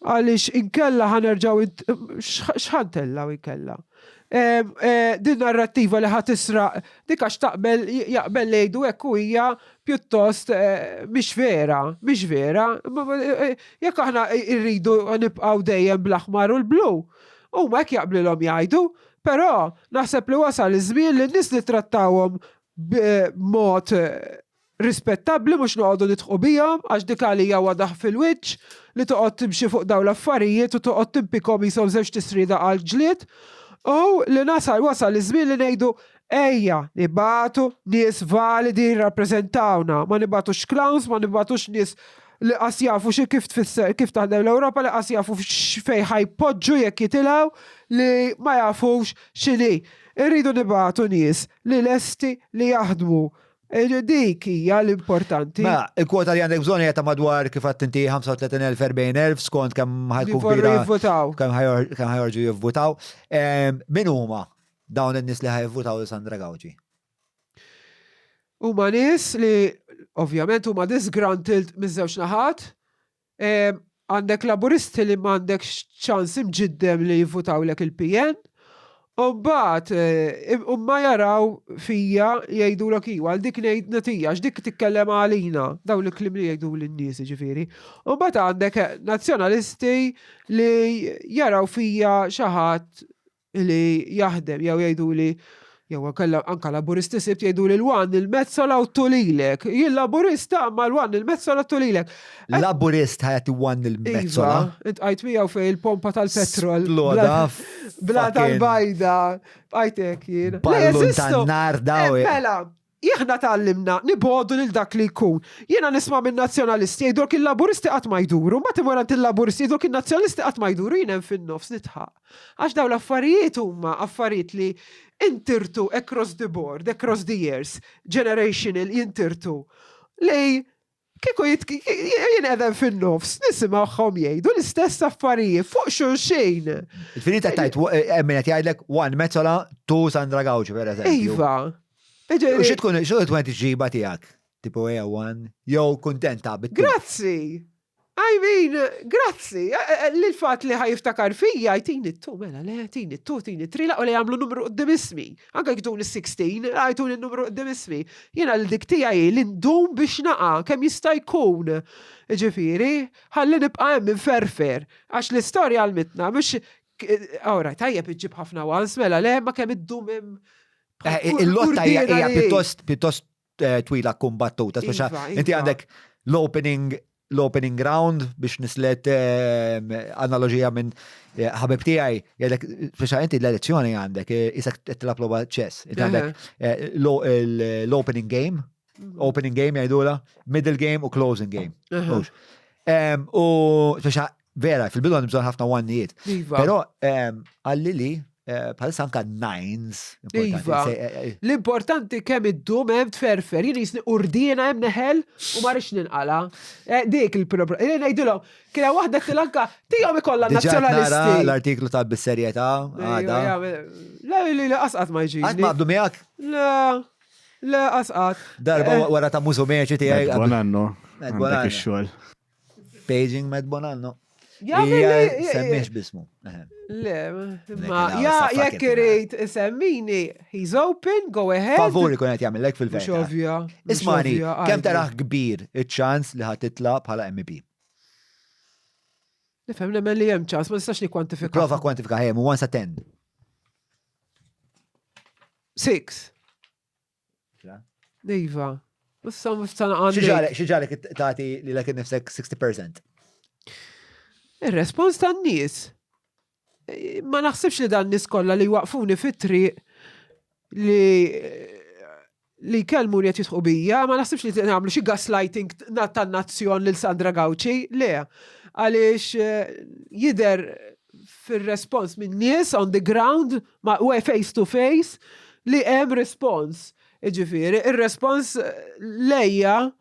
Għaliex inkella ħa nerġgħu x'ħa ntellgħu inkella? Din narrattiva li ħa tisraq dik għax taqbel jaqbel li jgħidu hekk u hija pjuttost mhix vera, mhix vera. Jekk aħna rridu nibqgħu dejjem bl-aħmar u l-blu, huma hekk jaqblilhom jgħidu, però naħseb li wasal iż-żmien li n-nies nittrattawhom b'mod rispettabbli mhux noqogħdu nidħqu bihom għax dik għalija huwa daħq fil-wiċċ li toqgħod timxi fuq dawn l-affarijiet u toqgħod timpikhom qishom żewġt isrieda għall-ġlied u li nasal wasal iż-żmien li ngħidu ejja nibagħtu nies validi jirrappreżentawna, ma nibagħtux clowns, ma nibagħtux nies li qas jafu xi kif tfisser kif taħdem l-Ewropa, li qas jafu fejn ħa jpoġġu jekk jitilgħu, li ma jafux x'inhi. Irridu nibagħtu nies li lesti li jaħdmu Dik hija l-importanti. Mela, il-kwota li għandek bżonn hija ta' madwar kif għedt inti 35,000, 40,000 skont kemm ħa tkun kbira. Jivvutaw. Kemm ħa jorġu jivvutaw. Min huma dawn in-nies li ħa jivvutaw lil Sandra Gauci? Huma nies li ovvjament huma disgruntled miż-żewġ naħat. Għandek Laburisti li m'għandekx ċans imġiddem li jivvutawlek il-PN. U mbagħad huma jaraw fija jgħidulek iwa għal dik ngħid nagħtija għax dik titkellem għalina, dawn il-kliem li jgħidu lin-nies jiġifieri. U mbagħad għandek Nazzjonalisti li jaraw fija xi ħadd li jaħdem jew jgħiduli jew kella anka laburisti sibt jgħiduli l-wan il-mezzola u tulilek. Jien laburista ma l-wan il-mezzola tulilek. Laburist ħa jagħti one il-mezzola. Iva, intqajt miegħu fej il-pompa tal-petrol. Sploda. Bla tal-bajda. Bqajt hekk jien. Ballun tan-nar daw. Eh, mela. Aħna tgħallimna nibgħodu lil dak li jkun. Jiena nisma' minn Nazzjonalisti jgħidulek il-Laburisti qatt ma jduru, mbagħad imur għand il-Laburisti jgħidulek in-Nazzjonalisti qatt ma jduru, jien hemm fin-nofs nidħaq. Għax dawn l-affarijiet huma affarijiet li intirtu across the board, across the years, generational jintirtu. Li Kieku jien qegħda fin-nofs nisimgħuhom jgħidu l-istess affarijiet fuq xulxin. Ġifieri ta' tajt hemm min qed jgħidlek one Metsola, two Sandra Gauci pereżempju. Iva. Xi tkun xi tkun qed iġiba tiegħek? Tipo ejja one, jew kuntenta bit Grazzi. I mean, grazzi, eh, eh, li l-fat li ħajftakar fija, jtini t-tu, mela, le, tini t-tu, tini t-tri, laqgħu li jagħmlu numru qudiem ismi. Anke jek tuni 16, jtuni n-numru qudiem ismi. Jiena l-dik tiegħi li ndum biex naqa' kemm jista' jkun. Ġifieri, ħalli nibqa' hemm inferfer, għax l-istorja għalmitna mhux Ora, tajjeb iġġib ħafna once, mela le, ma kemm iddum hemm. Eh, il-lotta hija pjuttost pjuttost eh, twila kumbattuta, speċa iva, inti iva. għandek l-opening l-opening round biex nislet eh, analogija minn eh, ħabib tiegħi jgħidlek speċa inti l-elezzjoni għandek isek qed tilgħab logħba ċess. Inti għandek l-opening game, mhm. opening game jgħidula, middle game u closing game. U speċa Vera, fil-bidu għandu bżonn ħafna one-ijiet. Iva. Però għalli li eh, bħalissa anka nines. Iva. Eh, eh, L-importanti kemm iddum hemm tferfer, jien jisni urdina hemm neħel u ma rridx ninqala. Dik il-problema. Jien ngħidilhom, kien hemm waħda tilanka tihom ikollha nazzjonalisti. L-artiklu ta' bis-serjetà għada. Le, le, le, qasqat ma jġi. Qatt ma qabdu miegħek? Le, le, qasqat. Darba wara ta' mużumeċi tiegħi. Buonanno. Għandek ix-xogħol. Paging Matt Bonanno. Semmiex bismu. Le, ma ja jekk irid isemmini, he's open, go ahead. Favur ikun qed jagħmellek fil-verità. Ovvja. Ismani, kemm taraħ kbir iċ-ċans li ħadd titla' bħala MEP? Nifhem nemmen li hemm ċans, ma nistax nikkwantifika. Prova kwantifika hemm, 1 sa 10. 6. Iva. Issa mhux ta' għandi. Xi ġalek tagħti lilek innifsek 60%? Ir-respons tan-nies. Ma naħsibx li dan nies kollha li waqfuni fit-triq li li kelmu li qed jisħu bija, ma naħsibx li nagħmlu xi gaslighting tan-nazzjon lil Sandra Gauci, le. Għaliex eh, jidher fir-respons minn nies on the ground ma u face to face li hemm respons. Jiġifieri, ir-respons lejja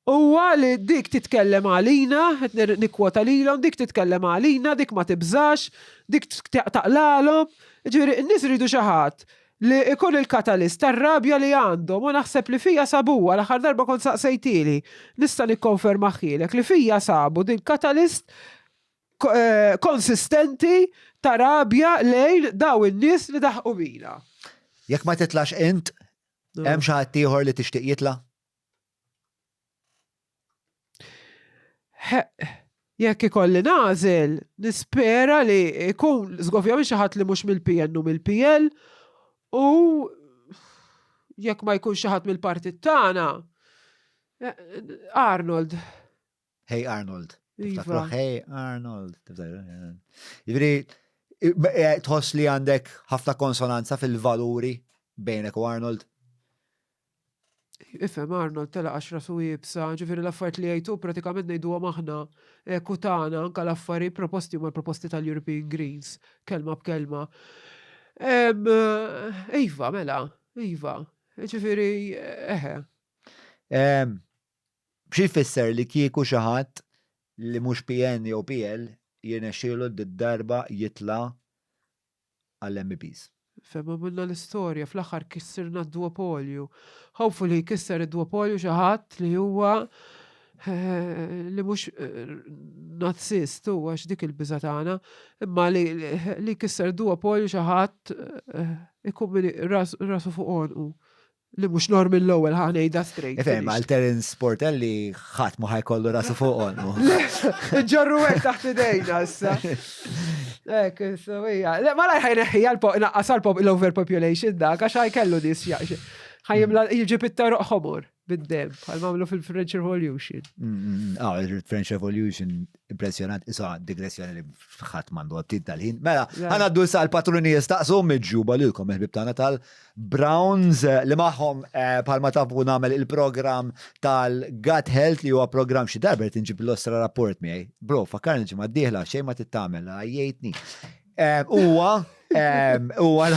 huwa li dik titkellem għalina, qed nikkwota lilhom, dik titkellem għalina, dik ma tibżax, dik taqlalhom. Jiġifieri, in-nies iridu xi ħadd li jkun il-katalist tar-rabja li għandhom u naħseb li fija sabuha, l-aħħar darba kont saqsejtieli, nista' nikkonfermahielek li fija sabu din katalist Eh, konsistenti ta' rabja lejn daw in-nies li daħqu bina. Jekk ma titlax int, hemm xi ħadd ieħor li tixtieq jitla'? Jekk ikolli nagħżel, nispera li jkun żgovjament xi ħadd li mhux mill-PN u mill-PL u jekk ma jkunx xi ħadd mill-partit tagħna, eh, Arnold. Hey Arnold. Iva. Hey Arnold. Jiġifieri eh, tħoss li għandek ħafna konsonanza fil-valuri bejnek u Arnold? Ifhem Arnold tela għax rasu jibsa, ġifieri l-affarijiet li jgħidu pratikament ngħiduhom aħna eh, kutana anke l-affarijiet proposti huma l-proposti tal-European Greens, kelma b'kelma. Eh, iva, mela, iva. Ġifieri, eħe. Xi jfisser li kieku xi ħadd li mhux PN jew PL jirnexxielu did-darba jitla' għall-MEPs? Fehma minna l-istorja, fl-aħħar kissirna d-duopolju. Hopefully jkisser id-duopolju xi ħadd li huwa li mhux nazzist u għax dik il-biża' tagħna, imma li li jkisser duopolju xi ħadd ikun rasu fuq għonqu. Li mhux Norman Lowell ħa ngħidha straight. Ifhem, għal Terence Portelli ħadd ma ħajkollu rasu fuq għonqu. Ġorru hekk taħt idejna issa. Hekk, issa hija. Le, malaj ħajneħħi għal naqqas għal l-overpopulation dak għax ħajkellu nies ħajjimla jiġi it-taruq ħomor. Bid-dem, bħal mamlu fil-French Revolution. Mm, mm, mm. Ah, il-French Revolution, impressjonant, isa digressjoni li ħadd mandu għattit tal-ħin. Mela, ħana għaddu issa l-patruni jistaqsu miġġuba lilkom il-ħbib tagħna tal-Browns eh, li magħhom eh, bħalma tafu nagħmel il-programm tal-Gut Health li huwa programm xi darba qed inġib l-ostra rapport miegħi. Bro, fakkarni ġimgħa d-dieħla xejn ma tittamel, għajjejtni. Eh, huwa huwa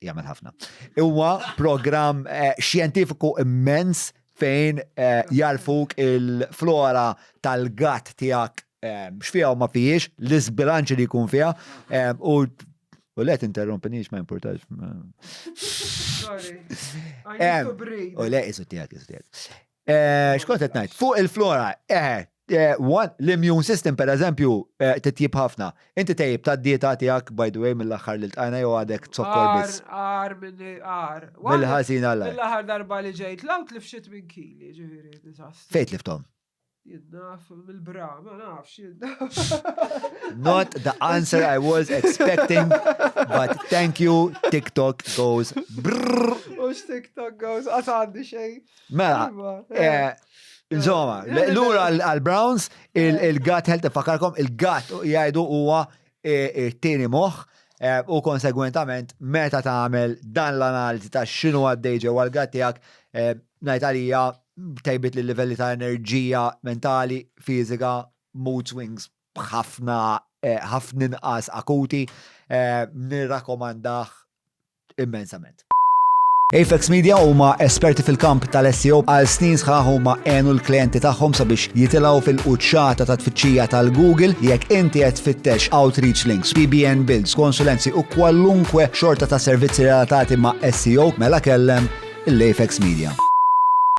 jagħmel ħafna. Huwa programm eh, xjentifiku immens fejn eh, jarfuk il-flora tal-gatt tiegħek x'fiha u ma fijiex, l-isbilanċi li jkun fiha u U le tinterrompinix ma importax. Sorry. U le, isu tiegħek, isu tiegħek. Eh, x'kont qed ngħid? Fuq il-flora, eh, eh, one, l-immune system per eżempju eh, titjib ħafna. Inti tejjib ta' dieta tiegħek by the way mill-aħħar li ltqajna jew għadek zokkor biss. Ar, minn ar. Mill-ħażin għal. Mill-aħħar darba li ġejt law tlif xi minn kili, ġifieri diżastru. Fejn tlifthom? Jinnaf, mill-bra, ma nafx, Not the answer I was expecting, but thank you, TikTok goes brrr. Mux TikTok goes, għas għandi xej. Mela, Iva, eh, insomma, lura għal-Browns, il-gut health, fakarkom, il-gut jgħidu huwa eh, it-tieni moħħ eh, u konsegwentament meta tagħmel dan l-analiżi ta' x'inhu għaddej ġewwa l-gut tiegħek, ngħid għalija tejbit li livelli ta' enerġija mentali, fiżika, mood swings ħafna eh, ħafna inqas akuti, eh, nirrakkomandah immensament. Apex Media huma esperti fil-kamp tal-SEO għal snin sħaħ huma għenu l-klijenti tagħhom sabiex jitilgħu fil-quċċata ta' tfittxija tal-Google jekk inti qed tfittex outreach links, PBN builds, konsulenzi u kwalunkwe xorta ta' servizzi relatati ma' SEO mela kellem l-Apex Media.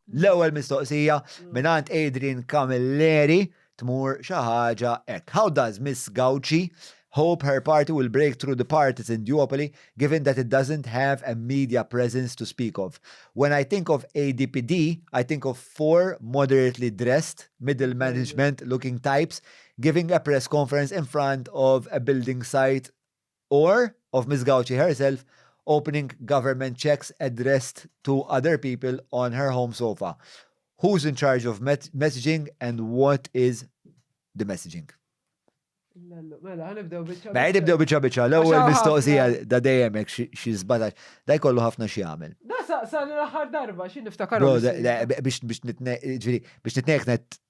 L-ewwel mistoqsija mingħand Adrian Camilleri tmur xi ħaġa hekk. How does Miss Gauci hope her party will break through the partisan duopoly given that it doesn't have a media presence to speak of? When I think of ADPD, I think of four moderately dressed, middle management looking types giving a press conference in front of a building site or of Ms Gauci herself opening government checks addressed to other people on her home sofa. Who's in charge of messaging and what is the messaging? Mela, nibdew biċċa. Mela, nibdew biċċa biċċa. L-ewwel mistoqsija da dejjem hekk xi żbatax. Da jkollu ħafna xi jagħmel. Da sa l-aħħar darba xi niftakar. Biex biex biex nitnek net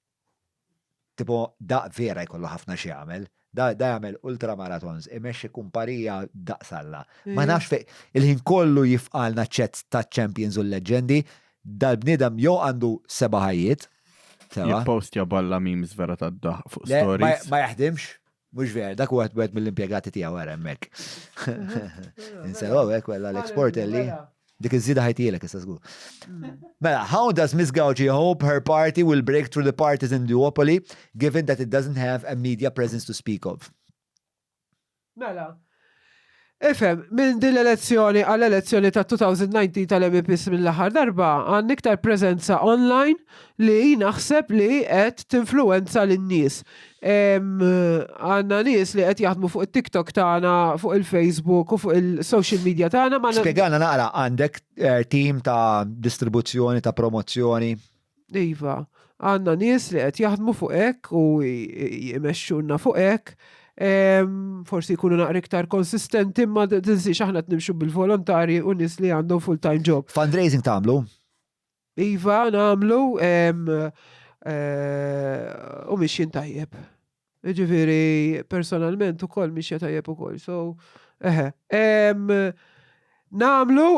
Tipo, da vera jkollu ħafna xi jagħmel. Da, da jagħmel ultramarathons, imexxi kumparija daqs Alla. Ma nafx fej, il-ħin kollu jifqalna chats ta' champions u leġendi, dal-bniedem jew għandu seba' ħajjiet, sewa. Jippostja balla memes vera tad-daħq fuq Le, ma, stories. ma jaħdimx, mhux vera, dak huwa wieħed mill-impjegati tiegħu wara hemmhekk. Insew hekk wella l-export li. Dik iż-żieda ħajtielek issa żgur. Mela, how does Miss Gauci hope her party will break through the partisan duopoly given that it doesn't have a media presence to speak of? Mela, ifhem, minn din l-elezzjoni għall-elezzjoni ta' 2019 tal-MEPs mill-aħħar darba għandna iktar preżenza online li naħseb li qed tinfluwenza lin-nies. Għandna nies li qed jaħdmu fuq it-TikTok tagħna, fuq il-Facebook u fuq il-social media tagħna. Spjegana naqra għandek eh, team ta' distribuzzjoni, ta' promozzjoni. Iva, għandna nies li qed jaħdmu fuq hekk u jmexxuna fuq hekk. Forsi jkunu naqra iktar konsistenti, imma tinsiex aħna qed nimxu bil-volontari u nies li għandhom full-time job. Fundraising tagħmlu? Iva, nagħmlu eh, u mixjin tajjeb. Ġifieri, personalment ukoll mixja tajjeb ukoll. So, eħe. Namlu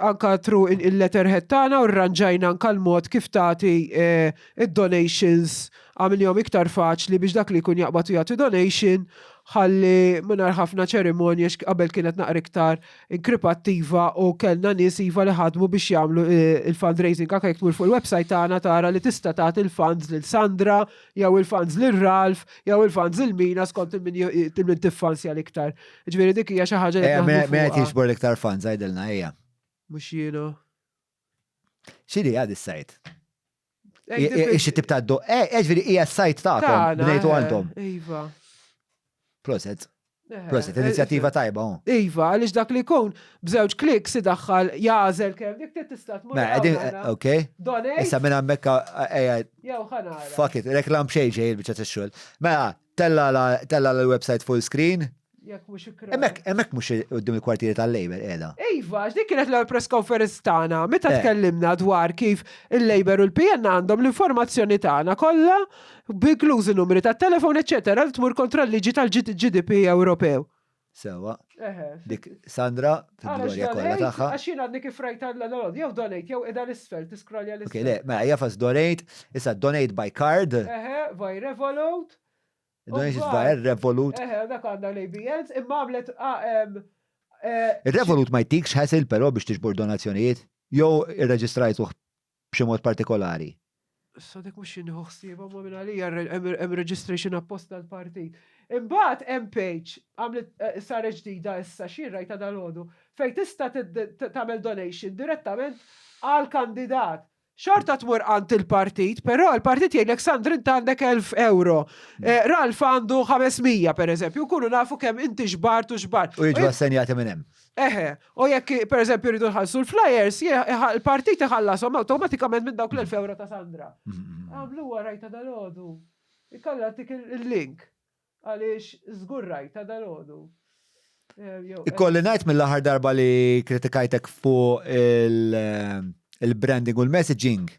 anka tru il-letterhead tagħna u rranġajna anka l-mod kif tagħti eh, id-donations għamilhom iktar faċli biex dak li jkun jaqbad u jagħti donation ħalli mingħajr ħafna ċerimonji qabel kienet naqra iktar inkripattiva u kellna nies iva li ħadmu biex jagħmlu eh, il-fundraising anke jekk tmur fuq il-website tagħna tara li tista' tagħti il-funds lil Sandra jew il-funds lil Ralph jew il-funds lil Mina skont il-min tiffansja l-iktar. Ġifieri dik hija xi ħaġa li eh, Min qed jiġbor l-iktar funds għidilna ejja. Mhux jiena. X'inhi għad is-sajt? Xi tip ta' do. Eh, eh ġifieri hija s-sajt tagħkom, bnejtu għandhom. Iva. Proset. Prosit, inizjattiva tajba. Oh. Iva, għaliex dak li jkun b'żewġ kliks idaħħal jagħżel kemm dik tista' tmur. Mela, eh, ok. Donate. Issa minn hemmhekk eh, Jew ħanara. Fuck it, reklam xejn xejn il-biċċa tax-xogħol. Mela, tella l-website full screen. Jekk mhux ikra. Hemmhekk hemmhekk mhux quddiem il-kwartieri tal-Labour qiegħda. Iva, għax dik kienet l-ewwel press conference tagħna meta eh. tkellimna dwar kif il-Labour u l-PN għandhom l-informazzjoni tagħna kollha b'inklużi numri tat-telefon eċċetera li tmur kontra l-liġi tal-GDP Ewropew. Sewa. Dik Sandra fil-glorja kollha tagħha. Għax jien għadni kif rajt l jew donate jew qiegħda l-isfel tiskrolja l-isfel. Ok, le, mela jafas donate, issa donate by card. Eħe, by Revolut. Donate by Revolut. Eħe, dak għandha l-ABNs, imma għamlet ah, eh, Il-Revolut ma jtikx ħasil però biex tiġbor donazzjonijiet jew irreġistrajtuh b'xi mod partikolari. Issa dik mhux jien nieħu ħsiebha ma minn għalija hemm registration apposta l-partit. Imbagħad hemm page għamlet eh, saret ġdida issa xi rajta dal-għodu fejn tista' tagħmel donation direttament għal kandidat. Xorta tmur għand il-partit, però il-partit jgħidlek Sandra inta għandek 1000 euro. Eh, Ralf għandu 500 per eżempju, kunu nafu kemm inti xbart u xbart. U jiġu assenjati minn hemm. Eħe, u jekk per eżempju rridu nħallsu l-flyers, il-partit iħallasom awtomatikament minn dawk l-1000 euro ta' Sandra. Għamlu rajta dal-ħodu. Ikalla tik il-link. Għaliex żgur rajta dal-ħodu. Eh, Ikolli ngħid mill-aħħar darba li kritikajtek fuq eh, il-branding u l-messaging.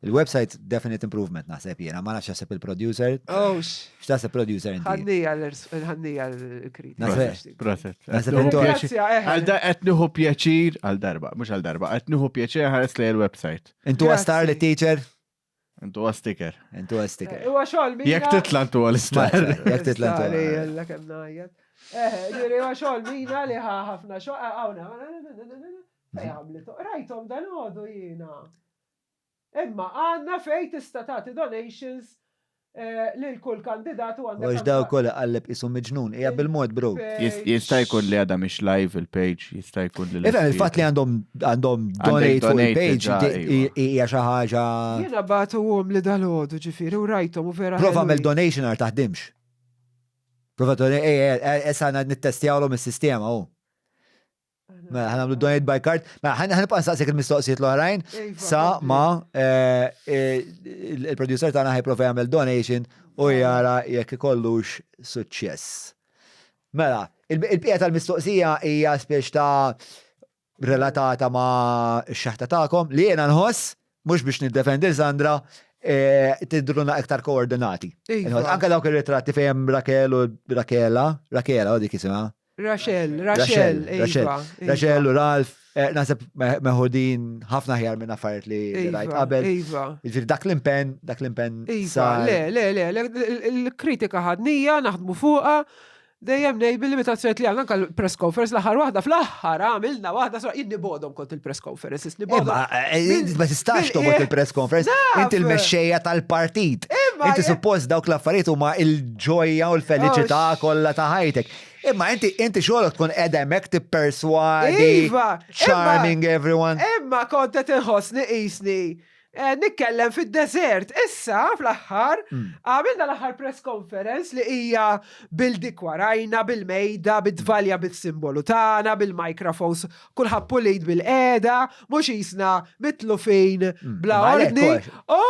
Il-website definite improvement naħseb jiena, ma nafx jaħseb il-producer. Oh, x'taħseb producer inti? Ħannija l-ħannija l-kritika. Proset. Naħseb intu. Għal da qed nieħu pjaċir għal darba, mhux għal darba, qed nieħu pjaċir ħares lejn il-website. Intu għastar li teacher? Intu sticker. Intu sticker. Huwa xogħol mina. Jekk titla intu għal-istar. Jekk titla intu. Jella kemm ngħajjat. Eh, ġieri huwa xogħol mina li ħafna xogħol hawnha. Għamlitu, rajthom dan għodu jiena. Imma għandna fejn tista' tagħti donations eh, lil kull kandidat u għandek. Għax daw kollha qalleb isu miġnun, hija bil-mod bro. Jista' jkun li għadha mhix live il-page, jista' jkun li. Ifhem il-fatt li għandhom għandhom donate fuq il-page iva. hija xi ħaġa. Jiena bagħtuhom li dal-għodu ġifieri u rajthom u vera. Prova għamel donation għar taħdimx. Prova donate, ej, issa nittestjawlhom is-sistema u. Mela, ħa nagħmlu donate by card. Mela, ħa nibqa' nsaqsik il-mistoqsijiet l-oħrajn Iva, sa ma eh, eh, il-producer tagħna ħajprova jagħmel donation u jara jekk ikollux suċċess. Mela, il-bqija tal-mistoqsija hija spiex ta' relatata ma' x-xaħta tagħkom li jiena nħoss mhux biex niddefendi Sandra, eh, tidruna iktar koordinati. Iva. Anka dawk ir-ritratti fejn Raquel u Rakela, Rakela, u dik isimha. Rachel, Rachel, Rachel, Rachel u Ralph, eh, naħseb meħudin ħafna ħjar minn affarijiet li iva, rajt qabel. Iva. Jiġifieri dak l-impenn, dak l-impenn. Iva, le, le, le, l-kritika ħadnija, naħdmu fuqha, dejjem ngħid bil-limitazzjoni li għandna anke l-press conference l-aħħar waħda fl-aħħar għamilna waħda sura jien nibodhom kont il-press conferences nibodhom. Eh, ma tistax tobgħod il-press conference, inti l-mexxejja tal-partit. Inti suppost dawk l-affarijiet huma il-ġojja u l-feliċità oh, kollha ta' ħajtek. Imma inti inti xogħolok tkun qiegħda hemmhekk tipperswadi. Iva, charming everyone. Imma kont qed inħossni qisni eh, nitkellem fid-deżert. Issa fl-aħħar hmm. għamilna l-aħħar press conference li hija bil-dik warajna, bil-mejda, bit-tvalja bil-simbolu tagħna, bil-microphones, kulħadd pulit bil-qeda, mhux qisna mitlufin hmm. bla ordni. U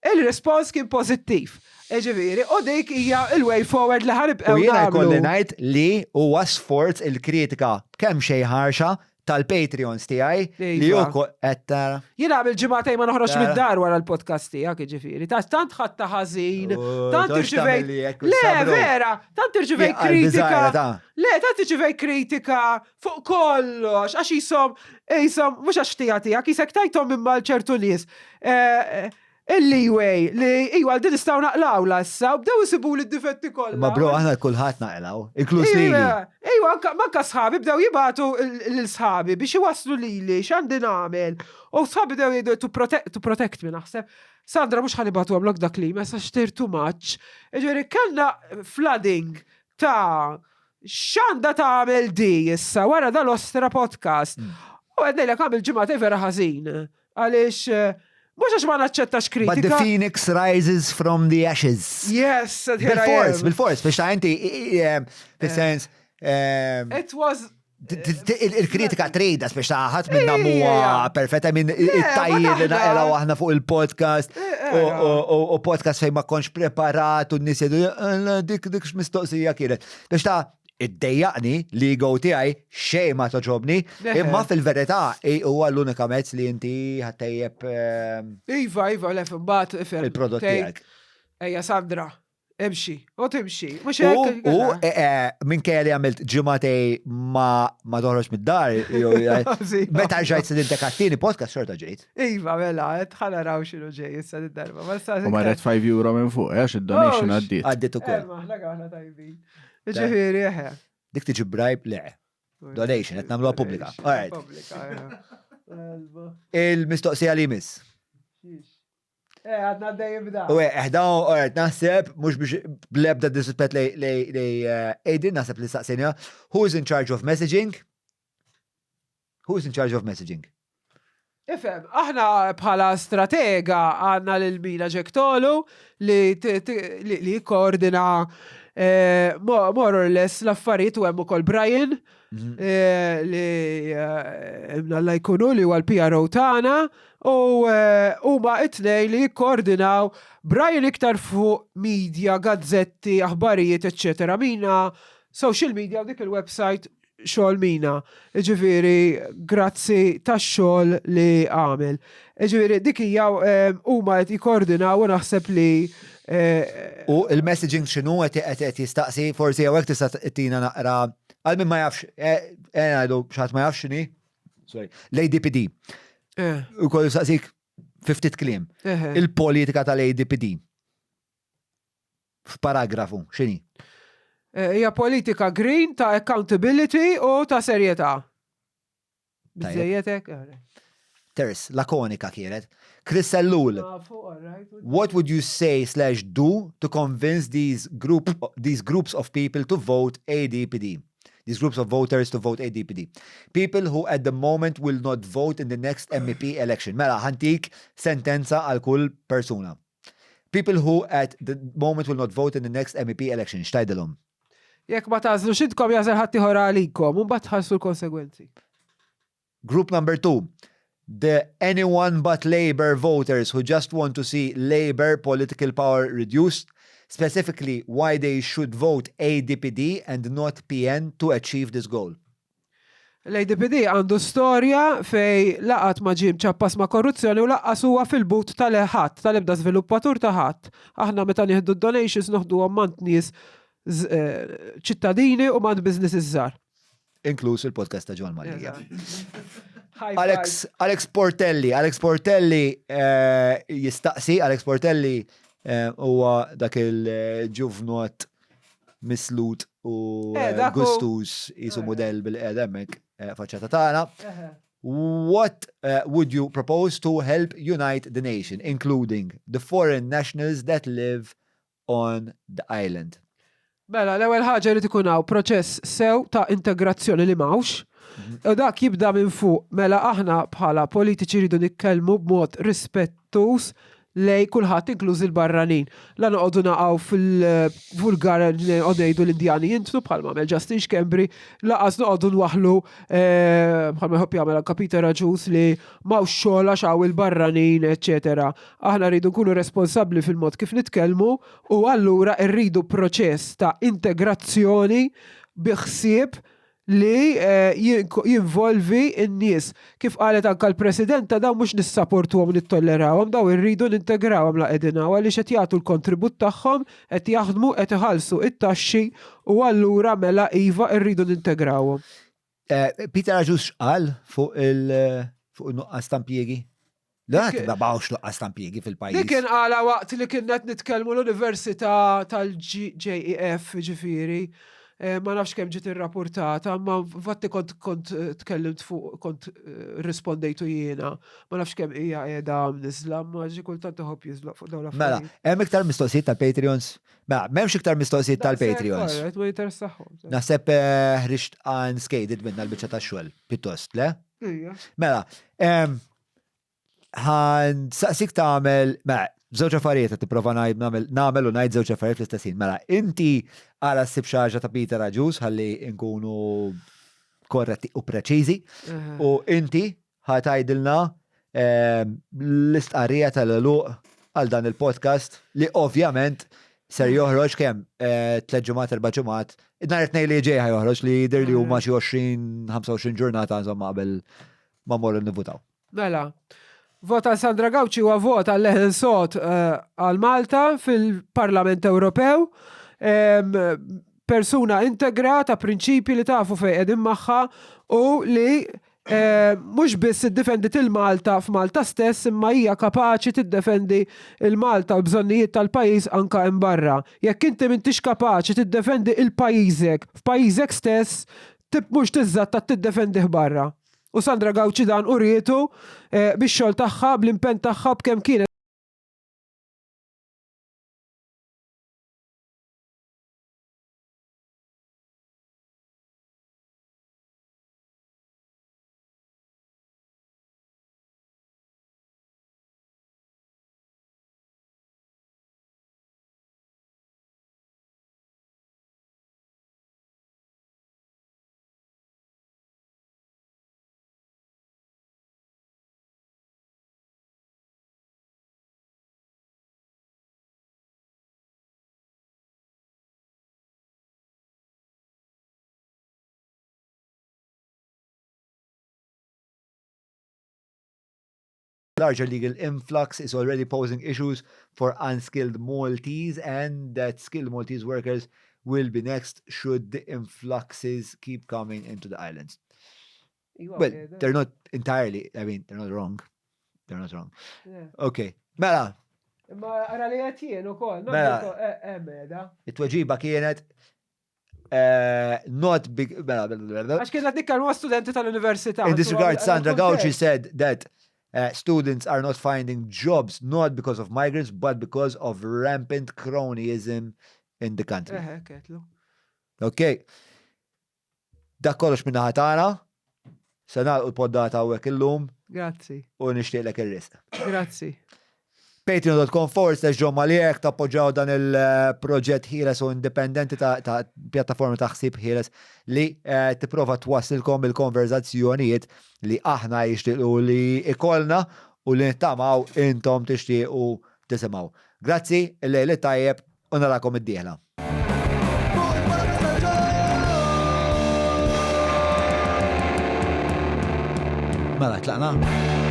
Il-respons kien pożittiv. Ġifieri, u dik hija il-way forward li ħanibqgħu. U jiena jkolli ngħid li huwa sforz il-kritika kemm xejn ħarxa tal-Patreons tiegħi li hu qed tara. Jiena għamil ġimgħatejn ma noħroġ mid-dar wara l-podcast tiegħek, jiġifieri. Tant ħadd ħażin, tant irċivejt. Le, vera, tant irċivejt kritika. Le, tant irċivejt kritika fuq kollox, għax jisom, jisom, mhux għax tija tiegħek, jisek tajthom imma ċertu nies. Eh, eh, il-leeway li iwa din nistgħu naqlaw la issa u bdew isibu li d-difetti kollha. Ma bro aħna kulħadd naqlaw, inkluż lili. Iwa, manka sħabi bdew jibatu lil sħabi biex iwasslu lili x'għandi nagħmel. U sħabi bdew jgħidu to protect, to protect me naħseb. Sandra mhux ħanibatu għamlok dak li ma sax too much. Ġifieri kellna flooding ta' x'għandha tagħmel di issa wara dal-ostra podcast. Mm. U għednejlek għamil ġimgħatej vera ħażin. Għaliex eh, Mhux għax ma naċċettax kritika. But the phoenix rises from the ashes. Yes, and here I am. Bil-fors, bil-fors, biex ta' inti, fis-sens. It was Il-kritika trida biex ta' ħadd minna huwa perfetta minn it-tajjir li naqelaw aħna fuq il-podcast u podcast fejn ma kontx preparat u n-nies jgħidu dik dik x'mistoqsija kienet. Biex ta' iddejjaqni li go tiegħi xejn ma toġobni, imma fil-verità huwa l-unika mezz li inti ħattejjeb. Iva, iva, lef imbagħad ifhem. Il-prodott tiegħek. Ejja Sandra, imxi, u timxi. Mhux hekk. U e, e, minkejja li għamilt ġimgħatej ma ma toħroġ mid-dar, meta rġajt sedintek għattini podcast xorta ġejt. Iva, mela, ħa naraw x'inhu ġej issa d-darba. U marret 5 euro minn fuq, eh, għax id-donation oh, għaddiet. Għaddiet ukoll. Eh, aħna aħna tajbin. Ġifieri, eħe. Dik tiġi bribe le. Donation, qed nagħmluha pubblika. Il-mistoqsija li miss. Eh, għadna dejjem da. U eh, dawn, alright, naħseb, mhux biex blebda disrispett lej eh, Aiden, naħseb li staqsejna, who is in charge of messaging? Who is in charge of messaging? Ifhem, aħna bħala stratega għandna lil Mina Ġektolu li li jikkoordina eh, more or less l-affarijiet u hemm ukoll Brian mhm. eh, li eh, imnalla jkunu li huwa l-PRO tagħna u huma it-tnej li jikkoordinaw Brian iktar fuq media, gazzetti, aħbarijiet, eċċetera. Mina social media u dik il-website xogħol mina. Jiġifieri grazzi tax-xogħol li għamel. Jiġifieri dik hija eh, huma qed jikkoordinaw u naħseb li eh, U il-messaging x'inhu qed qed jistaqsi, forsi hawnhekk tista' tina naqra għal min ma jafx, eh, ngħidu x'ħadd ma jafx x'inhi. Sorry, l-ADPD. U kollu saqsik ftit kliem. Il-politika tal-ADPD. F'paragrafu, x'inhi? Eh, hija politika green ta' accountability u ta' serjetà. Biżejjetek? Ters, lakonika kienet. Chris Ellul, what would you say slash do to convince these, group, these groups of people to vote ADPD? These groups of voters to vote ADPD. People who at the moment will not vote in the next MEP election. Mela, ħantik sentenza għal kull persuna. People who at the moment will not vote in the next MEP election, x'tgħidilhom? Jekk ma tagħżlux intkom jagħżel ħaddieħor għalikom, u mbagħad tħallsu l-konsegwenzi. Group number 2. The anyone but Labour voters who just want to see Labour political power reduced, specifically why they should vote ADPD and not PN to achieve this goal. L-ADPD għandu storja fejn la qatt ma ġie mċappas ma' korruzzjoni u laqqas huwa fil-but tal-ħadd, tal-ebda żviluppatur ta' ħadd. Aħna meta nieħdu d-donations noħduhom m'għand nies ċittadini u m'għand businesses żgħar. Inkluż il-podcast ta' Ġwan Mallia. Alex, Alex Portelli, Alex Portelli eh, jistaqsi, Alex Portelli eh, huwa dak il-ġuvnot mislut u eh, eh gustus jisu eh. model bil-qed hemmhekk faċċata tagħna. What uh, would you propose to help unite the nation, including the foreign nationals that live on the island? Mela, l-ewwel ħaġa jrid ikun hawn proċess sew ta' integrazzjoni li m'hawnx. Mhm. U dak jibda minn fuq, mela aħna bħala politiċi rridu nitkellmu b'mod rispettus lejn kulħadd inkluż il-barranin. La noqogħdu naqgħu fil-vulgar noqogħdu ngħidu l-Indjani jintnu bħalma għamel Justin Schembri, laqas noqogħdu nwaħħlu eh, bħalma jħobb jagħmel anka Peter Agius li m'hawnx xogħol għax hawn il-barranin, eċetera. Aħna rridu nkunu responsabbli fil-mod kif nitkellmu u allura rridu proċess ta' integrazzjoni bi ħsieb li jinvolvi n-nies. Kif qalet anke l-Presidenta dawn mhux nissaportuhom u nittollerawhom, dawn irridu nintegrawhom la qegħdin hawn għaliex qed jagħtu l-kontribut tagħhom, qed jaħdmu, qed iħallsu it-taxxi u allura mela iva rridu nintegrawhom. Peter Agius x'qal fuq il-nuqqas ta' impjiegi? La, ma bawx nuqqas ta' impjiegi fil-pajjiż. Dik kien qala waqt li kien qed nitkellmu l-Università tal-JEF, ġifieri, eh, ma nafx kemm ġiet irrapportata, ma fatti kont kont eh, tkellimt fuq kont eh, rispondejtu jiena. Ma nafx kemm hija qiegħda mniżla, ma ġi kultant iħobb jiżloq fuq dawn Mela, hemm iktar mistoqsijiet tal-Patreons? Mela, m'hemmx iktar mistoqsijiet tal-Patreons. Ma jinteressahom. Naħseb ħriġt unscathed minna l-biċċa tax-xogħol, pjuttost, le? Mela, Ħan saqsik tagħmel, mela, żewġ affarijiet qed tipprova ngħid nagħmel nagħmel u ngħid żewġ affarijiet fl-istess ħin. Mela, inti għala ssib xi ħaġa ta' Peter Agius ħalli nkunu korretti u preċiżi u inti ħa tgħidilna ehm, l-istqarrija tal-għeluq għal dan il-podcast li ovvjament ser joħroġ kemm eh, tliet ġimgħat, erba' ġimgħat. Nhar it-tnejn li ġej ħa joħroġ li jidher li huma xi 20, 25 ġurnata insomma qabel ma morru nivvutaw. Mela, vot għal Sandra Gauci huwa vot għal leħen sod eh, għal Malta fil-Parlament Ewropew. Persuna integra ta' prinċipji li tafu fejn qegħdin magħha u li eh, mhux biss iddefendit il-Malta f'Malta stess imma hija kapaċi tiddefendi il-Malta u bżonnijiet tal-pajjiż anka hemm barra. Jekk inti m'intix kapaċi tiddefendi il-pajjiżek f'pajjiżek stess, tib mhux tiżżatta tiddefendih barra. U Sandra Gauci dan urietu bix-xogħol tagħha, bl-impenn tagħha, b'kemm kienet Larger legal influx is already posing issues for unskilled Maltese and that skilled Maltese workers will be next should the influxes keep coming into the islands. Well, they're not entirely, I mean, they're not wrong. They're not wrong. Okay, mela. Imma ara li qed jien ukoll. Mela. eh, eh, It-tweġiba kienet eh, not big. Mela, mela, mela, Għax kienet nitkellmu studenti tal-università. In this regard, Sandra Gauci said that uh, students are not finding jobs not because of migrants but because of rampant cronyism in the country. Eħe, ketlu. Ok. Dak kollox minna ħatana. Se nagħlqu l-poddata hawnhekk illum. Grazzi. U nixtieqlek ir-risq. Grazzi. Patreon.com forward slash John Maliek tappoġġaw dan il-proġett ħieles u indipendenti ta', ta pjattaforma ta' ħsieb ħieles li eh, tipprova twassilkom il-konverzazzjonijiet li aħna jixtiequ li ikollna u li nittamaw intom tixtiequ tisimgħu. Grazzi, il-lejl tajjeb u narakom id-dieħla. Mela, tlaqna?